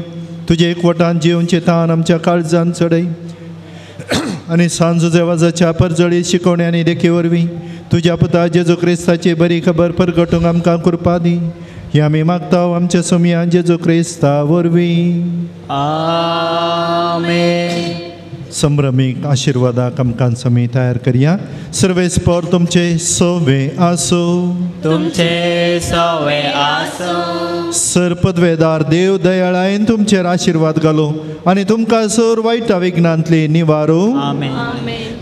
तुजे एकवटान जिवचे तान आमच्या काळजान चडय आनी सांजो जेवाजाच्या परजळी शिकवण्या आनी देखी वरवीं तुज्या पुता जेजू क्रिस्ताची बरी खबर परगटूंक आमकां कृपा दी. ही आमी मागता आमच्या सोमया जेजू क्रिस्ता वरवीं. आमेन. संभ्रमीक आशिर्वादाक आमकां समी तयार करया. सर्वेस्पर तुमचे सवे आसो. तुमचे सवे आसो. सर पदवेदार देव दयाळायेन तुमचेर आशिर्वाद घालो आनी तुमकां सर वायटा विघ्नांतली निवारो. आमेन.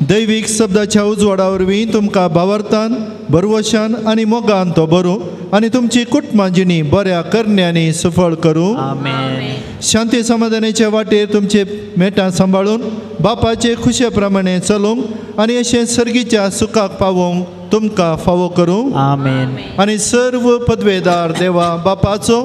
दैवीक शब्दाच्या उजवाडा वरवीं तुमकां भावार्थान भरवशान आनी मोगान तो बरो आनी तुमची कुटुंबां जिणी बऱ्या करण्यांनी सफळ करूं. आमेन. शांती समाधानाच्या वाटेर तुमचे मेटां सांबाळून बापाचे खुशे प्रमाणे चलूंक आनी अशें सर्गीच्या सुखाक पावोवंक तुमकां फावो करूं. आमेन. आनी सर्व पदवेदार देवा बापाचो,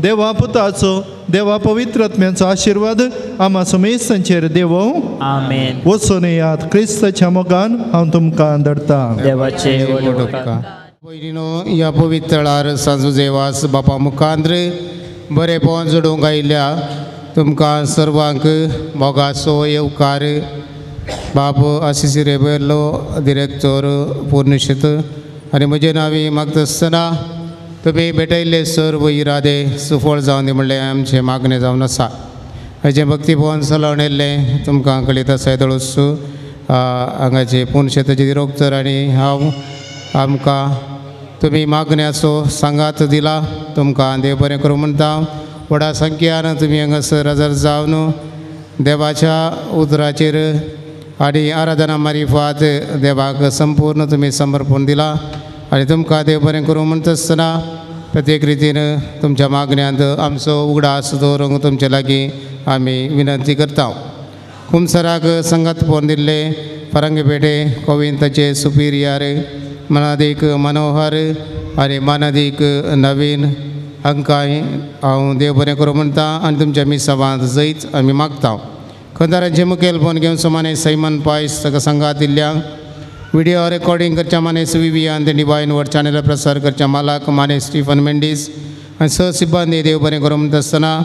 देवा पुताचो, देवा पवित्र आत्म्याचो आशिर्वाद आमा समेस्तांचेर देवो. आमेन. वचून येयात क्रिस्ताच्या मोगान हांव तुमकां धाडटा. देवाचे व्हड उपकार. भयणीनो, ह्या पवित्रळार सांजू जेवास बापा मुखांद्र बरेपण जोडूंक आयिल्ल्या तुमकां सर्वांक मोगाचो येवकार. बाप आशिशी रेबेलो दिरेक्तोर पूर्णशेत आनी म्हजे नांवी मागता आसतना तुमी भेटयल्ले सर्व इरादे सुफळ जावन दी म्हणलें आमचें मागणें जावन आसा. हाचें भक्तीभवन चलोवन येयल्लें तुमकां कळीत आसा. येदोळूच हांगाचे पूर्णशेताचे दिरोक्तर आनी हांव आमकां तुमी मागण्याचो सांगात दिला. तुमकां देव बरें करूं म्हणटा. व्हडा संख्यान तुमी हांगासर हजर जावन देवाच्या उतराचेर आनी आराधना मारिफात देवाक संपूर्ण तुमी समर्पण दिला आनी तुमकां देव बरें करूं म्हणटा आसतना प्रत्येक रितीन तुमच्या मागण्यांत आमचो उगडास दवरूंक तुमचे लागीं आमी विनंती करता. कुमसराक संगात पोवन दिल्ले फरंगपेटे कोविंताचे सुपिरियर मनादीक मनोहर आनी मानादीक नवीन हांकां हांव देव बरें करूं म्हणटा आनी तुमच्या मिसावांत जैत आमी मागता. खंदारांचे मुखेल फोन घेवन सुमाने सैमन पायस ताका संगात दिल्ल्या विडियो रेकॉर्डिंग करच्या माने विवियान ते डिवायन वर्ड चॅनल प्रसार करच्या मालक माने स्टीफन मेंडीस आनी स सिब्बंदी देव बरें करूं म्हणटा आसतना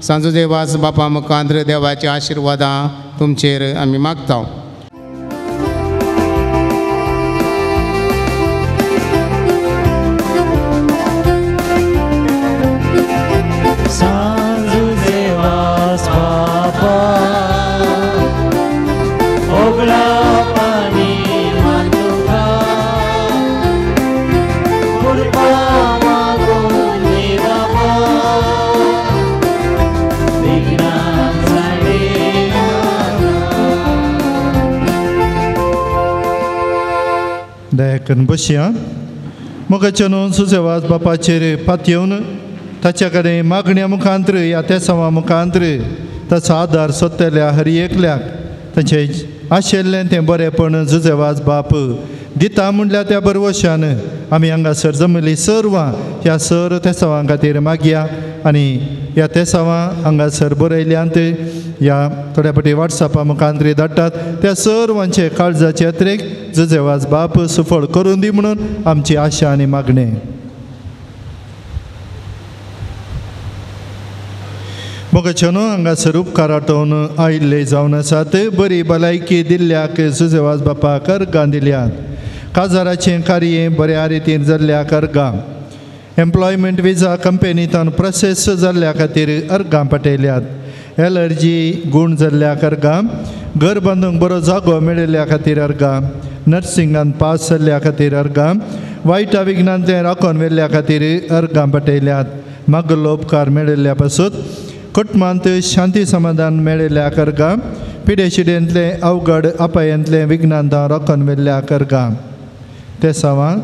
सांजू देवास बापा मुखांद्र देवाच्या आशिर्वादां तुमचेर आमी मागता. दयाकरून बसया. मोगाच्या न्हू सुसेवास बापाचेर पातयेवन ताच्या कडेन मागण्या मुखांत्र ह्या तेसांवा मुखांत्र ताचो आदार सोदतल्या हर एकल्याक ताचें आशिल्लें तें बरेंपण जुजेवास बाप दिता म्हणल्यार त्या बरवशान आमी हांगासर जमली सर्वां ह्या सर तेसांवां खातीर मागया आनी ह्या तेसांवां हांगासर बरयल्यांत ह्या थोड्या फावटी वॉट्सॅपा मुखांतरी धाडटात त्या सर्वांचे काळजाचे यात्रेक जुजेवास बाप सुफळ करून दी म्हणून आमची आशा आनी मागणें. मोगाच्यानो हांगासर उपकार आठोवन आयिल्ले जावन आसात. बरी भलायकी दिल्ल्याक जुजेवास बापाक अर्गां दिल्यात. काजाराचें कार्य बऱ्या रितीन जाल्ल्याक अर्गां. एम्प्लॉयमेंट विजा कंपनींतल्यान प्रोसेस जाल्ल्या खातीर अर्गां पाठयल्यात. एलर्जी गूण जाल्ल्याक अर्गां. घर बांदूंक बरो जागो मेळिल्ल्या खातीर अर्गां. नर्सिंगान पास जाल्ल्या खातीर अर्गां. वायटा विघ्नांतलें राखून व्हेल्ल्या खातीर अर्गां पाठयल्यात. मागलो उपकार मेळिल्ल्या पासून कुटुंबांत शांती समाधान मेळिल्ल्या अर्गां. पिडेशिडेंतलें अवघड अपायांतलें विघ्नांत राखून व्हेल्ल्या अर्गां. तेसांवां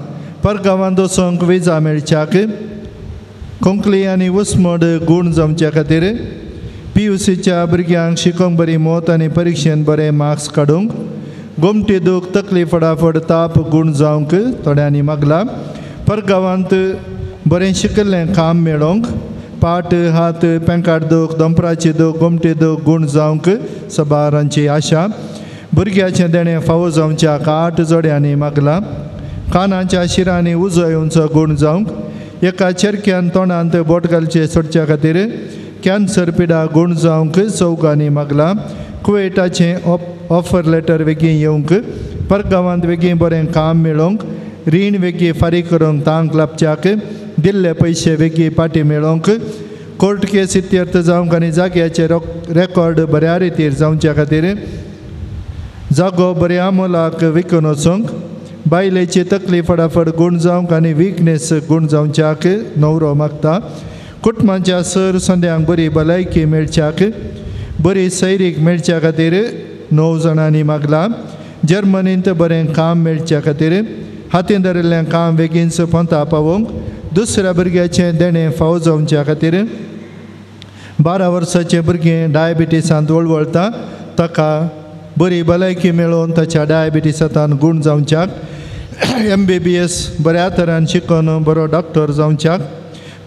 परगांवांत वचूंक विजा मेळच्याक खोंकली आनी उस्मड गूण जावच्या खातीर पी यू सीच्या भुरग्यांक शिकोवंक बरी मत आनी परिक्षेन बरे मार्क्स काडूंक गोमटी दूख तकली फटाफट ताप गूण जावंक थोड्यांनी मागला. परगांवांत बरें शिकिल्लें काम मेळोंक पाट हात पेंकाट दूख दोंपराची दूख गोमटी दूख गूण जावंक सबारांची आशा भुरग्याचें देणें फावो जावच्याक 8 जोड्यांनी मागलां कानाच्या शिरांनी उजो येवचो गूण जावंक एका चेरक्यान तोंडांत बोट घालचें सोडच्या खातीर कॅन्सर पिडा गूण जावंक चौगांनी मागलां कुवेटाचें ऑफर लेटर वेगीं येवंक परगांवांत वेगीं बरें काम मेळोवंक रीण वेगीं फारीक करूंक तांक लाबच्याक दिल्ले पयशे वेगीं पाटी मेळोवंक कोर्ट केस इत्यर्थ जावंक आनी जाग्याचे रेकॉर्ड बऱ्या रितीर जावच्या खातीर जागो बऱ्या मोलाक विकून वचूंक बायलेची तकली फटाफट गूण जावंक आनी विकनेस गूण जावच्याक न्हवरो मागता कुटुंबाच्या सर संद्यांक बरी भलायकी मेळच्याक बरी सैरीक मेळच्या खातीर 9 जाणांनी मागलां जर्मनींत बरें काम मेळच्या खातीर हातीन धरिल्लें काम बेगीनच पोंता पावोवंक दुसऱ्या भुरग्याचें देणें फावो जावच्या खातीर 12 वर्साचें भुरगें डायबिटीसांत वळवळटा ताका बरी भलायकी मेळोवन ताच्या डायबिटीसांत गूण जावच्याक MBBS बऱ्या तरान शिकून बरो डॉक्टर जावच्याक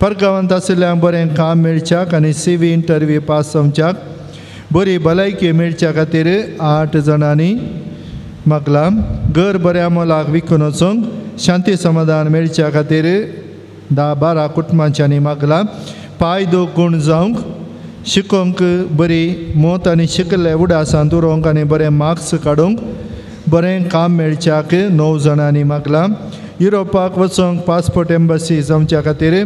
परगांवांत आशिल्ल्यांक बरें काम मेळच्याक आनी CV interview पास जावच्याक बरी भलायकी मेळच्या खातीर 8 जाणांनी मागलां घर बऱ्या मोलाक विकून वचूंक शांती समाधान मेळच्या खातीर 10-12 कुटुंबांच्यांनी मागलां पांय दूख गूण जावंक शिकोवंक बरी मोत आनी शिकल्ले उडासांत उरोवंक आनी बरे मार्क्स काडूंक बरें काम मेळच्याक 9 जाणांनी मागलां युरोपाक वचूंक पासपोर्ट एम्बसी जावच्या खातीर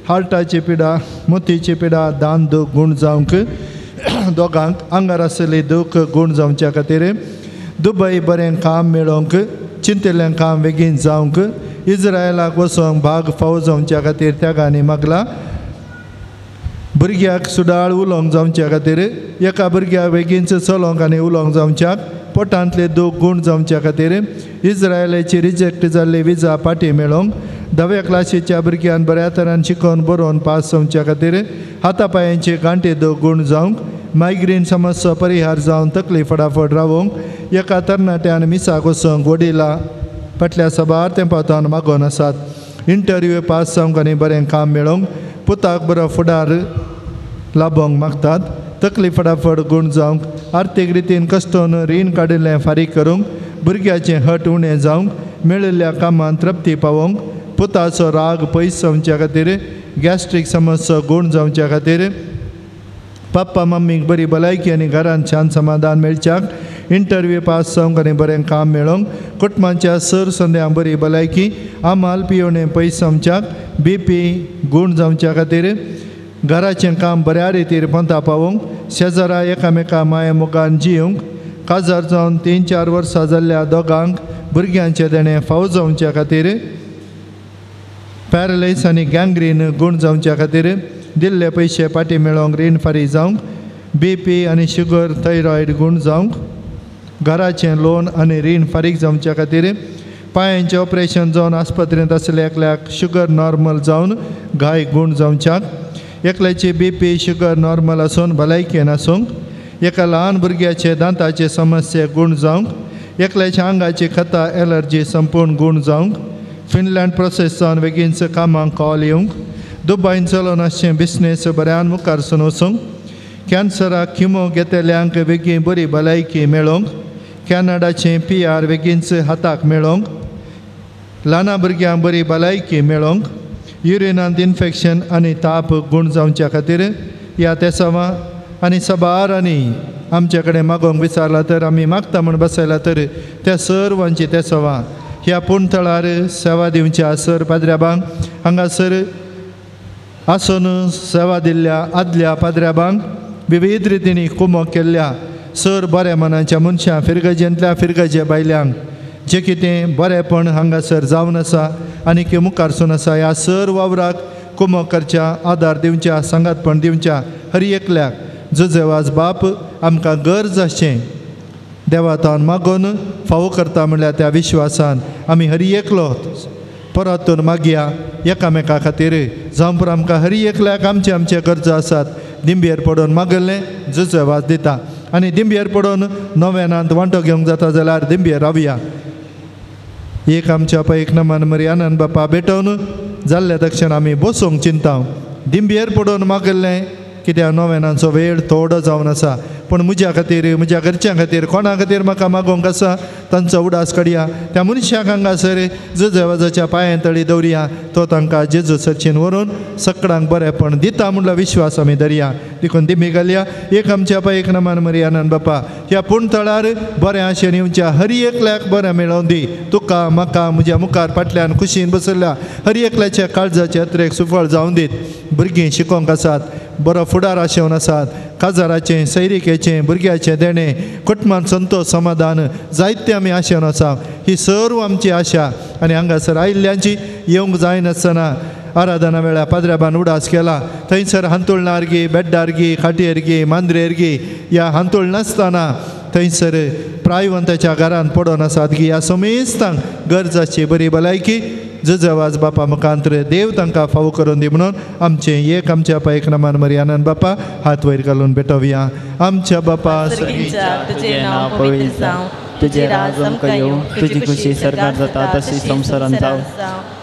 हार्टाची पिडा मोतीची पिडा दान दूख गूण जावंक दोगांक आंगार आशिल्ली दूख गूण जावच्या खातीर दुबय बरें काम मेळोवंक चिंतिल्लें काम बेगीन जावंक इज्रायलाक वचोंक भाग फावो जावच्या खातीर त्यागांनी मागलां भुरग्याक सुडाळ उलोवंक जावच्या खातीर एका भुरग्याक बेगीनच चलोवंक आनी उलोवंक जावच्याक पोटांतले दूख गूण जावच्या खातीर इज्रायलाची रिजेक्ट जाल्ली विजा पाटी मेळोवंक 10व्या क्लासीच्या भुरग्यान बऱ्या तरान शिकोवन बरोवन पास जावच्या खातीर हाता पांयांची गांठी दूख गूण जावंक मायग्रेन समस्या परिहार जावन तकली फटाफट रावोवंक एका तरणाट्यान मिसाक वचूंक वडिलां फाटल्या सबार तेंपांतल्यान मागोवन आसात इंटरव्यू पास जावंक आनी बरें काम मेळोवंक पुताक बरो फुडार लाबोवंक मागतात तकली फटाफट गूण जावंक आर्थीक रितीन कश्टोन रीण काडिल्लें फारीक करूंक भुरग्याचें हट उणें जावंक मेळिल्ल्या कामांत तृप्ती पावोवंक पुताचो राग पयस जावच्या खातीर गॅस्ट्रीक समस्या गूण जावच्या खातीर पप्पा मम्मीक बरी भलायकी आनी घरांत शांत समाधान मेळच्याक इंटरव्यू पास जावंक आनी बरें काम मेळोवंक कुटुंबाच्या सर संद्यांक बरी भलायकी आमाल पियोणें पयस जावच्याक BP गूण जावच्या खातीर घराचें काम बऱ्या रितीर पोंता पावोवंक शेजारा एकामेका माये मोगान जिवंक काजार जावन 3-4 वर्सां जाल्ल्या दोगांक भुरग्यांचें देणें फावो जावच्या खातीर पॅरलायज आनी गँग्रीन गूण जावच्या खातीर दिल्ले पयशे पाटी मेळोवंक रीण फारीक जावंक BP आनी शुगर थायरॉयड गूण जावंक घराचें लोन आनी रीण फारीक जावच्या खातीर पांयांचें ऑपरेशन जावन आस्पत्रेंत आशिल्ल्या एकल्याक शुगर नॉर्मल जावन घाय गूण जावच्याक एकल्याची BP sugar normal आसून भलायकेन आसूंक एका ल्हान भुरग्याचे दांताचे समस्ये गूण जावंक एकल्याच्या आंगाची खता एलर्जी संपूर्ण गूण जावंक फिनलँड प्रोसेस जावन बेगीनच कामाक कॉल येवंक दुबयन चलोवन आसचें बिजनेस बऱ्यान मुखार सून वचूंक कॅन्सराक किमो घेतल्यांक बेगीन बरी भलायकी मेळोवंक कॅनडाचें PR बेगीनच हाताक मेळोवंक ल्हाना भुरग्यांक बरी भलायकी मेळोवंक युरिनांत इन्फेक्शन आनी ताप गूण जावच्या खातीर ह्या तेसांवां आनी सबार आनी आमचे कडेन मागोवंक विचारला तर आमी मागता म्हूण बसयला तर त्या सर्वांची तेसांवां ह्या पूण थळार सेवा दिवच्या सर पाद्र्याबांक हांगासर आसून सेवा दिल्ल्या आदल्या पाद्र्याबांक विविध रितींनी कुमक केल्ल्या सर बऱ्या मनाच्या मनशां फिरगजेंतल्या फिरगजे बायल्यांक जें कितें बरेंपण हांगासर जावन आसा आनी की मुखारसून आसा ह्या सर वावराक कुमक करच्या आदार दिवच्या सांगातपण दिवच्या हर एकल्याक जुजेवाज बाप आमकां गरज आसचें देवातान मागून फावो करता म्हणल्यार त्या विश्वासान आमी हर एकलो परतून मागया एकामेका खातीर जावं पुरो आमकां हर एकल्याक आमचे आमचे गरजो आसात दिंबेर पडून मागल्लें जुजेवाज दिता आनी दिंबेर पडून नव्यानांत वांटो घेवंक जाता जाल्यार दिंबेर रावया एक आमच्या पै एक नमन मरियानंद बापा भेटोवन जाल्ल्या दक्षण आमी बसूंक चिंता दिंबेर पडून मागल्लें कित्याक नोवेनांचो वेळ थोडो जावन आसा पूण म्हज्या खातीर म्हज्या घरच्यां खातीर कोणा खातीर म्हाका मागोवंक आसा तांचो उडास काडया त्या मनशाक हांगासर जेजवाजाच्या पांयां तळी दवरया तो तांकां जेजू चर्चीन व्हरून सकडांक बरेंपण दिता म्हणलो विश्वास आमी धरया देखून दिमी घालया एक आमच्या पाय एक नमान मरियानंद बापा ह्या पूण तळार बरें आशेन येवच्या हर एकल्याक बरें मेळोवन दी तुका म्हाका म्हज्या मुखार फाटल्यान खुशीन बसल्या हर एकल्याच्या काळजाचे अत्रेक सुफळ जावन दीत भुरगीं शिकोवंक आसात बरो फुडार आशेवन आसात काजाराचें सैरिकेचें भुरग्याचें देणें कुटुंबान संतोश समाधान जायते आमी आशेवन आसा ही सर्व आमची आशा आनी हांगासर आयिल्ल्यांची येवंक जायनासतना आराधना वेळार पाद्र्याबान उडास केला थंयसर हांतुळणार गी बेड्डार गी खाटयेर गी मांद्रेर गी ह्या हांतुळ नासतना थंयसर प्रायवंताच्या घरान पडोन आसात गी ह्या समेस्तांक गरज आसची बरी भलायकी जजवाज बापा मुखांत्र देव तांकां फावो करून दी म्हणून आमचें एक आमच्या बापा एक नमान मरियानंद बापा हात वयर घालून भेटोवया आमच्या बापा तुजें नांव पवित्र जावं तुजें राज आमकां येवं तुजी खुशी सरकार जाता तशी संवसारांत जावं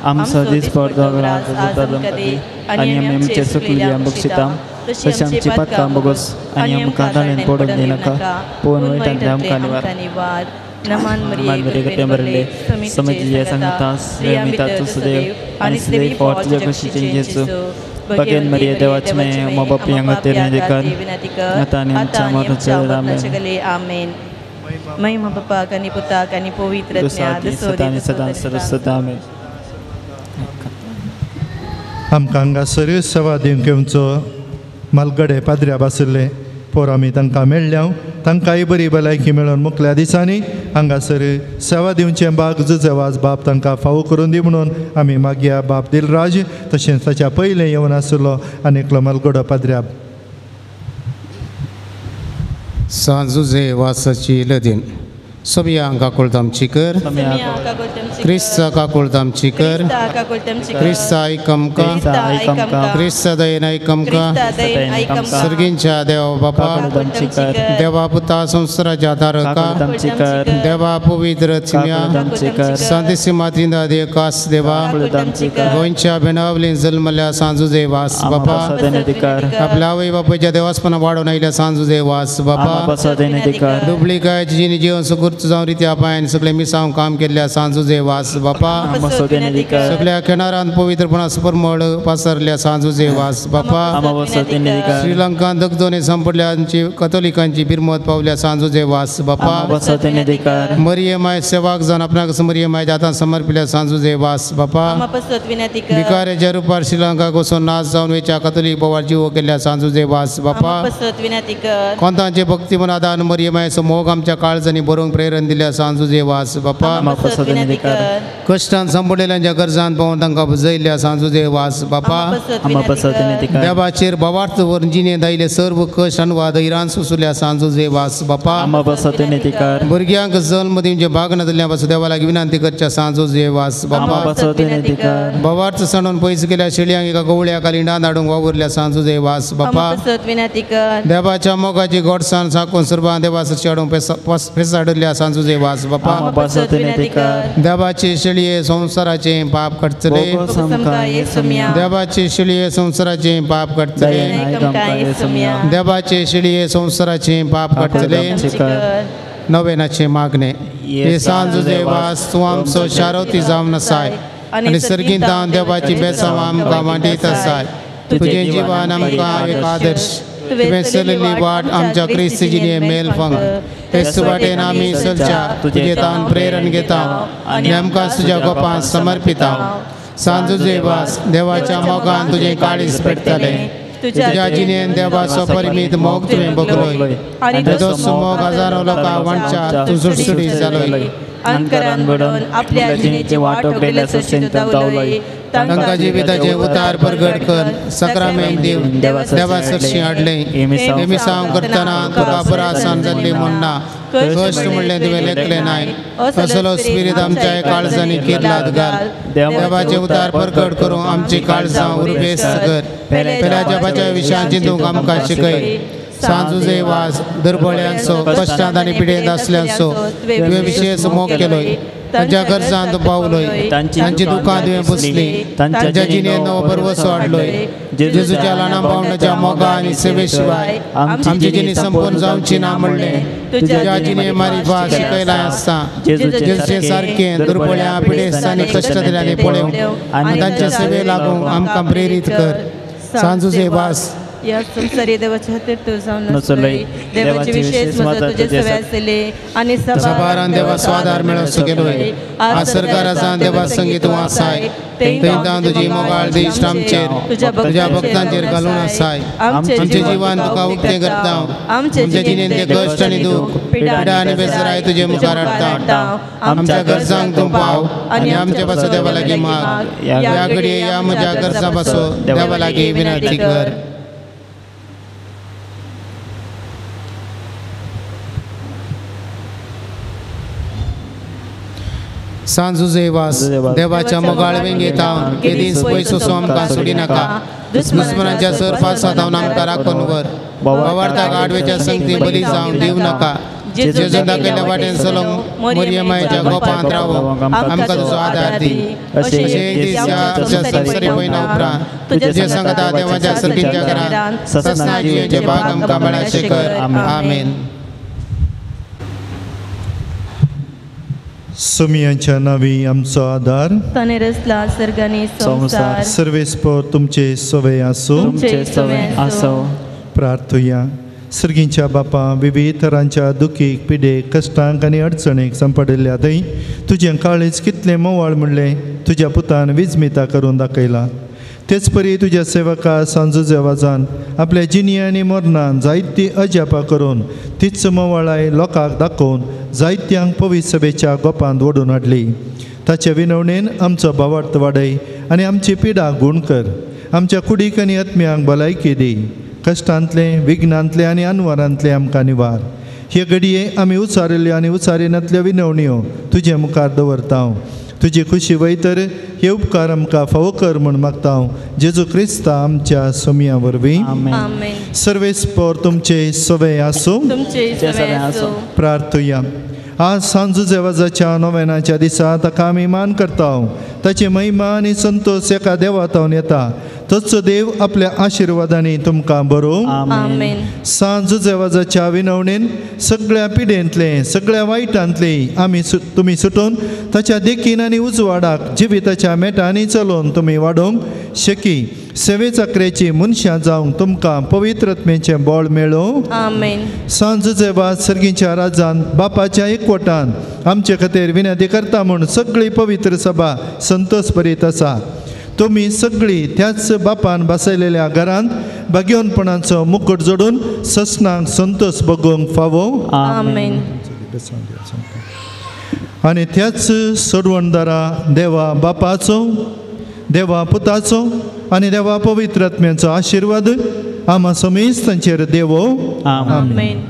आमचो दीस पडतो राज जाता आमकां दी आनी आमी आमचे चुकलें बक्षिता तशी आमची पातकां बोगस आनी आमकां ताणें पडून दिनाका पूण वयटांतलें आमकां निवार नमान मरिये कृपेन भरिल्ले समजिल्ले सांगता स्त्रिया तूं सदैव आनी सदैव फट तुज्या कुशीचें जेजू भगेन मरिये देवाचे माये आमच्या पापी खातीर विनंती कर आतां आनी आमच्या मरणाच्या वेळार आमेन. महिमा बापाक आनी पुताक आनी पवित्र सदा आनी सदां सरस्वत आमेन. आमकां हांगासर सेवा दिवंक येवचो मालगडे पाद्र्या बासुल्ले पोर आमी तांकां मेळ्ळ्या तांकांय बरी भलायकी मेळोवन मुखल्या दिसांनी हांगासर सेवा दिवचें बाग जुजेवाज बाप तांकां फावो करून दी म्हणून आमी मागया बाप दिलराज तशेंच ताच्या पयलें येवन आशिल्लो आनी एकलो मालगडो पाद्र्याब. सांजुजे वासाची लदीन समिया काकुळत आमची कर क्रिस्ता काकुळत आमची कर क्रिस्ता आयक आमकां क्रिस्ता दयेन आयक आमकां सर्गींच्या देवा बापा देवा पुता संवसाराच्या तारका देवा पवित्र आत्म्या सांतिसी मातींदा देकास देवा गोंयच्या बेणावलीन जल्मल्या सांजुजे वास बापा आपल्या आवय बापायच्या देवासपणा वाडोवन आयिल्ल्या सांजुजे वास बापा दुबळी गायची जिणी जीवन सुगूर जावन रित्या पांयान सगळे मिसांव काम केल्ल्या सांजुजे वास बापा सगळ्या खेणारान पवित्रपणा सुपरमळ पासरल्या सांजुजे वास बापा श्रीलंकान दगदोने संपडल्यांची कथोलिकांची बिरमत पावल्या सांजुजे वास बापा मरिये माय सेवाक जावन आपणाक मरिये माय जातान समर्पिल्या सांजुजे वास बापा भिकाऱ्याच्या रुपार श्रीलंकाक वचून नाच जावन वेच्या कथोलीक बोवार जीव केल्ल्या सांजुजे वास बापा कोंतांचे भक्ती म्हण आदान मरिये मायचो मोग आमच्या काळजांनी बरोवंक प्रेरण दिल्या सांजुजे वास बापा कश्टान संपडलेल्यांच्या गरजान पावून तांकां जयिल्ल्या सांजुजे वास बापा देवाचेर भावार्थ व्हरून जिणे दायले सर्व कश्ट अनुवाद इरान सोंसुल्या सांजुजे वास बापा भुरग्यांक जल्म दिवचे भाग नासल्या पासून देवा लागीं विनंती करच्या सांजुजे वास बापा भावार्थ सणून पयस केल्या शेळयांक एका गवळ्या लिंडान हाडूंक वावुरल्या सांजुजे वास बापा देवाच्या मोगाची गोडसाण साकून सर्वां देवा सरशी हाडूंक फेसाडल्या सांजुजे वास बापा देवाचे शेळये संवसाराचे पाप काडटले देवाचे शेळये संवसाराचे पाप काडटले देवाचे शेळये संवसाराचे पाप काडटले. नवेनाचे मागणे हे सांजुजे वास तूं आमचो शारोती जावन आसाय आनी सर्गींत देवाची बेसांव आमकां वांटीत आसाय तुजें जिवन आमकां एक आदर्श तुवें चलयल्ली वाट आमच्या क्रिस्ती जिणे मेल फंग तेच वाटेन आमी चलच्या तुजें तान प्रेरण घेता आनी आमकां तुज्या गोपान समर्पिता. सांजुजे वास देवाच्या मोगान तुजें काळीज पेटतलें तुज्या जिणेन देवाचो परिमीत मोग तुवें भोगलोय आनी तुजो मोग हजारो लोकांक वांटच्या तूं सुटसुटीत जालोय अंतरान बडोवन आपल्या जिणेची वाट उगडल्या तांकां जिविताचे उतार परगट कर सक्रामेंत दिवन देवा सरशी हाडलें हें मिसांव करतना तुका पुरासान जाल्ली म्हूण ना कश्ट म्हणलें तुवें लेखलें नाय असलो स्पिरीत आमच्या काळजांनी किर्लाद घाल देवाचे उतार परगट करूं आमची काळजां उर्बेस्त कर पेल्या जपाच्या विशयान चिंतूंक आमकां शिकय. सांजुजे वास दुर्बळ्यांचो कश्टांत आनी पिडेंत आसल्यांचो तुवें विशेश मोग केलोय तांच्या गरजांत पावलोय, तांची दुकां तुवें पुसली, तांच्या जिणेंत नवो भरवसो हाडलोय. जेजूच्या ल्हाना भावंडाच्या मोगा आनी सेवे शिवाय आमची जिणी संपूर्ण जावची ना म्हणलें तुज्या जिणे मारिफा शिकयला आसता. जेजूचे सारकें दुर्बळ्या पिडेस्तांनी कश्ट दिल्यानी पळोवंक आनी तांचे सेवे लागूंक आमकां प्रेरीत कर. सांजुजे वास या संसारी देवाच्या खातीर तूं जावन नासलोय, देवाचे विशेष मदत तुजे सवे आसले आनी सबारान देवा स्वादार मेळोवचो गेलोय. आज सरकारासान देवा संगीत तूं आसाय, थंय तुजी मोगाळ दिश्ट आमचेर तुज्या भक्तांचेर घालून आसाय. आमचे जिवन तुका उक्तें करता, आमचे जिणेंत ते कश्ट आनी दूख पिडा आनी बेसराय तुजे मुखार हाडटा. आमच्या गरजांक तूं पाव आनी आमचे पासो देवा लागीं माग. ह्या घडये ह्या म्हज्या गरजां पासो देवा लागीं विनंती कर. सांजुजे वास देवाच्या मोगाळ वेंगेता हे दीस पयस असो आमकां सोडिनाका. दुस्मनाच्या सरपासांत आमकां राखून व्हर. बावार्थाक आडवेच्या संगती बली जावन दिवं नाका. जेजून दाखयल्ल्या वाटेन चलोवंक मोरयमायच्या गोपांत रावोंक आमकां तुजो आदार दी. अशें एक दीस ह्या आमच्या संवसारी पयना उपरांत तुजे सांगता देवाच्या सर्गीच्या घरांत ससना जियेचे भाग आमकां मेळाशें कर. आमेन. सुमियांच्या नावी आमचो आदार, ताणें रचला सर्ग आनी संवसार. सर्वेस्पर तुमचे सवे आसूं. तुमचे सवे आसूं. प्रार्थुया. सर्गींच्या बापा, विविध तरांच्या दुखीक, पिडेक, कश्टांक आनी अडचणीक सांपडिल्ल्या थंय तुजें काळीज कितलें मोवाळ म्हणलें तुज्या पुतान विजमिता करून दाखयला. तेच परी तुज्या सेवका सांजुजे वाजान आपल्या जिणी आनी मरणान जायती अजापां करून तीच मोवाळाय लोकांक दाखोवन जायत्यांक पवित्र सभेच्या गोपांत ओडून हाडली. ताचे विनवणेन आमचो भावार्थ वाडय आनी आमची पिडा गूण कर. आमच्या कुडीक आनी आत्म्यांक भलायकी दी. कश्टांतले, विघ्नांतले आनी अनवरांतले आमकां निवार. हे घडये आमी उचारिल्ल्यो आनी उचारिनातल्यो विनवण्यो तुजे मुखार दवरता. तुजी खुशी वयतर हे उपकार आमकां फावो कर म्हूण मागता. जेजू क्रिस्ता आमच्या सोमया वरवीं. सर्वेस्पर तुमचे सवे आसूं. प्रार्थुया. आज सांजुजे वाजाच्या नोवेनाच्या दिसा ताका आमी मान करता. ताची महिमा आनी संतोष एका देवातावन येता. तोच देव आपल्या आशिर्वादांनी तुमकां बरो. सांजुजे वाजाच्या विनवणेन सगळ्या पिडेंतले, सगळ्या वायटांतले आमी तुमी सुटून ताच्या देखीन आनी उजवाडाक जिविताच्या मेटांनी चलोवन तुमी वाडोवंक शकी. सेवे चाकरेची मनशां जावंक तुमकां पवित्र आत्म्याचें बळ मेळोवं. सांजुजे वाज सर्गीच्या राजान बापाच्या एकवटान आमचे खातीर विनंती करता म्हूण सगळी पवित्र सभा संतोष भरीत आसा. तुमी सगळी त्याच बापान बसयलेल्या घरांत भाग्यवनपणाचो मुकूट जोडून ससनाक संतोष भोगोवंक फावो. आनी त्याच सोडवणदारा देवा बापाचो, देवा पुताचो आनी देवा पवित्र आत्म्याचो आशिर्वाद आमा समेस्तांचेर देवो. आमेन.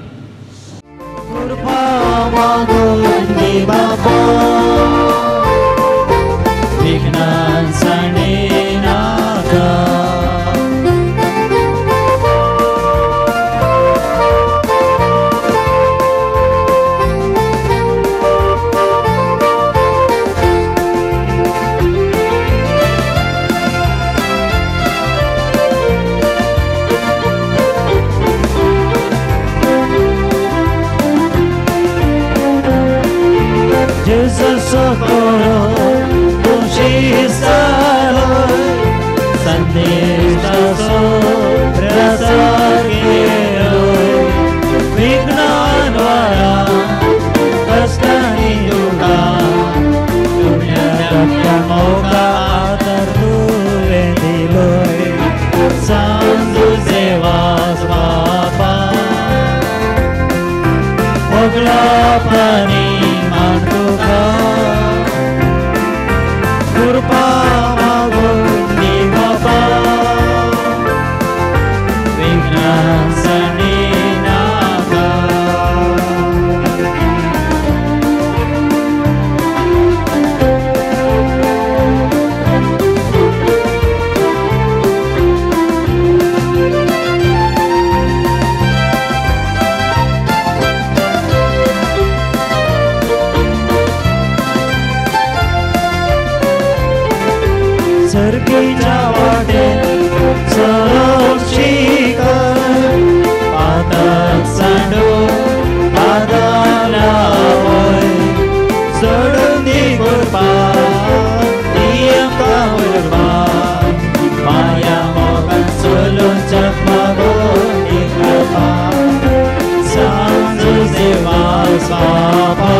Thank मुक्तीच्या वाटेन चलोवंक शिकय पातक सांडून आदाला वय सोडून दी कृपा दी आमकां उर्बा माया मोगान चलोवच्याक मागून दी कृपा सांग जुझे वास बाबा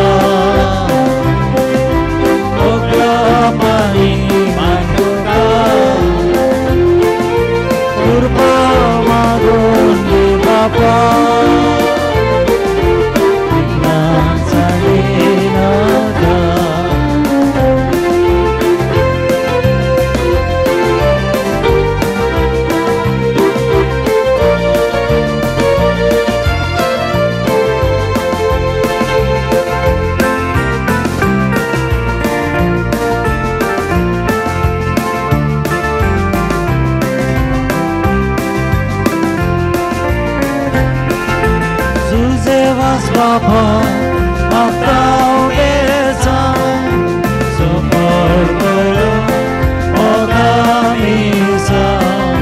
मोगलो पाणी मांडुका कृपा मागून दी बाबा बाबा म्हाका बेसांव सफळ करूं मोगा मिसांव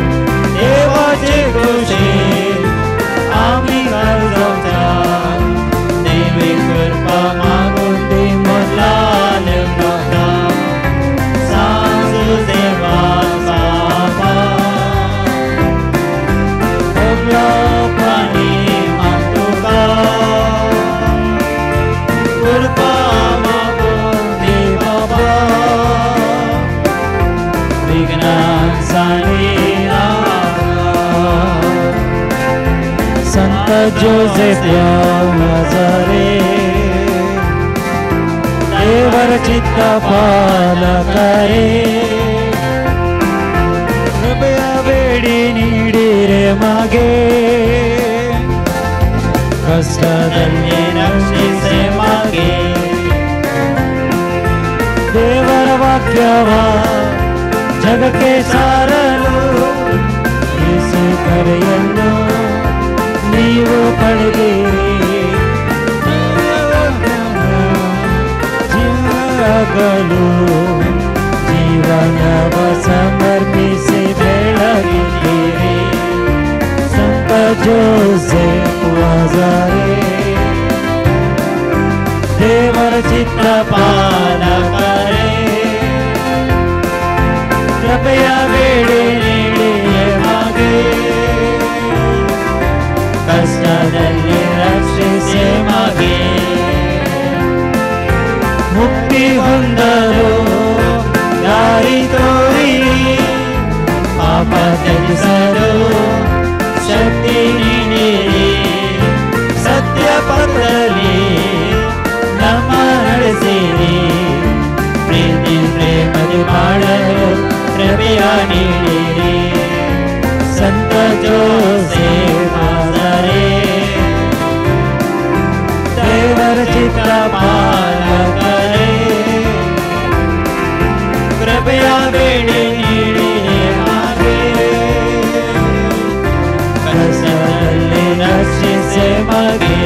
देवाचे खोशेन आमी घालच्या देवी कृपा मागून दी मोलाल म्हाका सांग जुझे वास बाबा मोगलो पाणी मागुका कृपा मागून दी बाबा विघ्नां सांडिना संत जोसेफ वाजारे देवर चित्त पालकरे कृपया बेडी ನೀಡಿರೆ मागे ಕಷ್ಟದಲ್ಲಿ ರಕ್ಷಿಸೆ ಮಾಗೆ ದೇವರ ವಾಕ್ಯವ ಜಗಕ್ಕೆ ಸಾರಲು ಯೇಸು ಕರೆಯನ್ನು ನೀವು ಪಡೆದಿರಿ ಜೀವಗಲು ಜೀವನವ ಸಮರ್ಪಿಸಿ ಬೆಳಗಿದ್ದೀರಿ ಸಂತ ಜೋಸೆಫ್ ವಾಜಾರೆ ದೇವರ ಚಿತ್ತ ಪಾಲಕರೇ ಕೃಪೆಯ ಬೇಡಿ ನೀಡಿಯೇ ಮಾಗೆ ಕಷ್ಟದಲ್ಲಿ ರಕ್ಷಿಸೆ ಮಾಗೆ ಮುಕ್ತಿ ಹೊಂದಲು ದಾರಿ ತೋರಿ ಪಾಪ ತ್ಯಜಿಸಲು ಶಕ್ತಿ ನೀಡಿರಿ ಸತ್ಯ ಪಥದಲ್ಲಿ ನಮ್ಮ ನಡೆಸಿರಿ ಪ್ರೀತಿ ಪ್ರೇಮದಿ ಬಾಳಲು ಕೃಪೆಯ ನೀಡಿರಿ ಸಂತ ಜೋಸೆಫ್ ವಾಜಾರೆ ದೇವರ ಚಿತ್ತ ಪಾಲಕರೇ ಕೃಪೆಯ ಬೇಡಿ ನೀಡಿರಿ ಮಾಗೆ ಕಷ್ಟದಲ್ಲಿ ರಕ್ಷಿಸೆ ಮಗೆ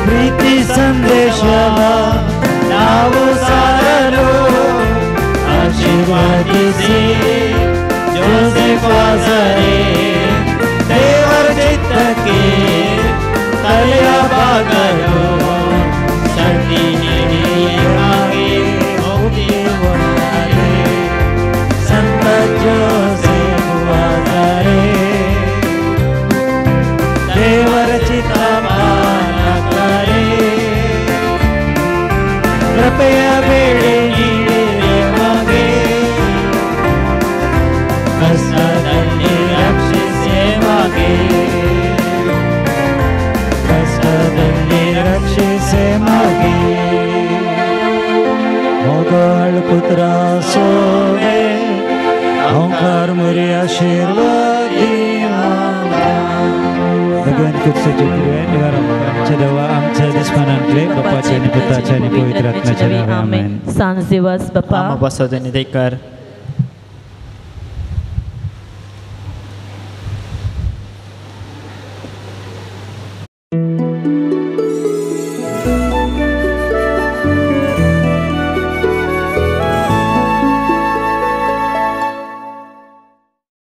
ಪ್ರೀತಿ ಸಂದೇಶವ ನಾವು ಸಾರಲು ಆಶೀರ್ವಾದಿಸಿ ಜೋಸೆಫ್ ವಾಜಾರೆ ದೇವರ ಚಿತ್ತಕ್ಕೆ ತಲೆಯ ಬಾಗಲು ಶಕ್ತಿ ನೀಡಿ ಮಾಗೆ ಮುಕ್ತಿ ಹೊಂದಲೆ ಸಂತ ಜೋಸೆಫ್ ವಾಜಾರೆ ದೇವರ ಚಿತ್ತ ಪಾಲಕರೇ ಕೃಪೆಯ ಬೇಡಿ ನೀಡಿರಿ ಮಾಗೆ ಕಷ್ಟದಲ್ಲಿ ರಕ್ಷಿಸೆ ಮಾಗೆ ಕಷ್ಟದಲ್ಲಿ ರಕ್ಷಿಸೆ ಮಾಗೆ ಮೊಗಳ ಪುತ್ರ ಸೋವೆ ಓಂಕಾರ ಮುರಿ ಆಶೀರ್ವಾದ भगवान आमच्या देवा आमच्या दुस्मानांतले बापाचे आनी पुताचे आनी पवित्र आत्म्याचे नांवे आमेन. सांज दिवस बापा आमा बसो देकर.